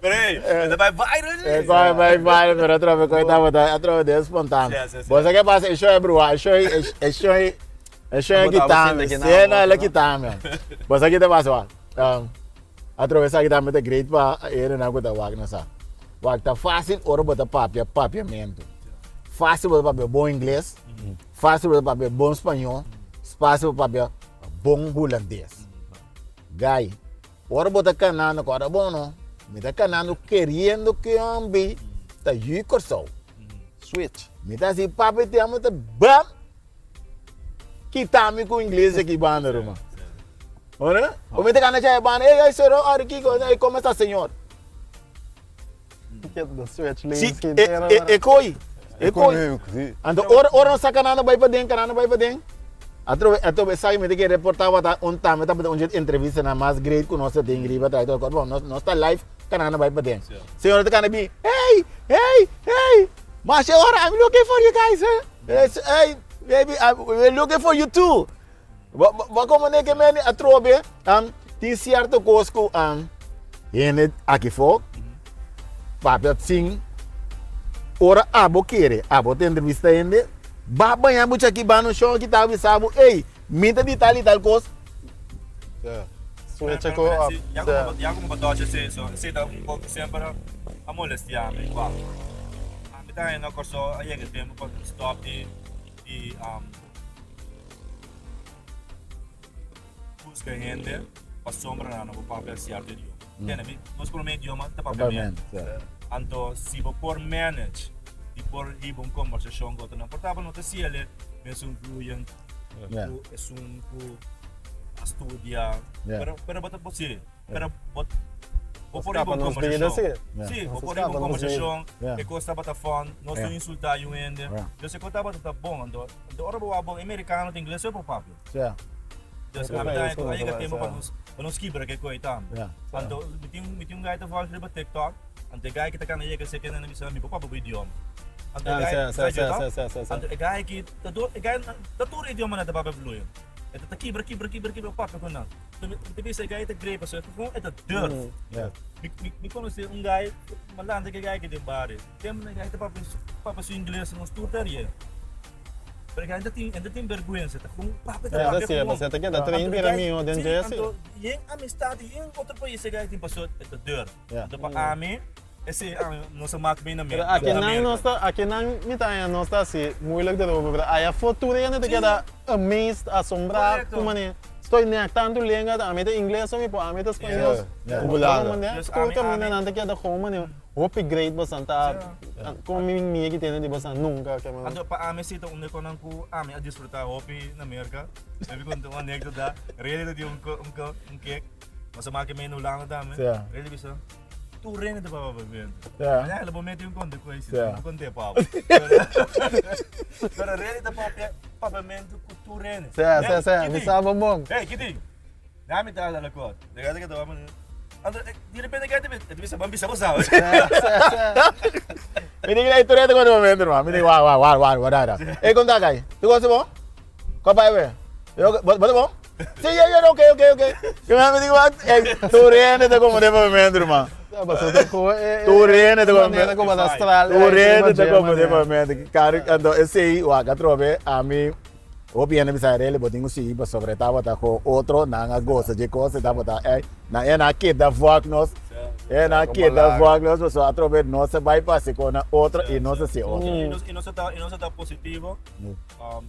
Pero hey, e ta bai viral. E bai bai viral, pero atrobe koe tabata, atrobe den spontano. Sí, sí, sí. Bo sa ke pasa, e show e bruha, e show e e show e show e Abo taba kitame, sinta ki sí, na no, el a no? kitame. Bo sa ki ta pasa, wak, um, atrobe esaki tambe ta great pa e hendenan ku ta wak na sa. Wak, ta fácil ora bo ta papia papiamentu. Fácil bo ta papia bon ingles, Fácil bo ta papia bon spañó, fácil bo papia bon hulandes. Guy, ora bo ta kanando ku ora bon no, mi ta kanando keriendo ku un bi ta yu Kòrsou. Switch. Mi ta hasi papia te amo ta bam! Kita mi ku ingles aki banda ruman. Ora? O mi ta kana chay banda, ey, ey, sero, ora kiko, ey, komo esta señor? Si, e, e, e koi. E koi. Anto ora, ora nos sa kanando bai paden, kanando bai paden. Atrobe, atrobe sa mi te ke reporta wata un tambe tabata un jet entrevista na mas great ku nos ta tin riba trai todo. Bon, nos, nos ta live kanando bai paden. Señora ta kana bi, hey, hey, hey. Masha ora, I'm looking for you guys. Eh? Hey, baby, I'm, we're looking for you too. Bo, bo, bo como ne ke meni atrobe, um, tin cierto cos ku um, hende aki fo, papia sin ora abo kere, abo te entrevista hende, ba baña bo chaki ba no show ki ta bisa bo, ey, mi ta di tal y tal cos. Switch ko up. Ya como ya como pa touch esei so, esei ta un poco semper a molestia mi. Wak, ami ta haña na Kòrsou a yega tempu pa stop di di um, Busca hende pasobra nan no por papia cierto idioma. Tende mi nos prome idioma ta papiamento. Anto si bo por manage di por hiba un conversacion cu otronan por ta bo no ta siele mesun fluent cu esun cu a studia pero pero bo ta por si pero bo bo por hiba un conversacion si bo por hiba un conversacion e cos tabata fun nos no insulta yu hende entonces e cos tabata ta bon anto ora bo wak bon e mericano ta ingles so e por papia. Ja. Dus a mi ta a yega tempo pa nos pa nos kibra ke koi tambe. Ja. Anto mi tin mi tin un guy ta volg riba TikTok, anto e guy ki ta kana yega seke nan a bisa mi por papia bo idioma. Anto e Ah, guy, sa, sa, sa sa, ta? sa, sa, sa, sa. Anto e guy ki ta do e guy ta tur idioma nan ta papia fluent. E ta ta kibra kibra kibra kibra papia ku nan. Anto mi ta bisa e guy ta great pasobra e ta e ta durf. Ja. Mi mi mi konosé un guy, mi a lanta ku e guy aki den bario. Tempo nan e guy ta papia papia su ingles nos tur ta rie. Pero e ta tin, e ta tin bergüenza, ta con papia ta papia Sí, con. ta keda train bira miho den Sí, Jesse. anto yen amistad, yen otro pais e guy tin paso e ta deur. Anto pa ami, esey ami no sa mak mi na Pero aki nan nos ta, aki nan mi ta haña nos ta hasi moeilijk erover, pero aya for tur hende ta keda amazed, asombrá ku manera estoy nek tantu lenga, ami ta ingles so mi por, ami ta spañol. Tur kaminda nan ta keda gewoon manera. Hopi great bosan ta kon mi mi ki tene di bosan nunka ke man. Anto pa ami si ta un de konan ku ami a disfruta hopi na Merka. Mi a konta un anekdota. Rely ta di un un un kek. Nos a make menu Hulanda tambe. Rely bisa. Tur hende ta papia papiamento. Ja. Mañana lo bo mete un konsekwensia, Ja. no konté papa. Pero Rene ta papia papiamento ku tur hende. Sè, sè, sè, mi sa bon bon. Hey, Kitty. Dame ta la kot. De gata ke ta wak. Anto, di repente ke te bisa ban bisa bo sabe. Sè, sè, sè. Mi di que tur hende konta papiamento, man. Mi di wa wa wa wa wa da. Ey, konta kai. Tu gosta bon? Kwa bai we? Yo, bo bo ta bon? Sí, yeah, yeah, ok, ok, ok. Yo me digo, eh, tur hende ta como de papiamento, ruman. Tur hende ta como Manera como ta astral. Tur hende ta como de papiamento. Cari, anto esei, wak atrobe, ami, hopi hende bisa rele, bo tin ku sigui pasobra e tabata ku otro, nan a gosa dje kos, e tabata, eh, nan e nan a keda vòk nos, e nan a keda vòk nos, pasobra atrobe nos a bai pasa e kos na otro i nos a hasi otro. I nos ta, i nos ta positivo,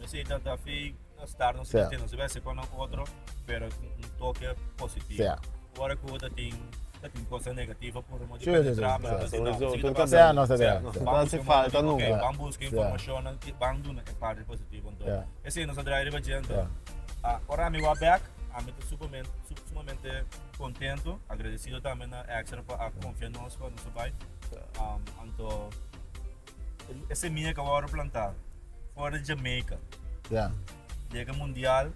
esei ta ta fei. Star nos Sea. tin nos bese con otro, pero un toque positivo. Sea. Ora cu ta tin ta tin cosa negativo por mo di Sí, sí, sí, penetra, sí. pero Sí, no, sowieso, sí, tur ta cambia. Sea, no se Sea, sea. ban No busca hace falta informacion, nunca. ok, ban busca Sea. informacion, ban duna e parte positivo entonces. Sea. Esey nos a draai riba dje Sea. Ah, ora mi wak back, ami ta sumamente, sumamente contento, agradecido tambe na Extra pa a confia nos pa nos a bai. Um, anto E semilla ku a wòrdu plantá for di Jamaica. Ja. Yega mundial,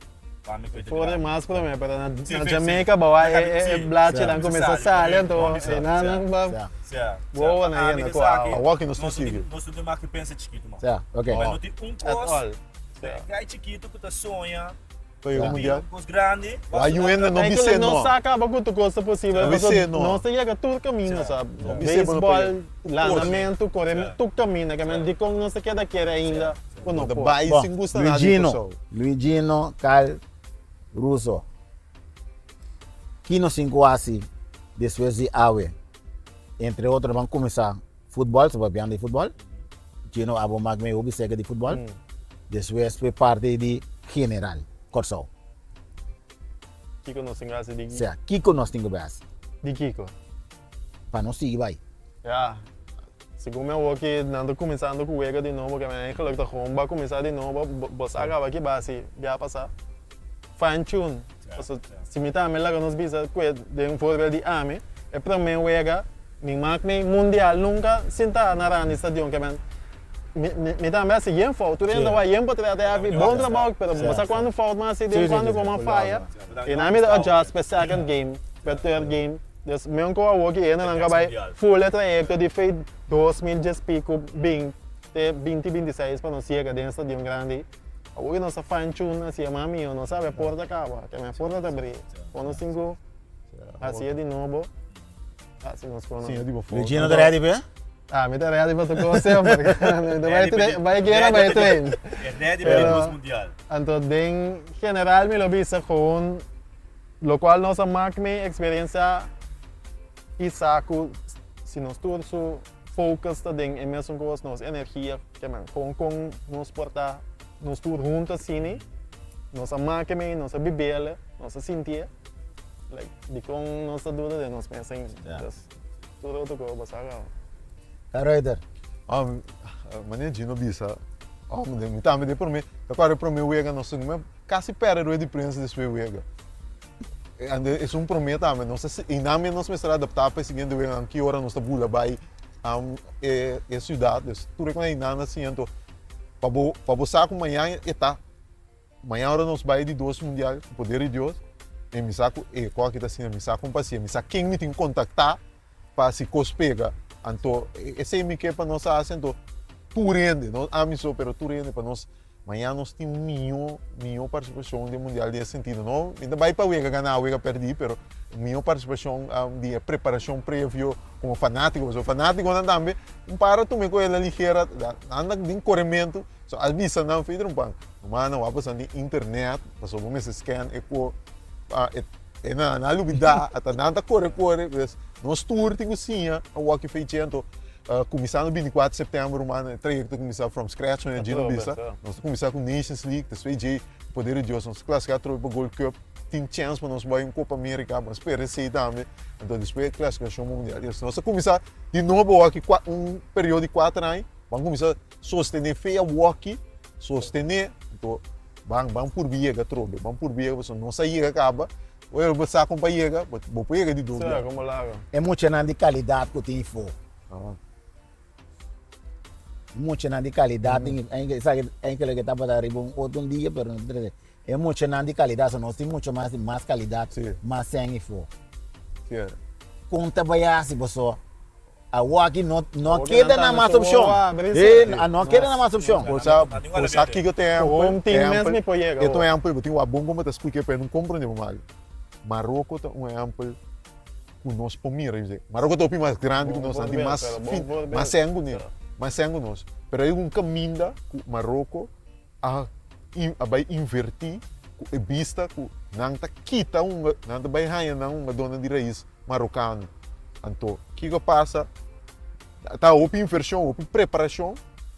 pa mi koita For di grandi. mas promé, pero na Sí, na sí, Jamaica sí. bawa Na e e sí. blachinan Sí. kuminsá Sali, sali, anto sí. e nan nan ba Sí. Sí, sí. wowo Pa nan ami yena ta ku sa ki awa. Awor ki nos nos tin no sigui. nos no tin mag di pensa chikitu man. Sí, ok. Pero no tin un At kos, all. e gai chikitu ku ta soña Pa yega Ja. mundial. Kos grandi. Wa yu hende no Eigenlijk bis'é no no. sa kaba ku tur kos ta posibel, No pasobra bis'é no. nos ta yega tur kaminda, sa. No bis'é bo no por Beisbòl, yega. landamentu, kore tur kaminda. Ke men dikon nos ta keda kere ainda ku no Bo ta por. bai Bon, sin gusta nada di Luigino, Kòrsou. Luigino Cal Russo, ki nos tin ku hasi despues di awe? Entre otro ban kuminsá futbòl, so papiando di futbòl, Gino abo mak mi hopi seka di futbòl, despues p'e parti di general, Kòrsou. Kiko nos tin ku hasi di. Sea, kiko nos tin ku bai hasi? Di kiko? Pa nos sigui bai. Ya, segun mi awor ki nan ta kuminsando ku wega di nobo, ke mi eigenlijk ta gewoon ba kuminsá di nobo, bo sa kaba ki basi bia pasá. Fine tune, pasobra si mi tambe laga nos bisa ku e den voorbeeld di ami, e promé wega mi mak mi mundial nunka sinta na rand di stadion ke men mi tambe hasi yen fout, tur hende ta wak yen por trata yavi bon trabou pero bo sa kuantu fout mi hasi den kuantu ku mi a faya i nan mi ta adjust pa e second game, pa e third game, dus mi un ku awor ki hendenan ka bai full e trayekto di fei 2010 pico bin te binti 26 pa nos yega den e stadion grandi. Awor nos ta fine tune hacia mas miho, nos sabe porta caba, ke men porta ta bri. Ora nos tin cu hacia di nobo, haci nos con. Luigi no ta ready pe? Ah, mi ta ready pa tur cos semper. Mi ta bay train, bay guera bay train. Ready pa di dos mundial. Anto den general mi lo bisa gewoon locual nos a mak mi experiencia y sa cu si nos tur su focus ta den e mesun cos, nos energia Ke men, kon kon nos por ta nos tur huntu asini, nos a make mei, nos a bibele, nos a sintié, like, dikon nos ta duda den nos mes ainda? Dus, tur otro kos bo sa kaba. Kai Reuter. Manera Gino bisa, mi tambe den prome, ta kòrda e prome wega nos tene kasi pèrdè rueda di prensa despues e wega. Ande esun prome tambe nos ta i nan mes nos mester adaptá pa e siguiente weganan ki ora nos ta bula bai e e siudat dus tur e kos nan a siña anto pa bo pa bo sa ku mañan e ta mañan ora nos bai di dos mundial ku poder di Dios e mi sa ku e kos aki ta asina mi sa kon pa hasié mi sa ken mi tin kontaktá pa si kos pega anto esei mi ke pa nos hasi anto tur hende no ami so pero tur hende pa nos Mañana nos tin un mihó, mihó partisipashon den mundial den e sentido. No, mi ta bai pa wega ganá, wega pèrdí, pero un mihó partisipashon di e preparashon previo komo fanátiko. Pasobra fanátikonan tambe un para tuma e ku el a ligera, nan ta den korementu. So a bisa nan fei trompa, rumannan wak pasan den internet, pasobra bo mester scan e ku e nan a lubidá, ata nan ta kore kore. Pues nos tur tin ku siña a wòki fei dje. Anto Kuminsando binticuatro september ruman e trayecto ta kuminsá from scratch manera Gino bisa. Nos ta kuminsá ku Nations League, despues djei ku poder di Dios nos ta klasiká atrobe pa Gold Cup. Tin chèns pa nos bai un Copa America, bo a spera esei tambe. Anto despues klasifikashon mundial. Nos ta kuminsá di nobo awor ki un periodo di kuater aña, ban kuminsá sostené fe awoki, sostené, anto ban ban purbi yega atrobe, ban purbi yega pasobra nos a yega kaba. Ora bo sa kon pa yega, bo por yega di dos bia. E muchanan di kalidat ku tin ifo. Muchanan di kalidat tin esaki enkele ke tabata riba un otro dia pero no ta trese. E muchanan di kalidat so nos tin mucha mas di mas kalidat mas sèn ifo. Kon ta bai hasi boso? Awor aki no no keda na mas opcion. Sí, no keda na mas opcion. Bo sa, bo sa kiko ta ehempel? Ehempel, e ta un ehempel, bo tin wak bon como ta splika pero e no comprende bo mal. Maroko ta un ehempel ku nos por mira. Maroko ta hopi mas grandi ku nos, nan tin mas fin, mas sèn ku nos, mas sèn ku nos. Pero hay un kaminda ku Maroko a a bai invertí ku e bista ku nan ta kita hunga, nan ta bai haña nan hungadónan di rais marokano. Anto, kiko a pasa? Ta hopi invershon, hopi preparashon,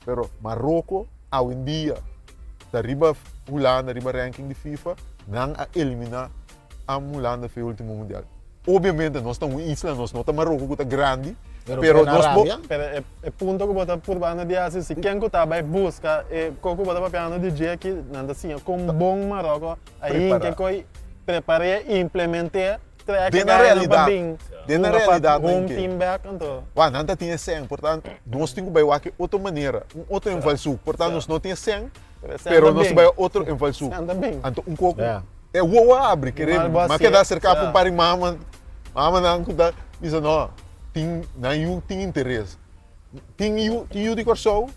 pero Maroko awendia ta riba Hulanda, riba ranking di FIFA, nan a eliminá Hulanda for e ultimo mundial. Obviamente nos ta un isla, nos no ta Maroko ku ta grandi, pero nos bo. Pero e punto ku bo ta purbando di hasi, si ken ku ta bai buska e ko ku bo ta papiando di dje aki, nan ta siña kon bon Maroko a hinka koi prepar'é, implement'é, trek e Den na gainan pa realidat, bin den na hunga pa realidat nan home ke. team bek anto. Wak, nan ta tin e sèn, por tanto nos tin ku bai wak e otro manera, un otro invalshoek, por tanto nos no tin e sèn, Pero Pero nos bai otro invalshoek. Anto un koko e wowo a abri kere mi a keda aserka pa un par di mama mamanan ku ta bisa no tin nan yu tin interes. Tin yu tin yu di Kòrsou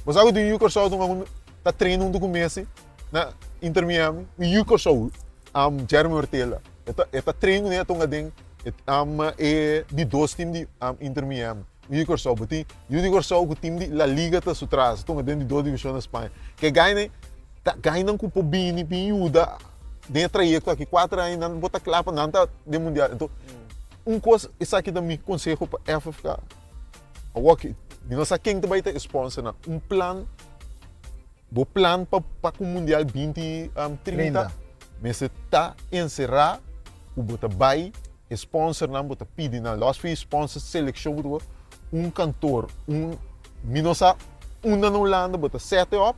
bo sa ku tin yu di Kòrsou ta train huntu ku Messi na Inter Miami un yu di Kòrsou Jeremy Ortela e ta e ta train kuné a tonga den e di dos team di Inter Miami. Yu di Kòrsou, bo tin yu di Kòrsou ku tim di La Liga ta su tras, tuma den di dos divishon na Spaña. Ke gainan ta gainan ku por bini bin yuda den e trayekto aki kuater aña nan bo ta kla pa nan ta den mundial. Enton un kos esaki ta mi konseho pa FFK awor ki mi no sa ken ta bai ta e sponsornan un plan Bo plan pa pa ku mundial 20 30 mester ta enserá ku bo ta bai e sponsornan bo ta pidi nan los fi sponsor selekshon bo ta un kantor un mi no sa unda na Hulanda bo ta sete op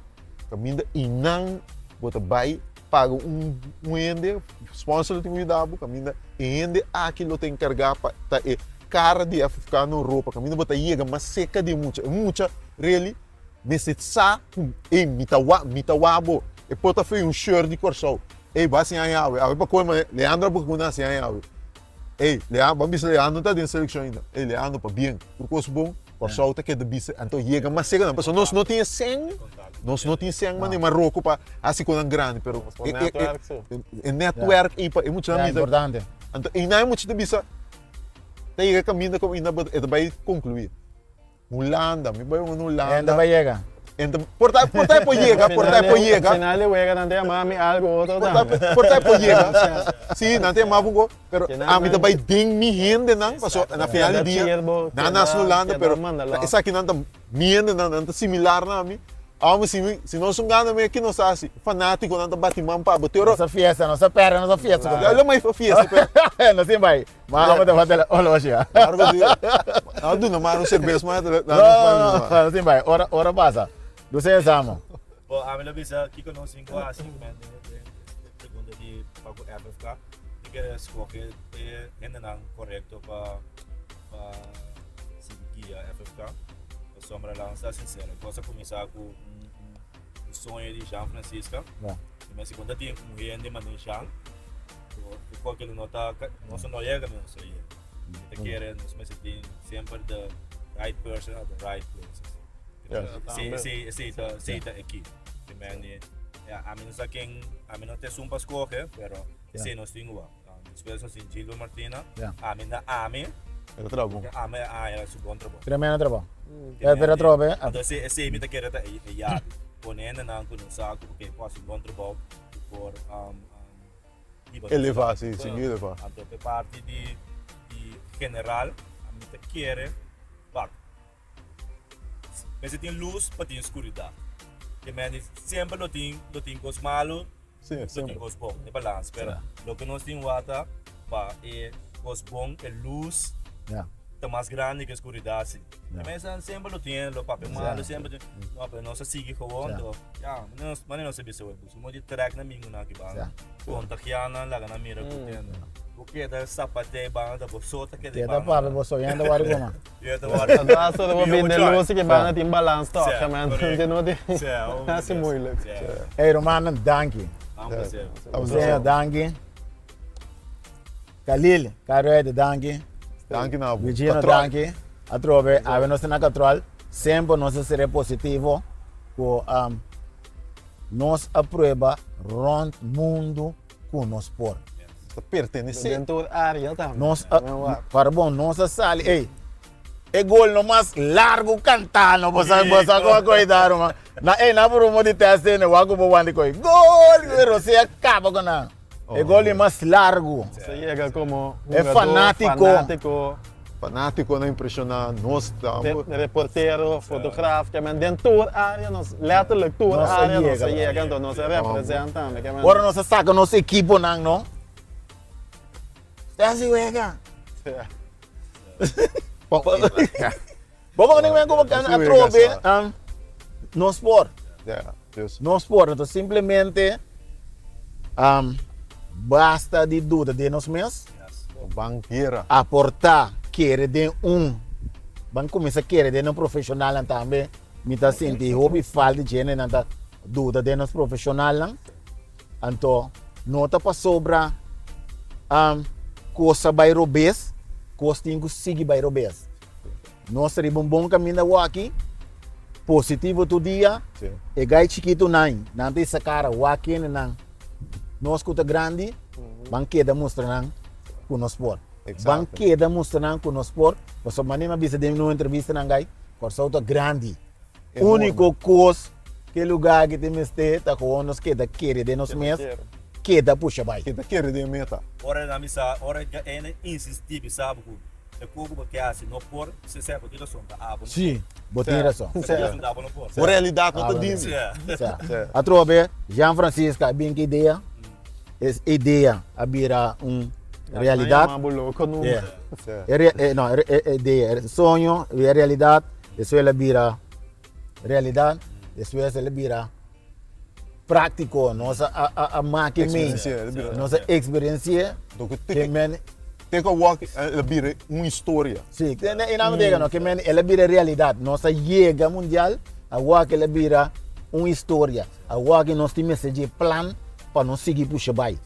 kaminda einan bo ta bai paga un un hende sponsor lo tin ku yuda bo kaminda e hende aki lo ta enkargá pa ta e kara di FFK na Europa kaminda bo ta yega mas seka di e mucha e mucha really Mester sa ku ey mi ta wa mi ta wa bo. E por ta fei un shirt di Kòrsou. Ey bo a siña aña awe. Awe pa koe ma Leandro a buka ku nan a siña aña awe. Ey Leandro bo a bisa Leandro no ta den selekshon ainda. Ey Leandro pabien tur kos bon Kòrsou ta keda bisa anto yega mas serka nan pasobra nos no tin e sèn nos no tin sèn manera Maroko pa hasi konan grandi pero e e e netwerk ey pa e muchanan bisa anto einan e mucha ta bisa ta yega kaminda ku ainda e ta bai konkluí. Hulanda, mi bai un Hulanda. Enta bai yega. Enta, por ta, por ta por yega, por ta por yega. Final de wega nan ta yama mi algo otro Por ta, por ta por yega. Sí, nan ta yama bo, pero ami ta bai den mi hendenan, paso na final di dia, nan nace na Hulanda, pero esakinan ta mi hendenan, nan ta similar na mi. Amo si mi, si nos un gana mi aki nos ta hasi, fanaticonan ta bati man pa bo, te ora. Nos a fiesta, nos a perde, nos a fiesta. Ya lo mai fiesta, pero. Nos sin bai. Ma amo ta fata olo oshi ya. Claro que sí. No duna maar un cerveza maar. No, no, no, sin bai. Ora, ora pasa. Duse esamo. Bo, ami lo bisa kiko nos tin ku hasi men den e pregunta di pa ku FFK. Tin ke skohe e hendenan korekto pa pa sigui guia FFK. Pasobra laga nos ta sinsero, kos a kuminsá ku un soño di Jean Francisca. I men si bo ta tin un hende manera Jean, ku kualke lo no ta, nos no yega kaminda nos ta yega. Mi ta kere nos mester tin semper the right person at the right place. Esei, esei ta, esei ta e key. Di men di, ami no sa ken, ami no ta esun pa skohe, pero esei nos tin ku wak. Despues nos tin Gilbert Martina. Ami na ami. El a traha bon. Ami a el a haci bon trabou. Tremendo trabou. Pero atrobe. Anto esey esey mi ta kere ta e yabi. Pone hendenan cu nos sa cu ok por haci bon trabou cu por hiba nos Eleva, si, sigui eleva. Anto p'e parti di di general ami ta kere wak. Mester tin luz pa tin scuridad. Ke mende semper lo tin lo tin cos malo. Sí, Lo tin semper. cos bon, e balans. Pero Ja. loke nos tin wata pa e cos bon, e luz Ja. ta mas grandi ku e skuridat si. E mensanan semper lo tin, lo papia malo semper tin. No, pero nos a sigui gewoon to. Ya, manera nos a bisa web, buska un di trek na mingunan aki banda. Kontagiá nan, laga nan mira ku tin. Bo keda sapate banda, bo so ta keda Keda banda. papia, bo so yenda wari goma. Yenda wari. Aso bo binde luz ki banda tin balans toch, man. No tin hasi moeilijk. Hey rumannan, danki. Señor, danki. Khalil, Karuede, danki. Danki na bo. Virgino, Katrol. danki. Atrobe, awe nos ta na Katrol. Semper nos a sere positivo ku um, nos a prueba rond mundu ku nos por. Ta pertenece. Den tur área tambe. Nos a, para bon, nos a sali, ey, e gol no mas largo cantá, no, bo sa, bo sa como coida, ruman. Na, ey, na por un di test, ne, waku bo wandi koi, gol, Rosé a caba con nan. E gol di mas largu. Se yega como E jugador, fanátiko. fanátiko. Fanátikonan impreshoná nos tambe. Reportero, fotograaf, ke men den tur área nos, letterlijk tur Nos a área nos a yega. yega, enton nos a represent tambe. Ke men. Ora nos a saka nos ekiponan no. Stasi wega. Bo kono men como Nos atrobe wega um, nos por. Ja, dus. Nos por, entonces simplemente um, basta di duda den nos mes. Ban guera. Aporta, kere den un. Ban kuminsa kere den un profesionalnan tambe. Mi ta sinti hopi falta di djenenan ta duda den nos profesionalnan. Anto no ta pasobra um, kos a bai robes, kos tin ku sigui bai robes. Nos ta riba un bon kaminda awaki, positivo tur dia. E gai chikitunan, nan ta hisa kara wak kendenan. Nos ku ta grandi, ban keda mustra nan ku nos por. Ban keda mustra nan ku nos por, pasobra manera mi a bisa den un entrevistanan gai, Kòrsou ta grandi. Úniko kos ku e lugá aki tin mester ta ku nos keda kere den nos mes, keda pusha bai. Keda kere den e meta. Ora nan bisa, ora N insistí bisa bo ku e kos ku bo ke hasi no por, si sè bo tin rason ta abo no por. Sí, bo tin rason. Bo tin rason ta abo no por. Bo realidat no ta dimi. Sí. Atrobe, Jean Francisca a bin ku idea, es idea a bira un realidat. Nan yama bo loko numa. Yeah. No, e idea, e soño bira realidat. Despues el a bira realidad, despues el a bira práctico, nos a, a, a maki mee, nos a experiencié. Ke men, Take a walk, el a bira un historia. Sí, e nan diga no, ke men el a bira realidad. Nos a yega mundial, awor el a bira un historia. Awor nos tin mester dje plan pa nos sigui pusha bai.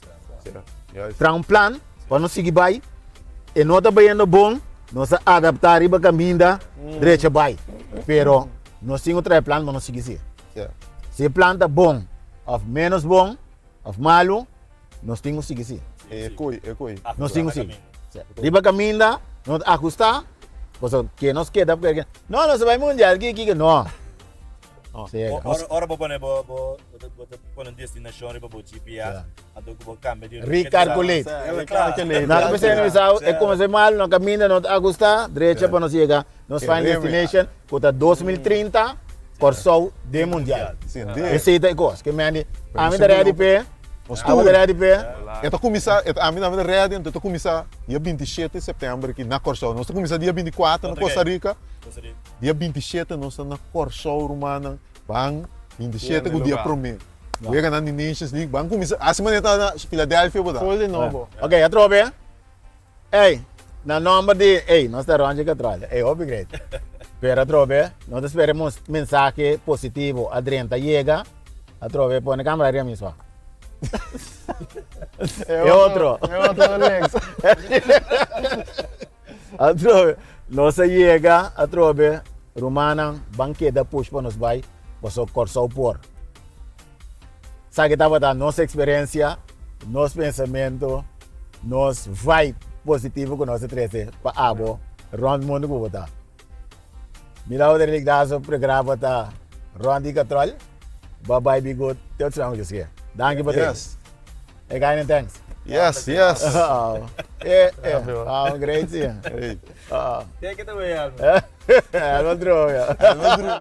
Traha un plan Pa nos sigui bai, e no ta bayendo bon, nos a adaptá riba kaminda, drecha bai. Pero nos tin ku traha e plan pa nos sigui si. Si e plan ta bon òf ménos bon òf malu, nos tin ku sigui si. Nos tin ku sigui. Riba kaminda nos ta ahustá, pasobra ke nos keda, no nos a bai mundial, ki ki ki, no. Ora bo pone bo bo bo ta pone un destinashon riba bo GPS, anto ku bo kambia di Recalculate. Nan ta pensando bisa e kuminsá mal, no kaminda no ta agustá, drecha pa nos yega nos final destination ku ta 2030 Kòrsou den mundial. Esei ta e kos. Ke mende ami ta ready p'e, abo ta ready p'e. E ta kuminsá, ami ta ready, anto e ta kuminsá dia 27 sèptèmber aki na Kòrsou. Nos ta kuminsá dia 24 na Costa Rica. Dia 27 nos ta na Kòrsou rumannan. Ban 27 ku dia promé. Weganan di Nations League ban kuminsá hasi manera ta na Philadelphia bo ta. Full di nobo. Ok, atrobe. Ey, na nomber di, ey, nos ta Ronchi Katrol. Ey, hopi great. Pero atrobe, nos ta spera e mensahe positivo a drenta yega. Atrobe, pone camera ariba mi swa. E otro. E otro Alex. Atrobe, nos a yega atrobe, rumannan ban keda push pa nos bai, paso Kòrsou por. Sa ke tabata nos eksperensia, nos pensamentu, nos vibe positivo ku nos a trese pa abo rònt mundu ku bo ta. Mi ta wou Rick programa ta Ron di Katrol. Bye bye, be good. Te otro semana ku Dios kier. Danki pa te. Yes. Hey, Guy, thanks. Yes, yes. Oh. Eh, eh. Oh, great, sí. Hey. Oh. Take it away, Alma. Alma Drew, ja. Alma Drew.